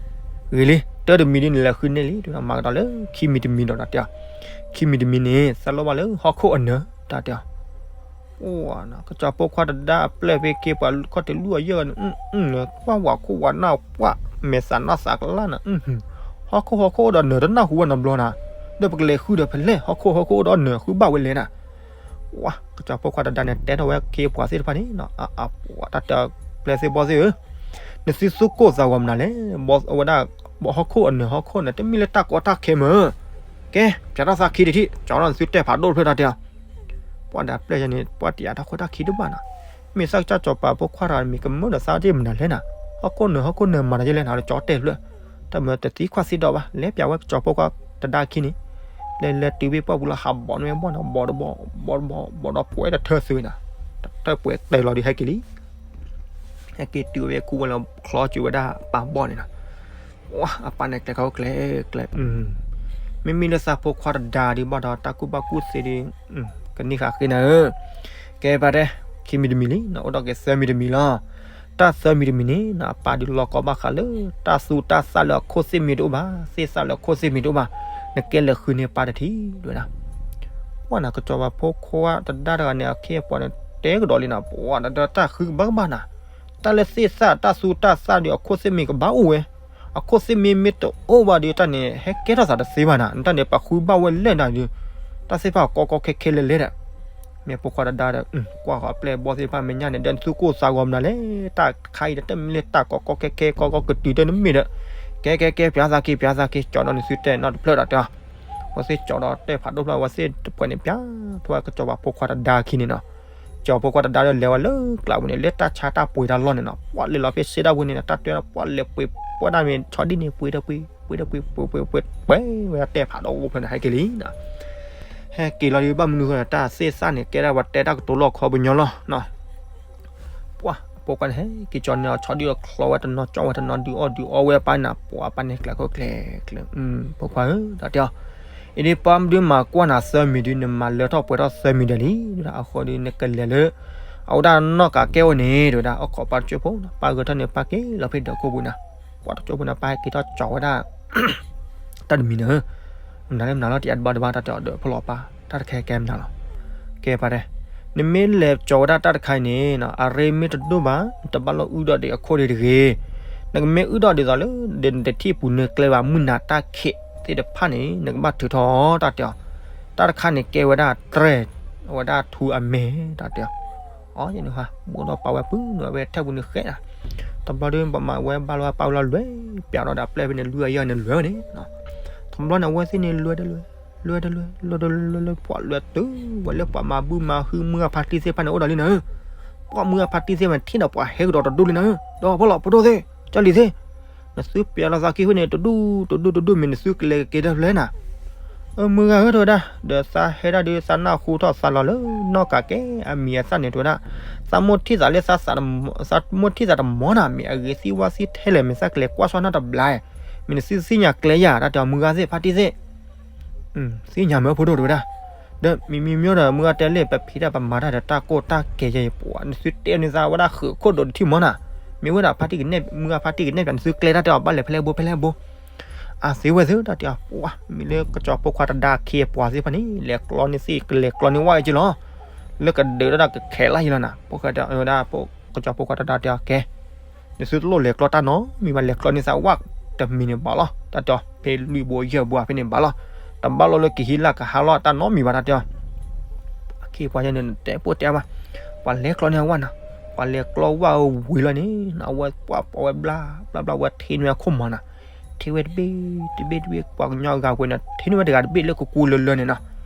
ၤလံ တၢတမံၤဒ်န့ၣ် လဲၤဃုန့ၢ်လံ ဒုးမၤကဒီးလၢခံမံၤတမံၤဒီးတဲအီၤ, ခံမံၤတမံၤန့ၣ် သးလီၤဘၣ်လၢဟီၣ်ခိၣ်အနၢၤ တၢ်တဲအီၤ ကစီၤပၤဖိခွါတဒါအပျဲၢ်ဖဲက့ၤပှၤခီၣ်ထံးလွံၢ်ဂၤယဲၢ်ဂၤန့ၣ်, ကွၢ်ဝးခိၣ်ဝးနၢ် ကွၢ်မဲာ်သးနါသးကလါနၤ, ဟီၣ်ခိၣ်ဟီၣ်ခိၣ်အိၣ်ဒီးနၢၤတနၢ်ဟူဝဲနီတဘျီနၤ, ဒီးပကလဲၤဃုဒီးဖဲလဲၣ် ဟီၣ်ခိၣ်ဟီၣ်ခိၣ်အိၣ်ဒီးနၢၤ ဃုဘၣ်ဝဲလဲၣ်နၤ, ဝါ ကစီၤပၤဖိခွါတဒါန့ၣ် တဲထီၣ်ဝဲက့ၤပှၤသ့ၣ်တဖၣ်န့ၣ်, အပှၤတၢ်တဲပျဲၢ်သ့ၣ်ဘီၣ်သ့ၣ်ဧၢ, နသုသူၣ်ကိၢ်သးဂီၤမနုၤလဲၣ်, ဘီၣ်ဝဲဒၣ် ဟီၣ်ခိၣ်အနၢၤဟီၣ်ခိၣ်နၢၤ တမ့ၢ်လၢတၢ်ကီတၢ်ခဲမ့ၢ်, ကဲ ပျးထီၣ်သးခံတထံၣ် ကၠီထီၣ်နသုတဲဖးဒိၣ်တဖျၢၣ်တၢ်တဲအီၤ, ပှၤဒၣ်ပျဲၢ်ယဲန့ၣ် ပှၤတယာ်တၢ်ခိၣ်တၢ်ခံတဘၣ်နၤ, မ့ၢ်သးကစၢ်စီၤပၤဖိခွါတဂၤမ့ၢ်ကမၢဒီးသးတ့ၢ်မနုၤလဲၣ်နၤ, ဟီၣ်ခိၣ်နၢၤဟီၣ်ခိၣ်နၢၤမၤတၢ်ယဲလဲၣ်နၤ လၢကၠီတဲဖျၢၣ်, တၢ်မၢတသံခွါသံဒီးဘၣ် လဲၤပျးဝဲကစီၤပၤဖိခွါတဒါခံန့ၣ်, လဲၤလဲၤတုၤဝဲပှၢ်ပူၤလီၤ ဟးဘီၣ်န့ၢ်ဝဲဘီၣ်န့ၣ် ဘီၣ်တဘီၣ် ဘီၣ်တဘီၣ် ဘီၣ်ဒီးပှဲၤတထၢသုးနၤ, တၢ်ပှဲၤတဲလီၤဒုးဟဲက့ၤလံ ဟဲက့ၤတုၤဝဲခူဝဲလီၤချီစူၤဝဲဒၣ်ပၢ်ဘီၣ်န့ၣ်နီၤ, ဝါ အပၢ်န့ၣ်ကျဲၤခီကျဲၤကျဲၤ, မ့မ့ၢ်လၢသးဖိခွါတဒါဒုးဘၣ်ဒီးတၢ်ကူၣ်ဘၣ်ကူၣ်သ့ဒုး, ကန့ၢ်ဃာ်ဃ့နၤဧၢ, ကဲပၢ်တဲ, ခံမံၤတမံၤလံနီၤ အိၣ်ဒီးက့ၤသၢမံၤတမံၤလီၤ, တၢ်သၢမံၤတမံၤန့ၣ်နီၤ အပၢ်ဒုးလီၤကီဘၣ်ဃးလၢ တၢ်သူတၢ်သၣ်လၢအခိၣ်သ့ၣ်မ့ၢ်တအိၣ်ဘၣ်, သ့ၣ်သၣ်လၢအခိၣ်သ့ၣ်မ့ၢ်တအိၣ်ဘၣ်, နကဲလဲၤဃုန့ၢ်ပၢ်တထံၣ်ဒ်ဝဲဒၣ် ပှၢ်နၤ ကစီၤပၤဖိခွါတဒါတဂၤန့ၣ် အခ့အပှၤန့ၣ် တဲကဒီးလံနၤ, ပှၢ်ဒီးတၢ်ဃုကဘၣ်ကဘၣ်နၤ, တၢ်လၢသ့ၣ်သၣ် တၢ်သူတၢ်သၣ်ဒီး အခိၣ်သ့ၣ်မ့ၢ်ကဘၣ်အိၣ်ဝဲ, အခိၣ်သ့ၣ်မ့ၢ်မ့ၢ်တအိၣ်ဘၣ်ဒီး တၢ်န့ၣ် ဟဲကဲထီၣ်သးတသ့ဘၣ်နၤ, တၢ်န့ၣ် ပှၤဃုဘၣ်ဝဲလဲၣ်နၤဒီး, တၢ်သ့ၣ်တဖၣ်ကီကီခဲခဲလဲၣ်လဲၣ်ဒီး မ့ၢ်ဖိခွါတဒါဒီး ကွၢ်ဃီၤပျဲၢ်ဘီၣ်သ့ၣ်တဖၣ်မဲာ်ညါန့ၣ် ဒီးနသူၣ်ကိၢ်သးဂီၤမနုၤလဲၣ်, တၢ်ခါအံၤဒီး တမ့ၢ်လၢတၢ်ကီကီခဲခဲ ကီကီကတုၤတၢ်တမ့ၢ်ဒီး, ကဲကဲကဲ ပျးသးက့ၤ ပျးသးက့ၤ ကၠီဒီးနသုတဲနီတဖျၢၣ်ဒီးတဲ, ဝဲသ့ၣ်ကၠီဒီးတဲဖးဒိၣ်ဖျၢၣ် ဝဲသ့ၣ်တဖှဲးန့ၣ် ပျးထီၣ်ဝဲကစီၤပၤဖိခွါတဒါခံန့ၣ်နီၤ, ကစီၤပၤဖိခွါတဒါဒီးလဲၤဝဲလၢကျးပူၤန့ၣ် လၢတၢ်ဆါတၢ်ပှ့ၤတၢ်လီၢ်န့ၣ်နီၤ, ပှၤလဲၤလီၤဖဲစ့ဒၣ်ဝ့ၢ်န့ၣ် တၢ်တဲပှၤလဲၤပှ့ၤပှဲၤဒၣ်မ့ၢ်ဆီဒ်န့ၣ် ပှ့ၤဒီးပှ့ၤ ပှ့ၤဒီးပှ့ၤ ပှ့ၤပှ့ၤပှ့ၤ ပှဲၤဝဲဒၣ်တဲဖးဒိၣ်အိၣ်ဖျၢၣ်န့ၣ် ဟဲက့ၤလံ ဟဲက့ၤလီၤဒီး ဘၣ်မနုၤဃိ တၢ်သ့ၣ်သၣ်န့ၣ် ကဲဒၣ်ပှၤတဲတၢ်ကတိၤလီၢ်ခီပညီလီၤ. ပှၤ အဖိခွါန့ၣ် ဟဲက့ၤကၠီန့ၣ် အဆီဒုၣ်အချီဝဲတနီၤ ကၠီဝဲတနီၤ ဒုးအီၣ်ဒုးအီဝဲအပၢ်န့ၣ် ပှၤအပၢ်န့ၣ်ကျဲၤခိၣ်ကျဲၤကျဲၤ ဖိခွါဧၢ ဒီးတဲအီၤ, အံၤဒ်ပၢ်ဒုးမၤကွၢ်နၤသၢမံၤဒုး နမၤလၢထီၣ်ပှဲၤထီၣ်သၢမံၤဒဲးလံ အဃိဒီး နကလဲၤလၢ အဝဲဒၣ်နီၢ်ကးကဲအိၣ်န့ၣ် တဲဝဲဒၣ် အိၣ်ခိးပၢ်တကၠိဖိ ပၢ်ဂဲၤထီၣ်န့ၣ် ပၢ်က့ၤလီၤဖဲဒၢးခိၣ်ပူၤနၤ, ပှၤတကၠိဖိန့ၣ် ပၢ်ဟဲက့ၤထီၣ်ကၠီဝဲဒၣ် တၢ်တမံၤန့ၣ် မနုၤလၢမနုၤလီၤ တအါတဘၣ်တဘၣ် တၢ်တဲအီၤဒီးဖိလီၤပၢ် တၢ်တခါကဲမနုၤလီၤ. ကဲပှၤတဲ, နမ့ၢ်လဲၤကၠီၤဝဲဒၣ်တၢ်တခါအံၤန့ၣ် အရ့မ့ၢ်တဒိၣ်ဘၣ် နတဘၣ်လိၣ်အုၣ်ဒီးဒံးအခိၣ်ဒံးတဂ့ၤ. နကမ့ၢ်အုၣ်ဒီးဒ်သိးလၢ ဒီးနတထံၣ်ပူၤနၢၤကျဲဘၣ် မုၢ်နၤတၢ်ခံးသ့ၣ်တဖၣ်န့ၣ် နကဘၣ်ထုးထီၣ်တၢ်တဲအီၤ. တၢ်တခါန့ၣ်ကဲဝဲဒၣ်တြဲၤ, အဝဲဒၣ်ထူအမဲာ် တၢ်တဲအီၤ. အီ ယန့ၣ်ဟါ ဘိၣ်ဒီးပာ်ဝဲပုၢ်နုာ်ဝဲထဲပူၤန့ၣ်ဃဲနၤ. တဘျီဒီး ပမၤဝဲဘၣ်လီၤဝဲပာ်ဝဲလီၤလွဲၢ် ပျးဒီးဒီးအပျဲၢ်ဖဲန့ၣ် လွံၢ်အယီၢ်န့ၣ်လွဲၢ်ဝဲန့ၣ်. တဘျီန့ၣ် အဝဲသ့ၣ်န့ၣ်လွဲၢ်တလွဲၢ်, လွဲၢ်တလွဲၢ်, လွဲၢ်တလွဲၢ်, လွဲၢ်တလွဲၢ်, ပှၤလွဲၢ်တုၤဝဲလၢပှၤမၤဘုမၤဟုမုၢ်ဂၢ်ဖါတံၢ်သ့ၣ်တဖၣ်န့ၣ်အိၣ်ဒီးလံနၤ. ပှၤမုၢ်ဂၢ်ဖါတံၢ်သ့ၣ်တဖၣ်ထံၣ်ဒီးပှၤဟဲကဒီးတဒူၣ်လံနၤ. ဒီးဖိလီၤဖိဒိၣ်သ့ၣ်, ကၠီလံၤသ့ၣ်, နသုပျးလီၤသးခံဃုာ်န့ၣ် တဒူၣ်တဒူၣ်တဒူၣ်မ့ၢ်နသုကလဲၤကက့ၤတၢ်ဖျဲနၤ. အၢ မုၢ်ဂၢ်ဧၢ တဲဝဲဒၣ်, ဒီးသးဟဲဒၣ်ဒီး သးနၢ်ဟူထီၣ်သးလီၤလၢနီၢ်ကးကဲအမံၤအသၣ်န့ၣ် တဲဝဲဒၣ်, သးမိၣ်ထံၣ်သးလၢ သးမိၣ်ထံၣ်သးတမီၤနၤ မ့ၢ်အဂ့ၤသံဝါသံထဲလဲၣ် မ့ၢ်သးကလဲၤကွၢ်ဆီၣ်နီတဘျီ, မ့ၢ်နသုသ့ၣ်ညါကျဲယၤ တၢ်တဲအီၤမုၢ်ဂၢ်သ့ၣ်ဖါတံၢ်သ့ၣ် သ့ၣ်ညါမ့ၢ်ဖိဒိၣ်တဲဝဲဒၣ်. ဒီးမံၤမံၤမ့ၢ်ဒီး မုၢ်ဂၢ်တဲလၢ ပဖံးတၢ်ပမၤတၢ်ဒီးတၢ်ကိၢ်တၢ်ကဲယဲအံၤ ပှၤနသုတဲန့ၢ်သးဝဲဒၣ်ဃုာ်ခိၣ်ဒိးတထံၣ်မီၤနၤ, မ့ၢ်ဝဲဒၣ်ဖါတံၢ်ကနဲၣ် မုၢ်ဂၢ်ဖါတံၢ်ကနဲၣ်ပၠးနသုကျဲတၢ်တဲအီၤ ဘၣ်လဲၤဖဲလဲၣ်ဘိဖဲလဲၣ်ဘိ အသ့ဝဲသ့ၣ်တၢ်တဲအီၤ ပှၤမ့ၢ်လၢကစီၤဖိခွါတဒါအခ့အပှၤသ့ၣ်တဖၣ်န့ၣ် လဲၤကျီန့ၢ်သ့ၣ် ကလဲၤကျီန့ၢ်ဝဲအံၤကလီၤ, လၢကဒုးဒၣ်ကခဲလၢာ်ယံၤလီၤနၤ, ပှၤဝဲဒၣ် ကစီၤဖိခွါတဒါတဲအီၤ ကဲ နသုတလိၣ်လဲၤကျီတၢ်နီတမံၤဘၣ် လဲၤကျီန့ၢ်သးဝဲတမံၤန့ၣ်ဘၣ်လီၤ တၢ်တဲအီၤ ဖဲလွံၢ်ဘိယဲၢ်ဘိဖဲန့ၣ်ဘၣ်လီၤ, တဘၣ်လိာ်လၢကဟံးလၢကဟးလီၤတၢ်နီတမံၤဘၣ် တၢ်တဲအီၤ အခ့အပှၤန့ၣ် တဲပိၢ်တဲဘၣ်, ပှၤလဲၤကျီန့ၢ်ဝဲနၤ, ပှၤလဲၤကျီဝဲဝံၤလီၤန့ၣ် အဝဲပှၤပိာ်ဝဲဘျါဘျါဘျါ ဝဲထံၣ်န့ၢ်ဝဲခိၣ်မီၤနၤ, ထံၣ်ဝဲတဘ့ၣ်တဘ့ၣ်တဘ့ၣ် ပှၤကညီဂၤဝဲန့ၣ် ထံၣ်န့ၢ်ဝဲတဂၤတဘ့ၣ်လၢကကူလၢလၢန့ၣ်နီၤ,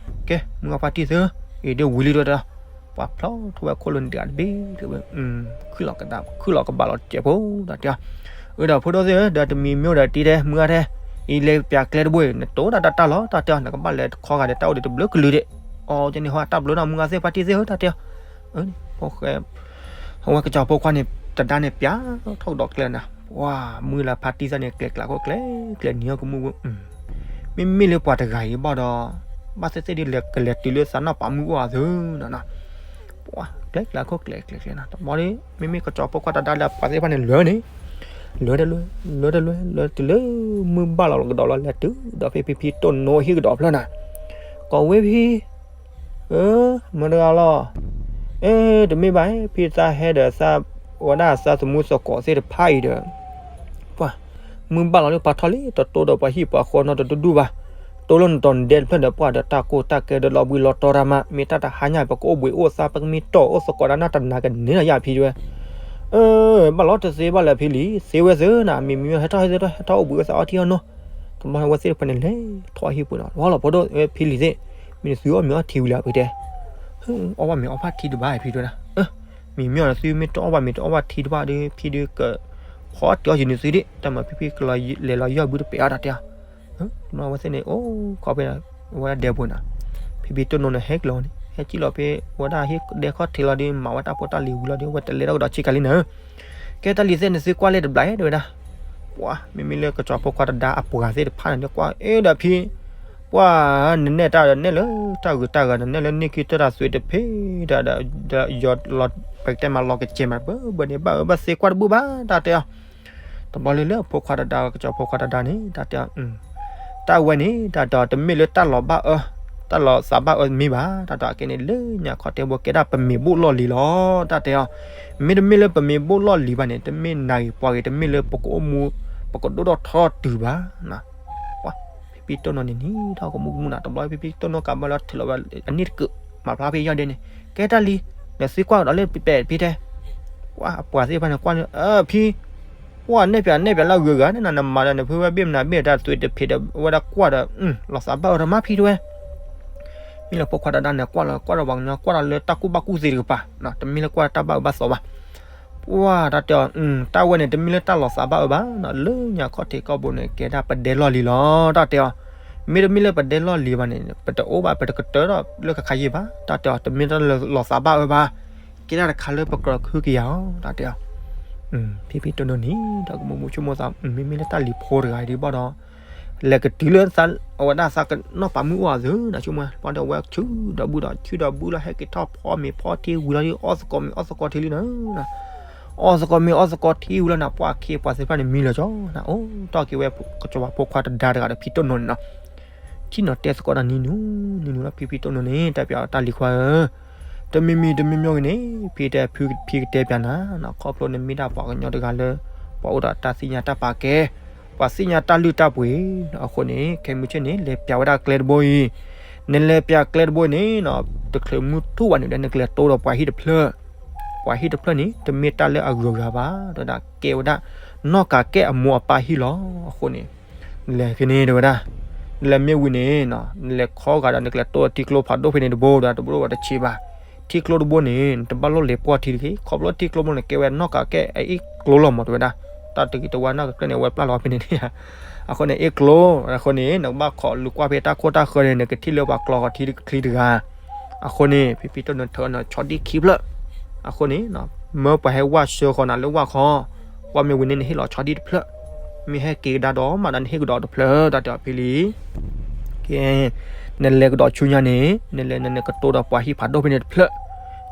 ကဲ မုၢ်ဂၢ်ဖါတံၢ်သ့ၣ်, အံၤဒ်ဝံၤလံဒီး ပှၤဖျီထီၣ်ဝဲခိၣ်လၢန့ၣ်တဂၤတဘ့ၣ် တဲဝဲ, ခုၣ်လီၤကဘၣ်လီၤစဲးဖိ တၢ်တဲအီၤ, အၢ ဒီးဖိဒိၣ်သ့ၣ်ဧၢ ဒီးတမံၤမ့ၢ်ဒီးတံၤတဲ မုၢ်ဂၢ်ထဲ, အံၤလဲၤပၠးကျဲတဘိအံၤ နတိၢ်ဒၣ်တၢ်တၢ်လီၤ တၢ်တဲအီၤ နကဘၣ်လဲၤတခီဂၤဒီးတၢ်အိၣ်ဒံးတဘျုးကလုာ်ဒံး, အီၤကန့ၣ်ဟီ တၢ်ဘျုးနီၤ မုၢ်ဂၢ်သ့ၣ်ဖါတံၢ်သ့ၣ်ဧၢ တၢ်တဲအီၤ, အဝဲကစီၤဖိခွါန့ၣ် တဒါန့ၣ် ပၠးထီၣ်ကဒီးကျဲနၤ, ပှၤမုၢ်လၢဖါတံၢ်သ့ၣ်န့ၣ် ကျဲကျးခိၣ်ကျဲကျဲနံၤဟီၣ်ကမူၣ်ဝဲ, မ့မ့ၢ်လၢပှၤတဂၤအံၤဘၣ်ဒီး ဘၣ်သ့ၣ်သ့ၣ်ဒ်လဲၣ် ကလဲၤတုၤလၢသးနီၢ်ပာ်မုၢ်အိၣ်အသိးနီၤ, ပှၤကျဲကျးခိၣ်ကျဲကျဲကျဲနၤ တဘျီဒီး မ့မ့ၢ်ကစီၤဖိခွါတဒါလၢပှၤသ့ၣ်တဖၣ်န့ၣ် လဲၤန့ၣ် လဲၤတလဲၤ လဲၤတလဲၤ လဲၤတုၤလၢမုၢ်ဘၣ်လီၤကဒီးလီၤ လဲၤတုၤဒီးဖဲဖံဖံတိၢ်နိဟ့ၣ်ကဒီးဖျၢၣ်နၤ, ကိးဝဲဖံ အၢ မတၤတဂၤလီၤ, အၢ တမ့ၢ်ဘၣ် ဖံသးဟဲဒီးသး ဝဲဒၣ်သးသမူသကိးသ့ၣ်တဖၣ်အံၤဒီး ပှၤ မုၢ်ဘၣ်လီၤလၢပှၤထီၣ်လံ တတိၢ်ဒီးပှၤဟံၣ်ပှၤဃီနီတဒူၣ်ဒူၣ်ဘၣ်, တိၢ်လၢနတီၤနဒဲတဖျၢၣ်ဒီး ပှၤဒီးတၢ်ကိၢ်တၢ်ကဲဒီးလီၤဘှံးလီၤတီၤတၢ်မး မ့ၢ်တၢ်တဟါညါ ပကအိၣ်ဘှံးအိၣ်သါ ပကမ့ၢ်တီၢ်အိၣ်သကိးတၢ်နၢ်တနၤကန့ၢ်လီၤယၤဖံဝဲ, အၢ ဘၣ်လီၤတသ့ဘၣ်လၢဖံလံၤ သ့ဝဲသ့ၣ်နၤ မံၤမံၤဟဲထီၣ်ဟဲထီၣ်ဟဲထီၣ်အိၣ်ဘှံးအိၣ်သါအီထံအီနိ, တဘျီဝဲသ့ၣ်တဖၣ်န့ၣ်လဲၤထီၣ်ဟံၣ်ပူၤနီၤ ဝဲလီၤဖိဒိၣ်ဝဲဖံလံၤသ့ၣ်, မ့ၢ်နသုအီၣ်မ့ၤအီထံဝံၤလၢဖံတဲ အီၣ်ဘၣ်မ့ၤအီဘၣ်ထံတဘၣ်ဖံတဲဒၣ်, မ့မ့ၢ်အီၤနသုမ့ၢ်တအီၣ်ဘၣ်မ့ၤတအီဘၣ်ထံတဘၣ်ဒီး ဖံဒီးကဃီတ့ၢ်အီၤယံၤနသုဒံး တၢ်မၤဖံဖံကလီၤလဲၤလီၤယီၢ်ဘုတပဲာ်အီၤတၢ်တဲအီၤ, အဝဲသ့ၣ်န့ၣ် အိၣ်ခိးဖဲ ဝဲဒၣ်ဒဲပူၤနီၤ, ဖံဖံတိၢ်နိန့ၣ်ဟဲကလီၤန့ၣ် ဟဲကံၣ်လီၤဖဲ ဝဲဒၣ်ဟံၣ်ဒဲခီၣ်ထံးလီၤဒီး မၤဝဲတၢ်ဖိတၢ်လံၤဝံၤလီၤဒီး ဝဲတလဲၤထီၣ်ကဒီးဆံးကၤလံနၤ ကဲတၢ်လံၤသ့ၣ်န့ၣ် သုကွၢ်လၢတဘျီဒီးဝဲဒၣ်, ပှၤ မ့မ့ၢ်လၢကစီၤဖိခွါတဒါအပှၤသ့ၣ်တဖၣ်န့ၣ် ကွၢ်အဲၣ်ဒီးဖံ, ပှၤ နနဲၣ်တၢ်ဒီးနဲၣ်လၢတၢ်ဂုၤတၢ်ဂၤ နနဲၣ်လၢန့ၢ်ကံၢ်တၢ်တၢ်သွံတဖ့ဒီး ဒီးယီၤလီၤ ပကတဲမၤလီၤကစဲးမး ဘၣ်ဘၣ်န့ၣ် ဘၣ်အၢဘၣ်သ့ကွၢ်တဘူၣ်ဘၣ် တၢ်တဲအီၤ တဘျီလၢလၢဖိခွါတဒါ ကစီၤဖိခွါတဒါန့ၣ် တၢ်တဲအီၤ တၢ်ဝဲန့ၣ် တၢ်တဲအီၤ တမ့ၢ်လၢတၢ်လီၤဘၣ်အၢ တၢ်လီၤသးဘၣ်အၢမ့ၢ်ဘၣ် တၢ်တဲအီၤ အကဲန့ၣ် လၢညါခီတဲဘိကဲဒၣ်ပမ့ၤဘိၣ်လီၢ်လံၤလီၤ တၢ်တဲအီၤ မ့တမ့ၢ်လၢပမ့ၤဘိၣ်လီၢ်လံၤဘၣ်န့ၣ် တမ့ၢ်နၤဂ့ၤပှၤဂ့ၤ တမ့ၢ်လၢပကအိၣ်မူ ပကဒိၣ်ထီၣ်ထီတုၤဘၣ် ပှၤ ဖံဖံတိၢ်နိန့ၣ် နံၤထီၣ်ကမူၣ်ကမူၣ်နၤ တဘျီဖံဖံတိၢ်နိကးဘၣ်လီၤထုးလီၤဝဲအနံၣ်တကုး မၤဖျါဖဲယီၢ်ဒဲန့ၣ် ကဲတၢ်လံၤ နသုကွၢ်ကဒီးလၢပပဲာ်ဖံတဲ ပှၤအပှၤသ့ၣ်တဖၣ်န့ၣ် ကွၢ်လၢ အၢ ဖံ ပှၤနဲၣ်ပၠးနဲၣ်ပၠးလၢအဂုၤအဂၤန့ၣ် နမၤဒီးနဖုဝဲဘ့ၣ်မနုၤဘ့ၣ်တၢ်သွံတဖံးဒီး အဝဲဒၣ်ကွၢ်ဒီး လီၤသးဘၣ်အၢတမါဖံတဲဝဲ မ့ၢ်လၢဖိခွါတဒါန့ၣ် ကွၢ်လီၤကွၢ်ဒီးပှၤကညီ ကွၢ်ဒီးလၢတၢ်ကူၣ်ဘၣ်ကူၣ်သ့တကပၤ တမ့ၢ်လၢကွၢ်တၢ်ဘၣ်အၢဘၣ်သီဘၣ် ပှၤတၢ်တဲအီၤ တၢ်ဝဲန့ၣ် တမ့ၢ်လၢတၢ်လီၤသးဘၣ်အၢဘၣ် လၢညါခီၣ်ထံးကီၢ်ပူၤန့ၣ် ကဲဒၣ်ပဒဲလီၢ်လံၤလီၤ တၢ်တဲအီၤ မ့တမ့ၢ်လၢပဒဲလီၢ်လံၤဘၣ်န့ၣ် ပတအိၣ်ဘၣ် ပတကတၢၢ်ထီၣ်လၢခါခါယံာ်ဘၣ် တၢ်တဲအီၤ တမ့ၢ်တၢ်လီၤသးဘၣ်အၢဘၣ် ကဲဒၣ်တခါလၢပကြၢးကဟုကယာ်အီၤ တၢ်တဲအီၤ ဖံဖံတိၢ်နိန့ၣ် ဒီးကမူးမူးဆိကမိၣ်သး မ့မ့ၢ်လၢတၢ်လံၤဖိတဂၤအံၤဒ်ဘၣ်ဒီး လဲၤကတုၤလၢ အဝဲဒၣ်သးကနီၣ်ပာ်မုၢ်အိၣ်အသိး နဆိကမိၣ် ပှၤဒီးဝဲဆူဒီးဘုဒီး ဆူဒီးဘုလီၤ ဟဲက့ၤထီၣ်ဖီမ့ၤဖီထံဝံၤလီၤဒီး အီၣ်သကိးမ့ၤအီၣ်သကိးထံလံနၤ အီၣ်သကိးမ့ၤအီၣ်သကိးထံဝံၤလီၤနၤ ပှၤအခ့အပှၤသ့ၣ်တဖၣ်န့ၣ်မံလီၤကၠီနၤ အိၣ်တီၢ်က့ၤဝဲ ကစီၤပၤဖိခွါတဒါတဂၤဒီးဖံတိၢ်နိန့ၣ်နီၤ ထံၣ်နီၤတဲသကိးတၢ်နံၤနုၤ, နံၤနုၤလီၤ ဖံဖံတိၢ်နိန့ၣ် တဲပၠးတၢ်လံၤခွါဧၢ, တမံၤမံၤတမံၤမံၤဂ့ၤန့ၣ် ဖံတဲဖံကတဲပၠးနၤ, ခီဖျိနမ့ၢ်ဒၣ်ပှၤကညီတဂၤလၢ ပှၤအိၣ်ဒီးတၢ်သ့ၣ်ညါတၢ်ပာ်ကဲ, ပှၤသ့ၣ်ညါတၢ်လုၢ်တၢ်ပှ့ၤ, အဃိန့ၣ် ခဲမုၢ်ဆ့ၣ်န့ၣ် လဲၤပၠးဝဲဒၣ်ကျဲတဘိအံၤ, နလဲၤပၠးကျဲတဘိအံၤန့ၣ် တချုးမုၢ်ထူၣ်ဘၣ်န့ၣ်ဒီး နကလဲၤတိဒီးပှၤဟံၣ်တဖျၢၣ်, ပှၤဟံၣ်တဖျၢၣ်န့ၣ် တမ့ၢ်တၢ်လၢအဂုၤအဂၤဘၣ်, တဲဝဲဒၣ် ကဲဝဲဒၣ် နီၢ်ကးကဲၣ်အမိၢ်အပၢ်ဟံၣ်လီၤ. အဃိန့ၣ် နလဲၤက့ၤန့ၣ် တဲဝဲဒၣ်, နလဲၤမ့ၢ်ဝံၤန့ၣ် နလဲၤခီဂာ်ဒီး နကလဲၤတိထံကျိဖးဒိၣ်ဖဲန့ၣ်တဘိဒီး တဘိဘၣ်တဆံးဘၣ်, ထံကျိတဘိန့ၣ် နတဘၣ်လိၣ်လဲၤပှီၢ်ထံတဂ့ၤ, ခီဖျိထံကျိတဘိန့ၣ် ကဲဝဲနီၢ်ကးကဲၣ်အအ့ၣ်ကျိလီၤမး တဲဝဲဒၣ်, တၢ်တဂ့ၤတဝါနီၢ်ကးကဲၣ်န့ၣ် အဝဲပျၢ်လီၤဖဲန့ၣ်န့ၣ်, အဃိန့ၣ် အ့ၣ်ကျိ, အဃိန့ၣ် နကဘၣ်ခိးလူၤကွၢ်ဖဲတၢ်ခိၣ်တၢ်ဃၢၤန့ၣ် နကထံၣ်လၢပှၤကျီဃီၤထံချံတဂၤ, အဃိန့ၣ် ဖံဖံတိၢ်နိထၢအီၤဆီဒံၣ်ခံဖျၢၣ်, အဃိန့ၣ် မၢပှၤဟဲဝၢ်ဆှၢဃီၤနၤလၢဝၢ်ခီ, ကွၢ်မ့ၢ်ဝံၤန့ၣ် နဟ့ၣ်လီၤဆီဒံၣ်တဖျၢၣ်, မ့ၢ်ဟဲက့ၤကဒါဒီးမးဒီး နဟ့ၣ်ကဒီးတဖျၢၣ် တၢ်တဲအီၤဖံလံ, ကဲ, နလဲၤကဒီးဆူညါန့ၣ် နလဲၤနကတိဒီးပှၤဟံၣ်ဖးဒိၣ်ဖဲန့ၣ်တဖျၢၣ်,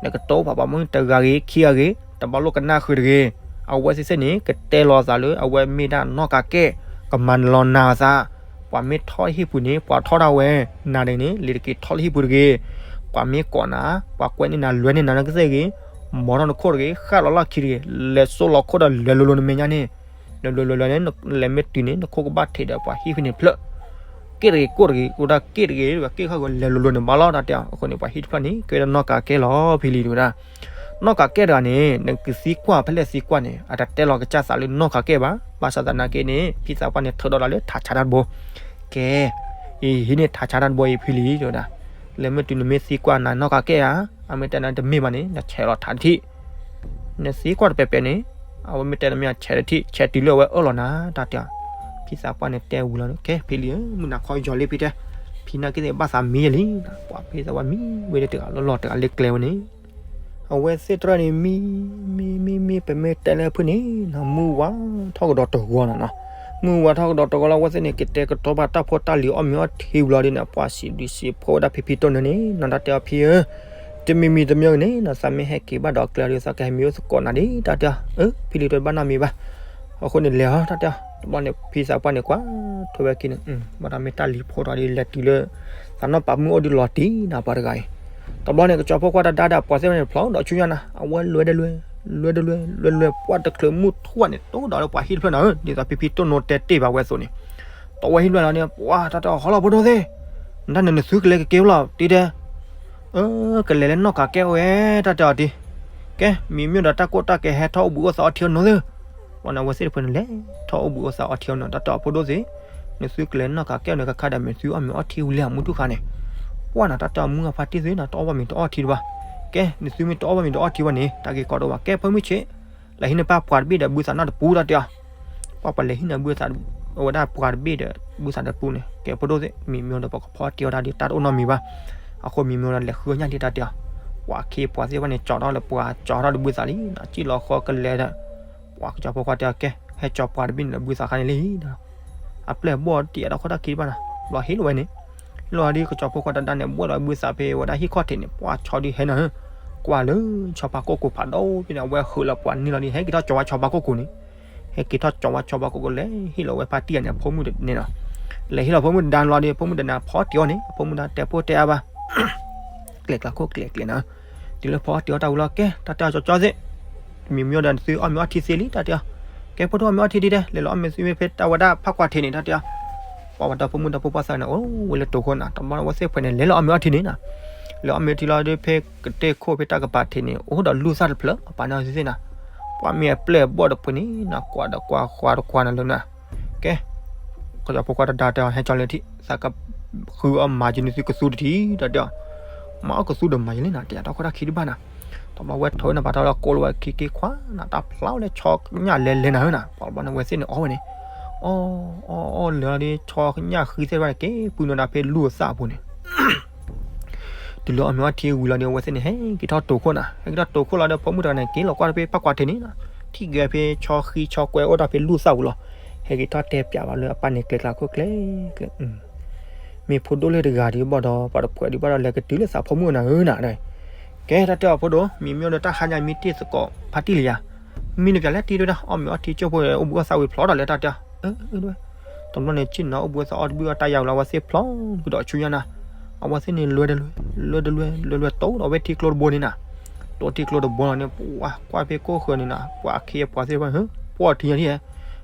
နကတိပှၤဘၣ်မုၢ်တဂၤဂ့ၤ ခံဂၤဂ့ၤ တဘၣ်လိၣ်ကနၣ်ဃုာ်တဂ့ၤ, အဝဲသ့ၣ်သ့ၣ်န့ၣ် ကတဲလီၤသးလၢအဝဲမ့ၢ်ဒၣ်နီၢ်ကးကဲၣ်, ကမၤနလီၤနၤအသး, ပှၤမ့ၢ်ထီၣ်လၢဟံၣ်ပူၤန့ၣ် ပှၤထီၣ်ဒၣ်ဝဲ, နၤဒ်န့ၣ် လံၤတက့ၤထီၣ်လၢဟံၣ်ပူၤတဂ့ၤ, ပှၤမ့ၢ်ကိးနၤ, ပှၤကွဲးန့ၢ်နၤ လွဲန့ၢ်နၤ နကသ့ၣ်ဂ့ၤ, မီထီၣ်နခိၣ်တဂ့ၤ, ဃၣ်လီၤလီၢ်ခံတဂ့ၤ, လဲၤစိလီၤခိၣ်ဒီးလဲၤလိၤလိၤနမဲာ်ညါန့ၣ်, လဲၤလိၤလိၤလဲၤန့ၣ် လဲၤမ့ၢ်တုၤန့ၣ် နခိၣ်ကဘၣ်ထံးဒီးပှၤဟံၣ်ဖဲန့ၣ်တဖျၢၣ်, က့ၣ်တဂ့ၤကိၣ်တဂ့ၤ အိၣ်ဒၣ်က့ၣ်တဂ့ၤ က့ၣ်ခီၣ်ဂီၤလဲၤလိၤလိၤန့ၣ်ဘၣ်လီၤ တၢ်တဲအီၤ, အဃိန့ၣ် ပှၤဟံၣ်တဖျၢၣ်န့ၣ် ကဲဝဲဒၣ်နီၢ်ကးကဲၣ်လီၤ ဖံလံၤ တဲဝဲဒၣ်, နီၢ်ကးကဲၣ်တဂၤန့ၣ် နကသံကွၢ်ဖဲလဲၣ်သံကွၢ်န့ၣ် အတတဲလီၤကစၢ်သးလၢနီၢ်ကးကဲၣ်ဘၣ်, ဘၣ်ဆၣ်သနာ်က့န့ၣ် ဖံသးပှၢ်န့ၣ် ထုးဒီးလၢထးဆါတၢ်တဘိ, ကဲ, အံၤဟံးန့ၢ်ထးဆါတၢ်တဘိအံၤ ဖံလံၤ တဲဝဲဒၣ်, လဲၤမ့ၢ်တုၤနမ့ၢ်သံကွၢ်နၤနီၢ်ကးကဲၣ်ဧါ, အမ့ၢ်တဲနၤတမ့ၢ်ဘၣ်န့ၣ် နဆဲးလီၤထးတထံၣ် နသံကွၢ်တပဲာ်ပဲာ်န့ၣ်, အဝဲမ့ၢ်တဲနၤမ့ၢ်ဆဲးတထံၣ် ဆဲးတုၤလၢအဝဲအၢၣ်လီၤနၤ တၢ်တဲအီၤ, ဖံသးပှၢ်န့ၣ်တဲဝံၤလီၤန့ၣ် ကဲ ဖံလံၤဧၢ မုၢ်နၤခီယီၤလံဖံတဲ, ဖံနာ်က့သ့ၣ်ဘၣ်သးမံယလံ, ပှၤဖံသးပှၢ်မံဝဲဒၣ်တဂၤလီၢ်လီၢ်တဂၤလၢကျဲဝဲန့ၣ်, အဝဲသ့ၣ်တဖၣ်န့ၣ် မံ မံ မံ မံ ပမ့ၢ်တဲလၢဖုၣ်န့ၣ် မုၢ်ဝါထီၣ်ကဒီးတဂီၤနီၤနီၤ, မုၢ်ဝါထီၣ်ကဒီးတဂီၤလီၤ အဝဲသ့ၣ်န့ၣ် ကတဲာ်ကတီၤဘၣ်တၢ်ဖိတၢ်လံၤအီၣ်မ့ၤအီထံဝံၤလီၤဒ်န့ၣ် ပှၤစံးဘျုးစံးဖှိၣ်ဝဲဒၣ်ဖံဖံတိၢ်နၢန့ၣ် နီၢ်တၢ်တဲအီၤဖံဧၢ, တမံၤမံၤတမံၤန့ၣ် နသးမ့ၢ်ဟဲက့ၤဘၣ်ဒီးကျဲဒီး သးကဟဲမံအိၣ်သကိးနၤဒ် တၢ်တဲအီၤ, အၢ ဖံလံၤတဲဘၣ်နီတမံၤဘၣ်, အဃိန့ၣ်လဲၤဟီ တၢ်တဲအီၤ, တဘျီန့ၣ် ဖံသးပှၢ်န့ၣ်ကွၢ်ထွဲဝဲခံန့ၣ် ဘၣ်တၢ်မ့ၢ်တၢ်လံၤဖိဒီးဒ်လဲၤတုၤလၢ သးနီၢ်ပာ်မုၣ်အိၣ်ဒ်လီၤတံၢ်နၤပှၤတဂၤအံၤ, တဘျီန့ၣ် ကစီၤဖိခွါတဒါဒီးပှၤသ့ၣ်တဖၣ်န့ၣ် ဖျိဒီးဆူညါနၤ အဝဲလွဲဒီးလွဲ, လွဲဒီးလွဲ လွဲဒီးလွဲ ပှၢ်တချုးမုၢ်ထူၣ်ဘၣ်န့ၣ် တိၢ်ဒီးလၢပှၤဟံၣ်တဖျၢၣ်နၤဧၢ, ဒ်သိးဖံဖံတိၢ်နိတဲတ့ၢ်ဘၣ်ဝဲအသိးန့ၣ်, တီဝဲဟံၣ်တဖျၢၣ်လီၤန့ၣ် ပှၢ်တၢ်တဲအီၤ ဟီလီၤဖိဒိၣ်သ့ၣ်, နတၢ်န့ၣ်နသုကလဲၤကကဲဝဲလီၤ တံၤတဲ အၢ ကလဲၤလၢနီၢ်ကးကဲၣ်ဝဲ တၢ်တဲအီၤတံၤ, ကဲ မံၤမ့ၢ်ဒီးတၢ်ကိၢ်တၢ်ကဲဟဲထီၣ်အိၣ်ဘှံးအိၣ်သါအီထံအီနိသ့ၣ်, ဘၣ်န့ၣ် အဝဲသ့ၣ်တဖၣ်န့ၣ်လဲၤထီၣ်အိၣ်ဘှံးအိၣ်သါအီထံအီနိ တၢ်တဲအီၤဖိဒိၣ်သ့ၣ်, နသုကလဲၤနီၢ်ကးကဲၣ်န့ၣ် ကခါဒီးမ့ၢ်သုအီၣ်မ့ၤအီထံဝံၤလံမူထူၣ်ခါန့ၣ်, ပှၢ်နၤတၢ်တဲအီၤမုၢ်အဖါတံၢ်သ့ၣ်နၤ တအီၣ်ဘၣ်မ့ၤတအီထံတဘၣ်, ကဲ နသုမ့ၢ်တအီၣ်ဘၣ်မ့ၤတအီထံဘၣ်န့ၣ် တၢ်ဂ့ၢ်ကီတအိၣ်ဘၣ် ကဲဖိမုၣ်ဆ့း လၢဟံးန့ၢ်ပၢ်ပှၤတဘ့ၣ်ဒီးဘုသးနီၢ်တပူ တၢ်တဲအီၤ, ပှၢ်ပှၤလဲၤဟံးန့ၢ်ဘုသး အဝဲဒၣ်ပှၤတဘ့ၣ်ဒီးဘုသးတပူန့ၣ် ကဲဖိဒိၣ်သ့ၣ် မံၤမ့ၢ်ဒီးပကဖီတံၢ်အီၣ်တၢ်ဒ်တၢ်တအိၣ်နီတမံၤဘၣ်, အဃိမံၤမ့ၢ်ဒီးလဲၤဃုအီၣ်ညၣ်ဒ်တၢ်တဲအီၤ, ပှၤခ့ပှၤသ့ၣ်တဖၣ်န့ၣ် ကၠီထီၣ်လၢပှၤကၠီထီၣ်ဒီးဘုသးလံ စံၣ်လီၤဃီကလဲၤဒီး, ပှၤကစီၤဖိခွါတဲအီၤ ကဲ ဟဲကၠီပှၤတဘ့ၣ်န့ၣ်ဒီးဘုသးခါန့ၣ်လံ အပျဲၢ်ဘီၣ်တံၢ်အတၢ်ခီၣ်တၢ်ခံတဘၣ်နီၤ ဘျီဟ့ၣ်လီၤဝဲန့ၣ်, ဟ့ၣ်လီၤဒ်ကစီၤဖိခွါတဒါန့ၣ် ဘှဲၣ်လီၤဘုသးဖဲဝဲဒၣ်ဟံၣ်ခီၣ်ထံးန့ၣ် ပှၢ်ဆီဒုးဟဲနၤဧၢ, ကွၢ်လၢဆီဖါကိၢ်ကိၤဖးဒိၣ်ဖဲန့ၣ် အဝဲဟုးလီၤပှၤန့ၢ်လီၤဒ် ဟဲက့ၤထီၣ်ကၠီဝဲဆီဖါကိၢ်ကိၤန့ၣ်, ဟဲက့ၤထီၣ်ကၠီဝဲဆီဖါကိၢ်ကိၤ လဲၤဟ့ၣ်လီၤဝဲဖါတံၢ်အန့ၣ် အဖိမုၣ်တန့ၣ်နီၤ, လဲၤဟ့ၣ်လီၤဖိမုၣ်တဒါလီၤဒ် ဖိမုၣ်တန့ၣ် ဖီတံၢ်အီၣ်န့ၣ် အဖိမုၣ်တဒါတဲဖိတဲအါဘၣ် ကျဲၤကျါခိၣ်ကျဲၤကျဲၤနၤ, တုၤလၢဖီတံၢ်အီၣ်တၢ်ဝံၤလီၤ ကဲ တၢ်တဲအီၤကၠီကၠီသ့ၣ်, မံၤမ့ၢ်ဒီးနသုအီၣ်မ့ၤအီထံသ့လံ တၢ်တဲအီၤ, ကဲဖိဒိၣ်အီၣ်မ့ၤအီထံဒ်တဲ လဲၤလီၤအီၣ်မ့ၤသုမ့ၢ်ဖဲတၢ်ဝဲဒၣ်ဖးကွၢ်ထံးန့ၣ် တၢ်တဲအီၤ, ပှၤဝဲဒီဖိမုၣ်ဒီဖိပှၢ်သၢဂၤန့ၣ် အိၣ်ဝဲလၢတိာ်ခိၣ်နၤ တဘျီန့ၣ် အဝဲသ့ၣ်ဖဲန့ၣ် လဲၤလီၤအီၣ်မ့ၤအီထံန့ၣ်နၤ, လဲၤအီၣ်မ့ၤအီထံလီၤဒ်ဖဲကတဲခိၣ်ဖဲတၢ်ကပၤထံးန့ၣ် အိၣ်ဒီးလူၢ်သၣ်တဖျၢၣ် အပာ်န့ၢ်အီၤသ့ၣ်သ့ၣ်နၤ, ပှၢ်မ့ၢ်အပျဲၢ်ဘီၣ်တဖုန့ၣ်နၤ ကွၢ်ဒီးကွၢ်ဃီတကွၢ်နၤလၢနၤ ကဲ, ကစီၤဖိခွါတဒါတဲအီၤ ဟဲကၠီလၢထံၣ် သးကဃုအီၣ်မၤယနသုကသူတထံၣ် တၢ်တဲအီၤ, မၤအီၣ်ကသူဒီးမၤယလံနၤ တဲတၢ်ခီၣ်တၢ်ခံတဘၣ်နၤ, တဘျီဝဲထိးနၤပာ်ထီၣ်လၢကိးလီၤဝဲခံက့ခွါနၤ တၢ်ဖျါဝဲလၢဆီညၣ်လဲၤလဲၤနၤဧၢနၤ ပှၤတဘျီန့ၣ် ဝဲသ့ၣ်န့ၣ်အီၣ်ဝဲန့ၣ်, အီၣ်အီၣ်အီၣ်လဲၤလီၤဒ်ဆီညၣ်ဃံသ့ၣ်တဖၣ်န့ၣ် က့ၤပူၤနီၤဒၣ်ဖဲလူၢ်သၣ်အပူၤန့ၣ် တုၤလၢအီၣ်မ့ၤအီထံဝံၤလီၤဒီး အဝဲသ့ၣ်န့ၣ် ဟဲက့ၤထီၣ်တိာ်ခိၣ်နၤ ဟဲက့ၤထီၣ်တိာ်ခိၣ်လီၤဒီး ဖိမုၣ်တဂၤန့ၣ် က့ၤလီၤကွၢ်ဖဲဖးကွၢ်ထံးန့ၣ်နၤ, ထံၣ်က့ၤဖဲဆီဃံဆီကွဲအိၣ်တၢ်ဖဲလူၢ်သၣ်ပူၤလီၤ, ဟဲက့ၤထီၣ်တဲပၠးဘၣ်လၢအပၢ်န့ၣ် ကျဲၤကျါခိၣ်ကျဲၤကျဲၤ မ့ၢ်ဖိဒိၣ်လၢတဂၤဒံးဘၣ်ဒီး ပှၤတဖှဲးဒံးဘၣ်ဒီး လဲၤကတုၤလၢသးဖိမုၣ်နၤဧၢနၤ, ကဲတၢ်တဲအီၤဖိဒိၣ် မံၤမ့ၢ်ဒီးတၢ်ဟါညါမံတ့ၢ်သကိးဖါတံၢ်လံယၤ, မံတပျးလဲၣ်တံၢ်ဒၣ် အီၣ်မ့ၤအီထံကၠိၢ်ဖိအိၣ်ဘှံးအိၣ်သါဝံၤဖျိဒီးလဲၤတၢ်တဲအီၤ, အၢ အၢ ဒဝဲ တဘျီန့ၣ် ဆ့ၣ်နီၤအိၣ်ဘှံးသးအီၣ်တဘုၣ်အီၣ်တၢ်ယါဝံၤလီၤ အဝဲသ့ၣ်ဖျီကွံာ်ဒီးဆူညါနၤ, အဝဲသ့ၣ်န့ၣ်လွဲတလွဲ, လွဲတလွဲ လွဲတလွဲ တိၢ်ဒီးဝဲထံကျိတဘိန့ၣ်နၤ, တိၢ်ထံကျိတဘိလီၤန့ၣ် ပှၤကွၢ်ဖဲကိၣ်ဃၢၤန့ၣ်နၤ ပှၤအခ့အပှၤသ့ၣ်တဖၣ် ပှၤထံၣ်ညါထံၣ်ဧဲ,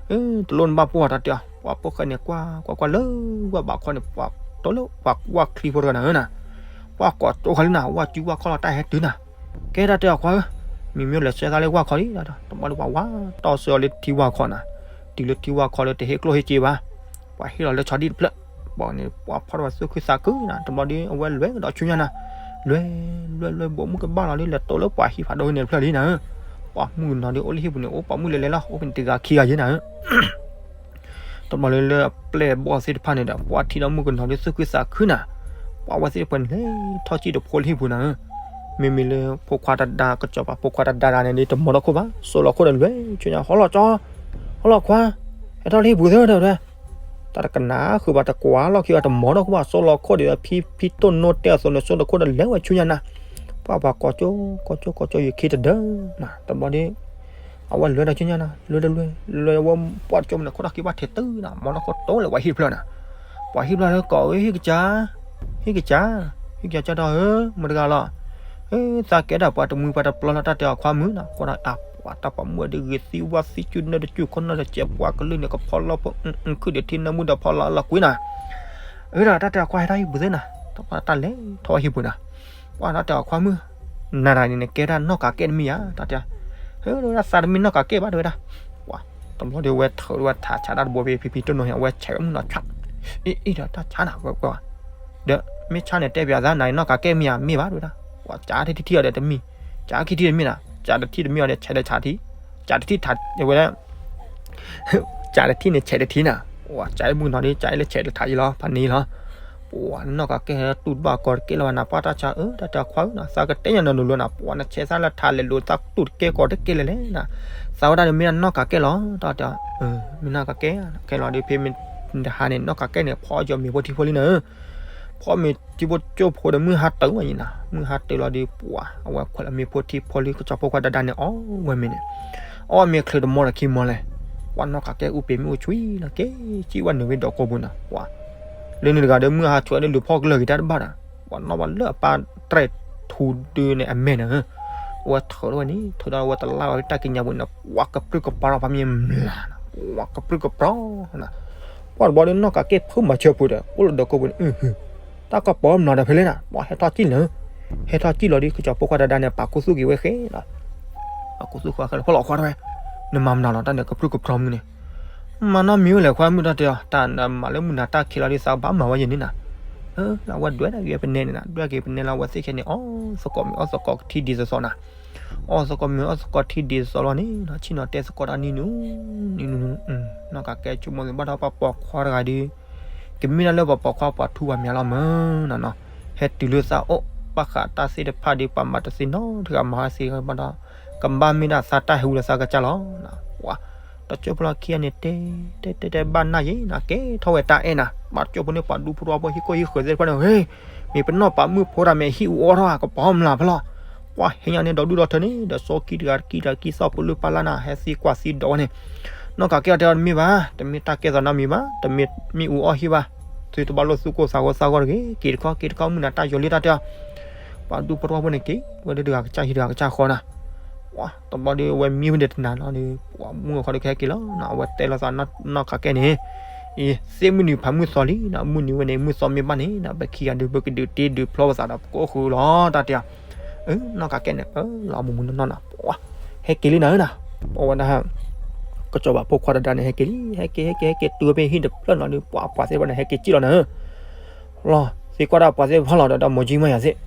တလိၣ်နဘၣ်ပှၢ်တၢ်တဲအီၤ ပှၤပိာ်ဃဲန့ၣ် ကွၢ်ကွၢ်ကွၢ်လၢဝၢ်ဘးခီန့ၣ် ပှၤတိၢ်လၢပှၤကွၢ်ချံဖိတဂၤနၤဧၢနၤ, ပှၤကိးကၠိဃီလံနၤ ဝၢ်စုဝၢ်ခီၣ်လီၤတၢ်ဟဲတုၤနၤ, ကဲတၢ်တဲအီၤခွါဧၢ, မ့မ့ၢ်လဲၤဆှၢသးလၢဝၢ်ခီလံ, တဘျီဒီးပှၤဝါတီၢ်ဆှၢအီၤလၢထံဝၢ်ခီနၤ, တုၤလၢထံဝၢ်ခီလၢတဟ့ၣ်ကျိၣ်ဟ့ၣ်စ့ဘၣ်, ပှၤဟ့ၣ်လီၤလၢဆီဒံၣ်တဖျၢၣ်, ပှၤန့ၣ် ပှၤဖီၣ်ထီၣ်ဝဲသူၣ်ခုသးခုနၤ, တဘျီဒီးအဝဲလွဲကဒီးဆူညါနၤ, လွဲ လွဲလွဲဘိးမုၢ်ကဘၣ်လီၤလံ လဲၤတိၢ်လၢပှၤဟံၣ်ဖးဒိၣ်န့ၣ်တဖျၢၣ်လံနၤဧၢ, ပှၤမုၣ်ကနီၤဒီးအိၣ်လၢဟံၣ်ပူၤန့ၣ် အိၣ်ပှၤမုၣ်လဲၤလဲၤလီၤ အိၣ်ဖဲန့ၣ်တဂၤခံဂၤယဲနၤဧၢ တဘျီလၢလၢအပျဲၢ်ဘီၣ်သ့ၣ်တဖၣ်န့ၣ်ဒီး ပှၤထံၣ်ဒီးမုၣ်ကနီၤဒီးသူၣ်ခုသးခုနၤ, ပှၤဝဲသ့ၣ်တဖၣ်န့ၣ်လဲၤထီၣ်စံၣ်တဖိလၢဟံၣ်ပူၤနၤဧၢ, မ့မ့ၢ်လၢဖိခွါတဒါ ကစီၤပၤဖိခွါတဒါဒၣ်န့ၣ်ဒီး တမီၤထီၣ်ခိၣ်ဘၣ် စိးလီၤခိၣ်ဒီးလွဲဆူညါ ဟီလီၤကၠီ, ဟီလီၤခွါ, ဟဲထီၣ်လၢဟံၣ်ပူၤသၢဒီး တၢ်တကနၣ်ဃုာ်ဘၣ်တကွၢ်လီၢ်ခံဘၣ် တမီၤထီၣ်ခိၣ်ဘၣ် စိးလီၤခိၣ်ဒီးဖံဖံတိၢ်နိတဲအသိးန့ၣ် စိးလီၤခိၣ်ဒီးလဲၤဝဲဆူညါနၤ, ပှၤပှၤကိးကၠိ ကိးကၠိ ကိးကၠိ ယခံတဒၢနၤ, တဘျီဒီး အဝဲလွဲဒီးဆူညါနၤ လွဲတလွဲ လွဲဝဲပှၢ်ကၠိမနုၤခိၣ်ထီၣ်က့ၤဘၣ်ထဲတုၤနၤ မီၤထီၣ်ခိၣ်တိၢ်လၢပှၤဟံၣ်တဖျၢၣ်နၤ, ပှၤဟံၣ်တဖျၢၣ်လၢကိးဝဲဟံၣ်ကစၢ်, ဟံၣ်ကစၢ်, ဟံၣ်ကစၢ်ကၢ်ထီၣ်ဧၢ မတၤတဂၤလီၤ, သးကဲဒၣ်ပှၤတမှံပှၤတပျီလီၤ တၢ်တဲအီၤခွါမုၣ်နၤ ကွၢ်ဒီးတၢ်ပှၤတၢ်ပှၤမုၣ်အဒုးဂ့ၤသံဝါသံကုနၢတကုခိၣ်နၢတစဲးပှၤကလုာ်န့ၣ် ကဖီလီၤဖိ ခုၣ်ဒံးထံနၢမုၣ်ဒီးဖီလီၤလီၤကွံနၤ, အၢဒီးတၢ်တဲအီၤခွါဟဲထီၣ်ဟံၣ်ပူၤသ့နၤ, တၢ်ပှၤတၢ်လဲၤထီၣ်ဝဲဟံၣ်ပူၤနၤ, ကွၢ်တၢ်တဲအီၤခွါမုၣ်, နၤတဂၤန့ၣ်နကဲဒၣ်နီၢ်ကးကဲၣ်တမ့ၢ်ဧါ တၢ်တဲ, ဟဲဒၣ်သးတမ့ၢ်နီၢ်ကးကဲၣ်ဘၣ်တဝဲဒၣ်, ပှၤ, တဘျီဒီးဝဲထုးဝဲထးဆးတၢ်တဘိဖဲဖံဖံတိၢ်နိဟဲ အဝဲဆဲးဝဲမုၣ်နီၤဆး, အ့ အ့ဒီးတၢ်ဆးနၤ ကွၢ်ကွၢ်, ဒီး မ့ၢ်ဆါန့ၣ်တဲပၠးသးနၤနီၢ်ကးကဲၣ်မ့ၢ်ဧါ မ့ၢ်ဘၣ်တဝဲဒၣ်, ပှၤ ကးထံၣ်ထံၣ်အီၤဒီးတမ့ၢ်, ကးခံထံၣ်တမ့ၢ်နၤ, ကးတထံၣ်တမ့ၢ်အီၤဒီးဆဲးဒီးဆးထံၣ်, ကးတထံၣ်ထးဝဲဒၣ် ကးတထံၣ်န့ၣ်ဆဲးတထံၣ်နၤ, ပှၤ ကးအံၤမုၣ်နီၤဒီး ကးအံၤလၢဆဲးတထးအံၤလီၤ ဖးန့ၣ်လီၤ, ပှၤ နီၢ်ကးကဲၣ်ဟဲတူၢ်တဘၣ်ကီးတကဲလၢၤဘၣ်နၤ ပှၤတၢ်ဆါဧၢ တၢ်တဲခွါဧၢနၤ သးကတဲညါနၤနုာ်လီၤနၤ ပှၤနဆဲးသးလၢထးလဲၤလိာ်သးတူၢ်တကဲ ကီးတကဲလဲၣ်လဲၣ်နၤ, သးဝဲဒၣ်ဒီးမ့ၢ်ဒၣ်နီၢ်ကးကဲၣ်လီၤ တၢ်တဲ, မ့ၢ်နီၢ်ကးကဲၣ်, ကဲလီၤဒီးဖဲမ့ၢ်တဟါန့ၣ် နီၢ်ကးကဲၣ်န့ၣ် ဖီအီၣ်ကၠီမ့ၤဖိထံဖိလံနၤဧၢ ဖီမ့ၤထံဖိကၠိဖိဒီးမုၢ်ဟါတုၤဝဲယံၤနၤ မုၢ်ဟါတုၤလီၤဒီးပှၤ အဝဲခွဲးလီၤမ့ၤဖိထံဖိလံ ကစီၤဖိခွါတဒါန့ၣ် အီၣ်ဝဲမ့ၤန့ၣ်, အီၣ်မ့ၤချုးတမီတခံမီလဲၣ်, ပှၤနီၢ်ကးကဲၣ်အူပ့ၤမ့ၣ်အူဆွံလီၤ က့ၤစံၣ်ဝဲနုာ်ဝဲဒီးကိးပူၤနၤ ပှၤ, လၢန့ၣ်တဂၤဒီးမုၢ်ဟါဆွဲဒီးလူၤဖီၣ်ကလၢာ်က့ၤတၢ်တဘၣ်ဒီး, ပှၤနီၣ်ဘၣ်လၢအပၢ်တြဲၤထူဒုန့ၣ်အမဲာ်နၤဧၢ, အဝဲထုးထီၣ်ဝဲန့ၣ် ထုးထီၣ်ဝဲတလၢ်ဝဲတၢ်ကံးညာ်ပူၤန့ၣ် ပှၤကပြုၢ်ကပြီၤဒီးပှၤမ့ၢ်မျးနၤ ပှၤကပြုၢ်ကပြီၤနၤ ပှၤတဘျီဒီးနီၢ်ကးကဲၣ်ဖုမၤဆၢပူၤဒီး အိၣ်လၢဒီးကိးပူၤန့ၣ် အုဟု, တၢ်ကပီၤမျးဒီးဖဲလဲၣ်နၤ ပှၤဟဲထီၣ်စံၣ်လၢ, ဟဲထီၣ်စံၣ်လီၤဒီး ကစီၤဖိခွါတဒါန့ၣ် ပာ်ခူသူၣ်က့ၤဝဲဃဲလီၤ, ပာ်ခူသူၣ်ဃဲလီၤ ဖီၣ်လီၤခွါတဝဲ, နမၤမနုၤလီၤတၢ်န့ၣ် ကပြုၢ်ကပြီၤမုၢ်န့ၣ်, မၤနီတမံၤဝဲလဲၣ်ခွါမုၢ်တၢ်တဲအီၤ တၢ်နမၤလၢမုၢ်နၤတၢ်ခံးလီၤဒီးသးဘၣ်မၤဝဲယဲၢ်န့ၣ်နၤ, အဝဲဒွဲၣ်ဒၣ်က့ၤပနဲန့ၣ်နၤ ဒွဲၣ်က့ၤပနဲလၢအဝဲသ့ၣ်ခဲန့ၣ် အီၣ်သကိးမ့ၤအီၣ်သကိးကထံၣ်ဒ်သိးသိးနၤ အီၣ်သကိးမ့ၤအီၣ်သကိးထံၣ်ဒ်သိးသိးလီၤန့ၣ် ဆ့ၣ်နီၤတဲသကိးတၢ်နံၤနုၤ, နံၤနုၤ, နီၢ်ကးကဲဆိကမိၣ်သ့ၣ်ဘၣ်ဒီးပှၤပိာ်ခွါတဂၤဒီး, ကမ့ၢ်ဒၣ်လၢပှၤပိာ်ခွါပှၤထူပှၤမျးလီၤမၢ်နီၤနီၤ, ဟဲတုၤလၢသးအိၣ်ဘၣ်ဃးတၢ်သ့ၣ်တဖၣ်ဒီး ပှၤမၤတသ့နီတဂၤမၤဟါသ့ဘၣ်ဒီး, ကဘၣ်မ့ၢ်ဒၣ်သးတၢ်ဟဲဝံၤဒီးသးကစၢ်လီၤ, ပှၤ တကၠိဖိလီၤခံဂၤန့ၣ် တဲ တဲ တဲ တဲ ဘၣ်နၢ်ယဲၢ်နၤ ကဲထီၣ်ဝဲတၢ်အဲၣ်နၤ, ပှၤတကၠိဖိန့ၣ် ပှၤဒူဖိတဝီဖိ ဟံၣ်ခိၣ်ဟံၣ်ဃၢၤသ့ၣ်တဖၣ်န့ၣ် ဟ့ၣ် မ့ၢ်ပနီၢ်ပာ်မုၣ်ဖိတၢ်မ့ၢ်ဟံၣ်အူအီၣ်ထီၣ် ကပီၤမျးဖဲလီၤ, ပှၤဟဲညါန့ၣ် ဒီဒူၣ်ဒီထၢန့ၣ် ဒီးစီၤကံတဂၤတကံတဂၤကံသီၣ်ပလုၢ်ပာ်လၢ်နၤ ဟဲသံကွၢ်သံဒိးဝဲန့ၣ်, နီၢ်ကးကဲၣ်အီၤတဲအီၤတမ့ၢ်ဘၣ်, တမ့ၢ်တၢ်ကဲသိးနီတမံၤဘၣ်, တမ့ၢ်မ့ၣ်အူအီၣ်ဟံၣ်ဘၣ်, သုတဘၣ်လိၣ်သူၣ်ကိၢ်သးဂီၤသးဂီၤတဂ့ၤ, က့ၤတခီ က့ၤတခီ မုၢ်နၤတၢ်ယိာ်လံတၢ်တဲအီၤ, ပှၤဒူဖိတဝီဖိန့ၣ်က့ၤ ဝဲဒၣ်တဂၤကစၢ်ဟံၣ်တဂၤကစၢ်ဃီနၤ ပှၤတဘျီဒီး အဝဲမံဝဲဒၣ်တနၤလီၤဒီး ပှၤမုၣ်အခီဒီးကဟဲက့ၤလီၤနီၤ အဝဲတဲလိာ်သးနီၢ်ကးကဲၣ်န့ၣ်, အံၤ သ့ၣ်မုၢ်နုာ်ဖးမုၢ်သီလံနီၤ မုၢ်နုာ်ဝဲန့ၣ် မုၢ်သီမ့ၢ်ဘၣ်န့ၣ်နီၤ ပခံဂၤဒုး ပကဒုးတ့ဒုးဖျီပသးဒီးပကအိၣ်ဃုာ်လီၤ တၢ်တဲအီၤ, နီၢ်ကးကဲၣ်န့ၣ် လီၤမုၢ်မုၢ်နီၢ်နီၢ်နီၤ ပှၤ ဟဲက့ၤလံနၤဧၢနီၤ, ပဝဲဒၣ် ကစီၤပၤဖိခွါတဒါန့ၣ် ဟဲက့ၤလံ ဟဲက့ၤ ဟဲက့ၤ ဟဲက့ၤတုၤဝဲဖဲဟံၣ်တဖျၢၣ်နီၤဒီး ပှၤပှၤသ့ၣ်တဖၣ်န့ၣ် ဟဲက့ၤစံၣ်လီၤနၤဧၢ လီၤ သံကွၢ်ဒၣ်ပှၤသ့ၣ်တဖၣ်လီၤဒီး ဒီးမိၢ်ကၠံမးယၤသ့ၣ်,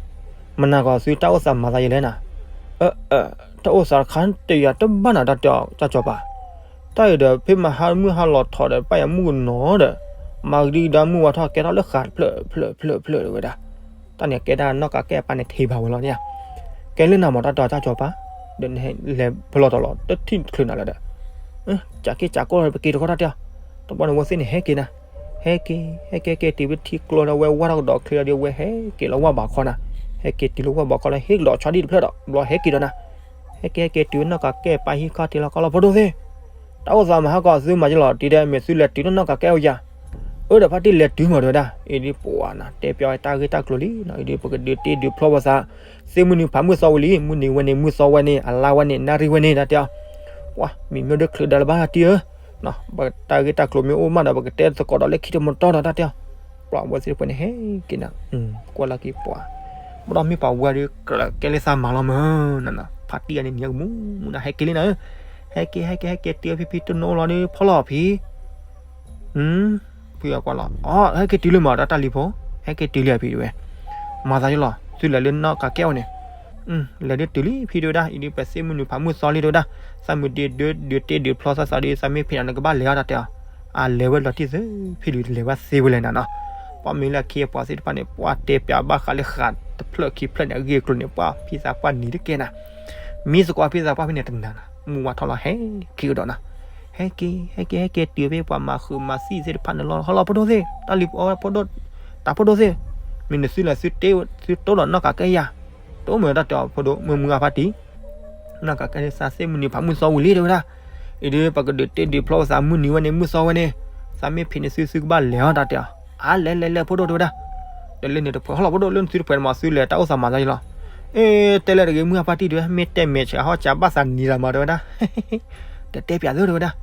မနၤကီးသုတၢ်အိၣ်သးမၤသးယဲလဲၣ်နၤ, အၢ တၢ်အိၣ်သးတခါတယၤတဘၣ်နၤ တၢ်တဲအီၤ တၢ်ကစီၤပၤ, တၢ်အံၤဒီး ဖဲမဟါမုၢ်ဟါလီၤထီၣ်ဒီး ပၢ်ယၤမုၣ်ကနီၤဒီး မၤကဒံကဒါမုၢ်ဝါထီၣ် ကဲထီၣ်လၢဃာ်တဖျၢၣ်တဖျၢၣ်တဖျၢၣ်တဖျၢၣ်ဝဲဒၣ်, တၢ်န့ၣ်ကဲဒၣ်နီၢ်ကးကဲၣ်အပၢ်န့ၣ်ထံၣ်ဘၣ်ဝဲလီၤန့ၣ်, ကဲလၢနၤမး တၢ်တဲအီၤ တၢ်ကစီၤပၤ, ဒီးနဟဲလဲၤဖဲလီၤတီၤလီၤ တထံၣ်ချုးနၤလၢၤဒီး ကးက့ၤကးကီၢ်ပက့ၤတခီတၢ်တဲအီၤ, တဘျီန့ၣ် အဝဲသ့ၣ်န့ၣ်ဟဲက့ၤနၤ, ဟဲက့ၤ ဟဲက့ၤဟဲက့ၤတုၤဝဲထံကျိဒီး အဝဲဝၢ်ထီၣ်ကဒီးချ့ဒီး အဝဲဟဲက့ၤလီၤဝၢ်ဘးခီနၤ, ဟဲက့ၤတုၤလၢဝၢ်ဘးခီလီၤ ဟ့ၣ်ကဒီးဆီဒံၣ်တဖျၢၣ်ဒီး ဘျီဟဲက့ၤဒီးနၤ, ဟဲက့ၤဟဲက့ၤတုၤဝဲနီၢ်ကးကဲၣ်ပၢ်ဟံၣ်ခီၣ်ထံးလီၤကီလီၤ ဖိဒိၣ်သ့ၣ်, တၢ်အိၣ်သးမၤဟးဂီၤသုမၤယလီၤ တံၤဒဲး မ့ၢ်သုလဲၤတုၤလၢနီၢ်ကးကဲၣ်အိၣ်ယၤ အၢ ဒီးဖါတံၢ်လဲၤတုၤမး တဲဝဲဒၣ်. အံၤဒုးပှၤနီၤ တဲပၠီဝဲတၢ်ဂ့ၢ်တၢ်ကျိၤလံနီၤ. အံၤဒုး ပကဒုးတ့ဒုးဖျီဝဲသး သ့ၣ်မုၢ်နုာ်ဖးမုၢ်သီဝံၤလံ, မုၢ်နံၤဝဲန့ၣ် မုၢ်သီဝဲန့ၣ် အလါဝဲန့ၣ် နၣ်ရံၣ်ဝဲန့ၣ် တၢ်တဲအီၤ. ပှၤမံၤမ့ၢ်ဒၢချုးဒါလၢၤဘၣ် တံၢ်ဧၢ, ပတၢ်ဂ့ၢ်တၢ်ကျိၤမ့ၢ်အိၣ်မးဒီး ပကတဲသကိးဒီးလၢခံတမတီၤဒီး တၢ်တဲအီၤ. ပှၤဝဲသ့ၣ်တဖၣ်န့ၣ် ဟဲက့ၤနၤ ကွၢ်လီၤက့ၤပှၤ, ဘၣ်ဒီးမ့ၢ်ပှၤဝဲဒီး ကဲလၢသးမၤလီၤမးနီၤ. ဖါတံၢ်အန့ၣ် နံၤကမူနၤ ဟဲက့ၤလံနၤဧၢ, ဟဲက့ၤ ဟဲက့ၤ ဟဲက့ၤ တုၤဖံဖံတနီၤလီၤဒီး ဖီလီၤဖံ ဖုအကွၢ်လီၤ, အီ ဟဲက့ၤတုၤလံမး တၢ်တၢ်လံၤဖိ, ဟဲက့ၤတုၤလံဖံတဲဝဲ, မၤသးယလီၤ သုလဲၤလၢနီၢ်ကးကဲအအိၣ်န့ၣ်, လဲၤဒုးတုၤလံဖံတဲဝဲဒၣ်. အံၤဒုး ပသ့ၣ်မုၢ်နုာ်ဖးမုၢ်သီလံတဲဝဲဒၣ်, သးမုၢ်ဒုး ဒုးတ့ဒုးဖျီသးသးဒီး သးမ့ၢ်ဖံးနၤနကဘၣ်လဲၤအီၤ တၢ်တဲအီၤ. အလဲၤဝဲလီၤတံၢ်သု ဖံလံၤတလဲၤဝဲသ့ဝဲလဲၣ်နၤနီၤ. ပှၤမ့ၢ်လၢခံအပှၤသ့ၣ်တဖၣ်န့ၣ် ပှၤတဲပၠးဘၣ်ဃးလၢဃးတဖျၢၣ်ခံဖျၢၣ်န့ၣ် အဂ့ၢ်အကျိၤန့ၣ် ပှၤဖံသးပှၢ်နံၤတကဲနၤ မံသကိးဖံသးပှၢ်ဖဲန့ၣ်တနၤနၤ မုၢ်ဝါထီၣ်လီၤ ဟဲက့ၤကဒီးနၤ, ဟဲက့ၤ ဟဲက့ၤ ဟဲက့ၤတုၤဖဲပှၤမၤဃုာ်မၤသံၣ်သ့ၣ်တဖၣ်န့ၣ်လီၤ. ဟီလီၤဖိဒိၣ်သ့ၣ် တၢ်လံၤဖိဒိၣ်, တၢ်ဖိဒိၣ်သ့ၣ်, မ့ၢ်နသုလဲၤ သုတိၢ်ဒီးနီၢ်ကးကဲယၤ, တိၢ်မုာ်တၢ်တဲအီၤဖိဒိၣ် မုၢ်မုၢ်အဖါတံၢ် နီၢ်ကးကဲန့ၣ် သးသ့ၣ်မုၢ်နုာ်ဖးမုၢ်သီဝံၤလံတဲဝဲဒၣ်. အံၤဒုး ပကဒုးတ့ဒုးဖျီဝဲသး မုၢ်နံၤဝဲန့ၣ် မုၢ်သီဝဲန့ၣ်, သးမ့ၢ်ဖံးန့ၣ် သုသုကဘၣ်လဲၤအီၤ တၢ်တဲအီၤ. အါ လဲၤလဲၤလဲၤဖိဒိၣ်တဲဝဲဒၣ်. တလၢန့ၣ်တဖှဲး ဟီလီၤဖိဒိၣ် လၢနသုတဖှဲးန့ၣ်မး သုလဲၤတၢ်အိၣ်သးမၤသးယလီၤ. အ့ တဲလၢတဂ့ၤ မုၢ်အဖါတံၢ်တဲဝဲ မ့ၢ်တဲမဲာ်ဆှးဟီၣ်စးဘၣ်သးနံၤလၢမးတဲဝဲဒၣ်. တတဲပၠးသုတဲဝဲဒၣ်.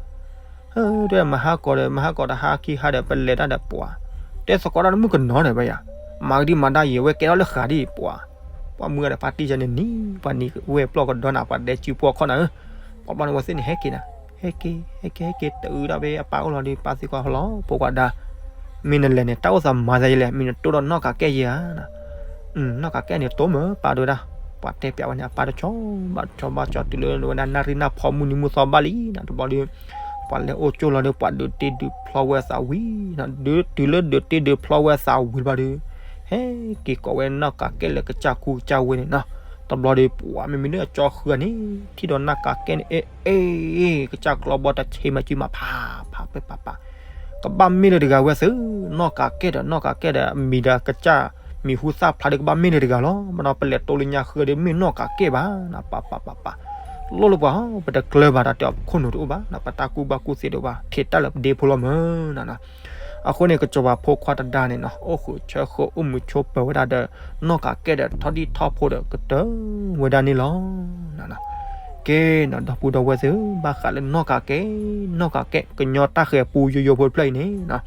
တဲမဟါကီးဒီး မဟါကီးတဟါခံဟါဒီး ပလဲၤတၢ်ဒီးပှၤ, တဲသကိးတၢ်တမုၣ်ကနီၤဒီးဝဲယၤ, မၤကဒံမၤဒါယံာ်ဝဲကဲထီၣ်လၢဃးဒံးပှၤ, ပှၤမုၢ်ဂၤဒီးဖါတံၢ်ယၤန့ၣ်နံၤ ပှၤနံၤဝဲပျီၢ်ကဒီနၤ ပှၤဒဲစုပှီၢ်ခီၣ်နၤဧၢ, ပှၤဘျီန့ၣ်ဝဲသ့ၣ်န့ၣ် ဟဲက့ၤနၤ, ဟဲက့ၤ ဟဲက့ၤ ဟဲက့ၤ တအုဒၣ်ဖဲအပၢ်အိၣ်လီၤဒီး ပၢ်သံကွၢ်ဟီလီၤ ဖိခွါဒါ, မ့ၢ်နလဲၤန့ၣ် တၢ်အိၣ်သးမၤသးယလဲၣ်, မ့ၢ်နတိၢ်ဒီးနီၢ်ကးကဲယၤဧါ နီၢ်ကးကဲန့ၣ်တိၢ်မုၢ်ပၢ်တဲဝဲဒၣ်, ပှၤတဲပၠးဝဲန့ၣ် အပၢ်တဆီဘၣ်တဆီဘၣ် ကၠီတုၤလၢဝဲဒၣ်နၣ်ရံၣ်နၢ်ဖီမုၢ်နံၤမုၢ်သီဘၣ်လံနီၤ တဘျီဒီး, ပှၤလဲၤအိၣ်ကၠိလီၤဒီး ပှၤဒုးတ့ဒုးဖျီဝဲသးဝံၤနီၤ, ဒုးတုၤလၢဒုးတ့ဒုးဖျီဝဲသးဝံၤတဘျီဒီး, ဟဲက့ၤကိးဝဲနီၢ်ကးကဲလၢကစၢ်ခူကစၢ်ဝ့ၢ်န့ၣ်နီၤ, တဘျီဒီး ပှၤမ့မ့ၢ်လၢအကၠီဃုဂၤန့ၣ် ထံၣ်ဒီးနီၢ်ကးကဲန့ၣ် အ့ အ့ ကစၢ်ကျီဘီတဆ့မၤစုမၤဖးဖးပဲပာ်ပာ် ကဘၣ်မ့ၢ်လၢတဂၤဝဲသု, နီၢ်ကးကဲဒီး နီၢ်ကးကဲဒီး အမံၤဒီးကစၢ်မံၤဟူသၣ်ဖျါဒီး ကဘၣ်မ့ၢ်လၢတဂၤလီၤ. မ့ၢ်ဒီးပလဲၤတိၢ်လၢညါဃုဒီး မ့ၢ်နီၢ်ကးကဲဘၣ်နီၤ ပာ်ပာ်ပာ်ပာ်, လိၣ်လၢပှၤ ပတကျၢၤဘၣ် တၢ်တဲအီၤ ပခိၣ်နူာ်တအိၣ်ဘၣ်နီၤ ပတၢ်ကူၣ်ဘၣ်ကူၣ်သ့တအိၣ်ဘၣ် ထံးတၢ်လၢပဒ့ဖိလီၤမၢ်နီၤ. အဃိန့ၣ် ကစီၤပၤဖိခွါတဒါန့ၣ်နီၤ အိၣ်ဃုာ်ဆၢဃုာ်အိၣ်မုာ်ဆိးပၢၤဝဲဒၣ်ဒီး နီၢ်ကးကဲဒီး ထီၣ်ဒံၣ်ထီၣ်ဖိဒီးကတၢၢ်ဝဲဒၣ်န့ၣ်လီၤ. ကဲနီၤ ဒီပုၢ်ဒီဝဲၢ်သ့ၣ်ဧၢ ဘၣ်ဃးလၢနီၢ်ကးကဲ, နီၢ်ကးကဲ ကညီတၢ်ဃဲၤပူယိယိဖိတဖျၢၣ်အံၤန့ၣ်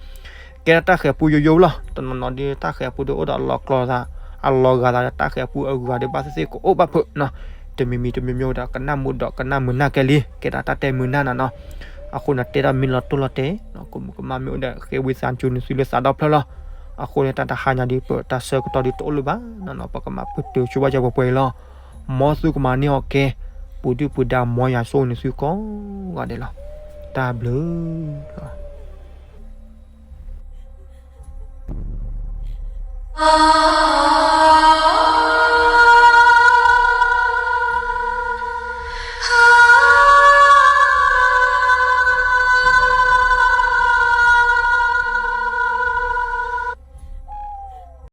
ကဲထီၣ်တၢ်ဃဲၤပူယိယိလီၤ. တနီၤနီၤဒီး တၢ်ဃဲၤပူဒီးအိၣ်ဒီးအလီၤကျီသး အလီၤဂာ်သးဒီး တၢ်ဃဲၤပူအဂၤဒီး ဘၣ်သ့ၣ်သ့ၣ်ကအိၣ်ဘၣ်ဖုးနီၤ. တမံၤမံၤတမံၤမံၤဒီး ကနၣ်မုာ်ဒီးကနၣ်မုာ်နၢ်ကဲလံ ကဲဒၣ်တၢ်တဲမုာ်နၢ်နၤနီၤ. အဃိန့ၣ် တဲတၢ်မ့ၢ်လီၤတိၢ်လီၤတဲာ် ကမူးကမၣ်မ့ၢ်အိၣ်ဒီး ဃ့ဝံသးစူၤန့ၢ်သုလၢသးဒီဖျၢၣ်လီၤ. အဃိန့ၣ် တၢ်တဟါညါဒီး ပတၢ်ဆၢကတီၢ်ဒီးတအိၣ်လၢၤဘၣ်နီၤနီၤ ပကမၤပတုာ်ဆိဝဲယၤပှဲၤပှဲၤအံၤလီၤ. မ်သုကမၤန့ၢ်အီၤကဲ ပူၤဒုၣ်ပူၤဒါ မ်ယွၤဆိၣ်ဂ့ၤန့ၢ်သုကိးဂၤဒဲးလီၤ. တၢ်ဘျုးလီၤ.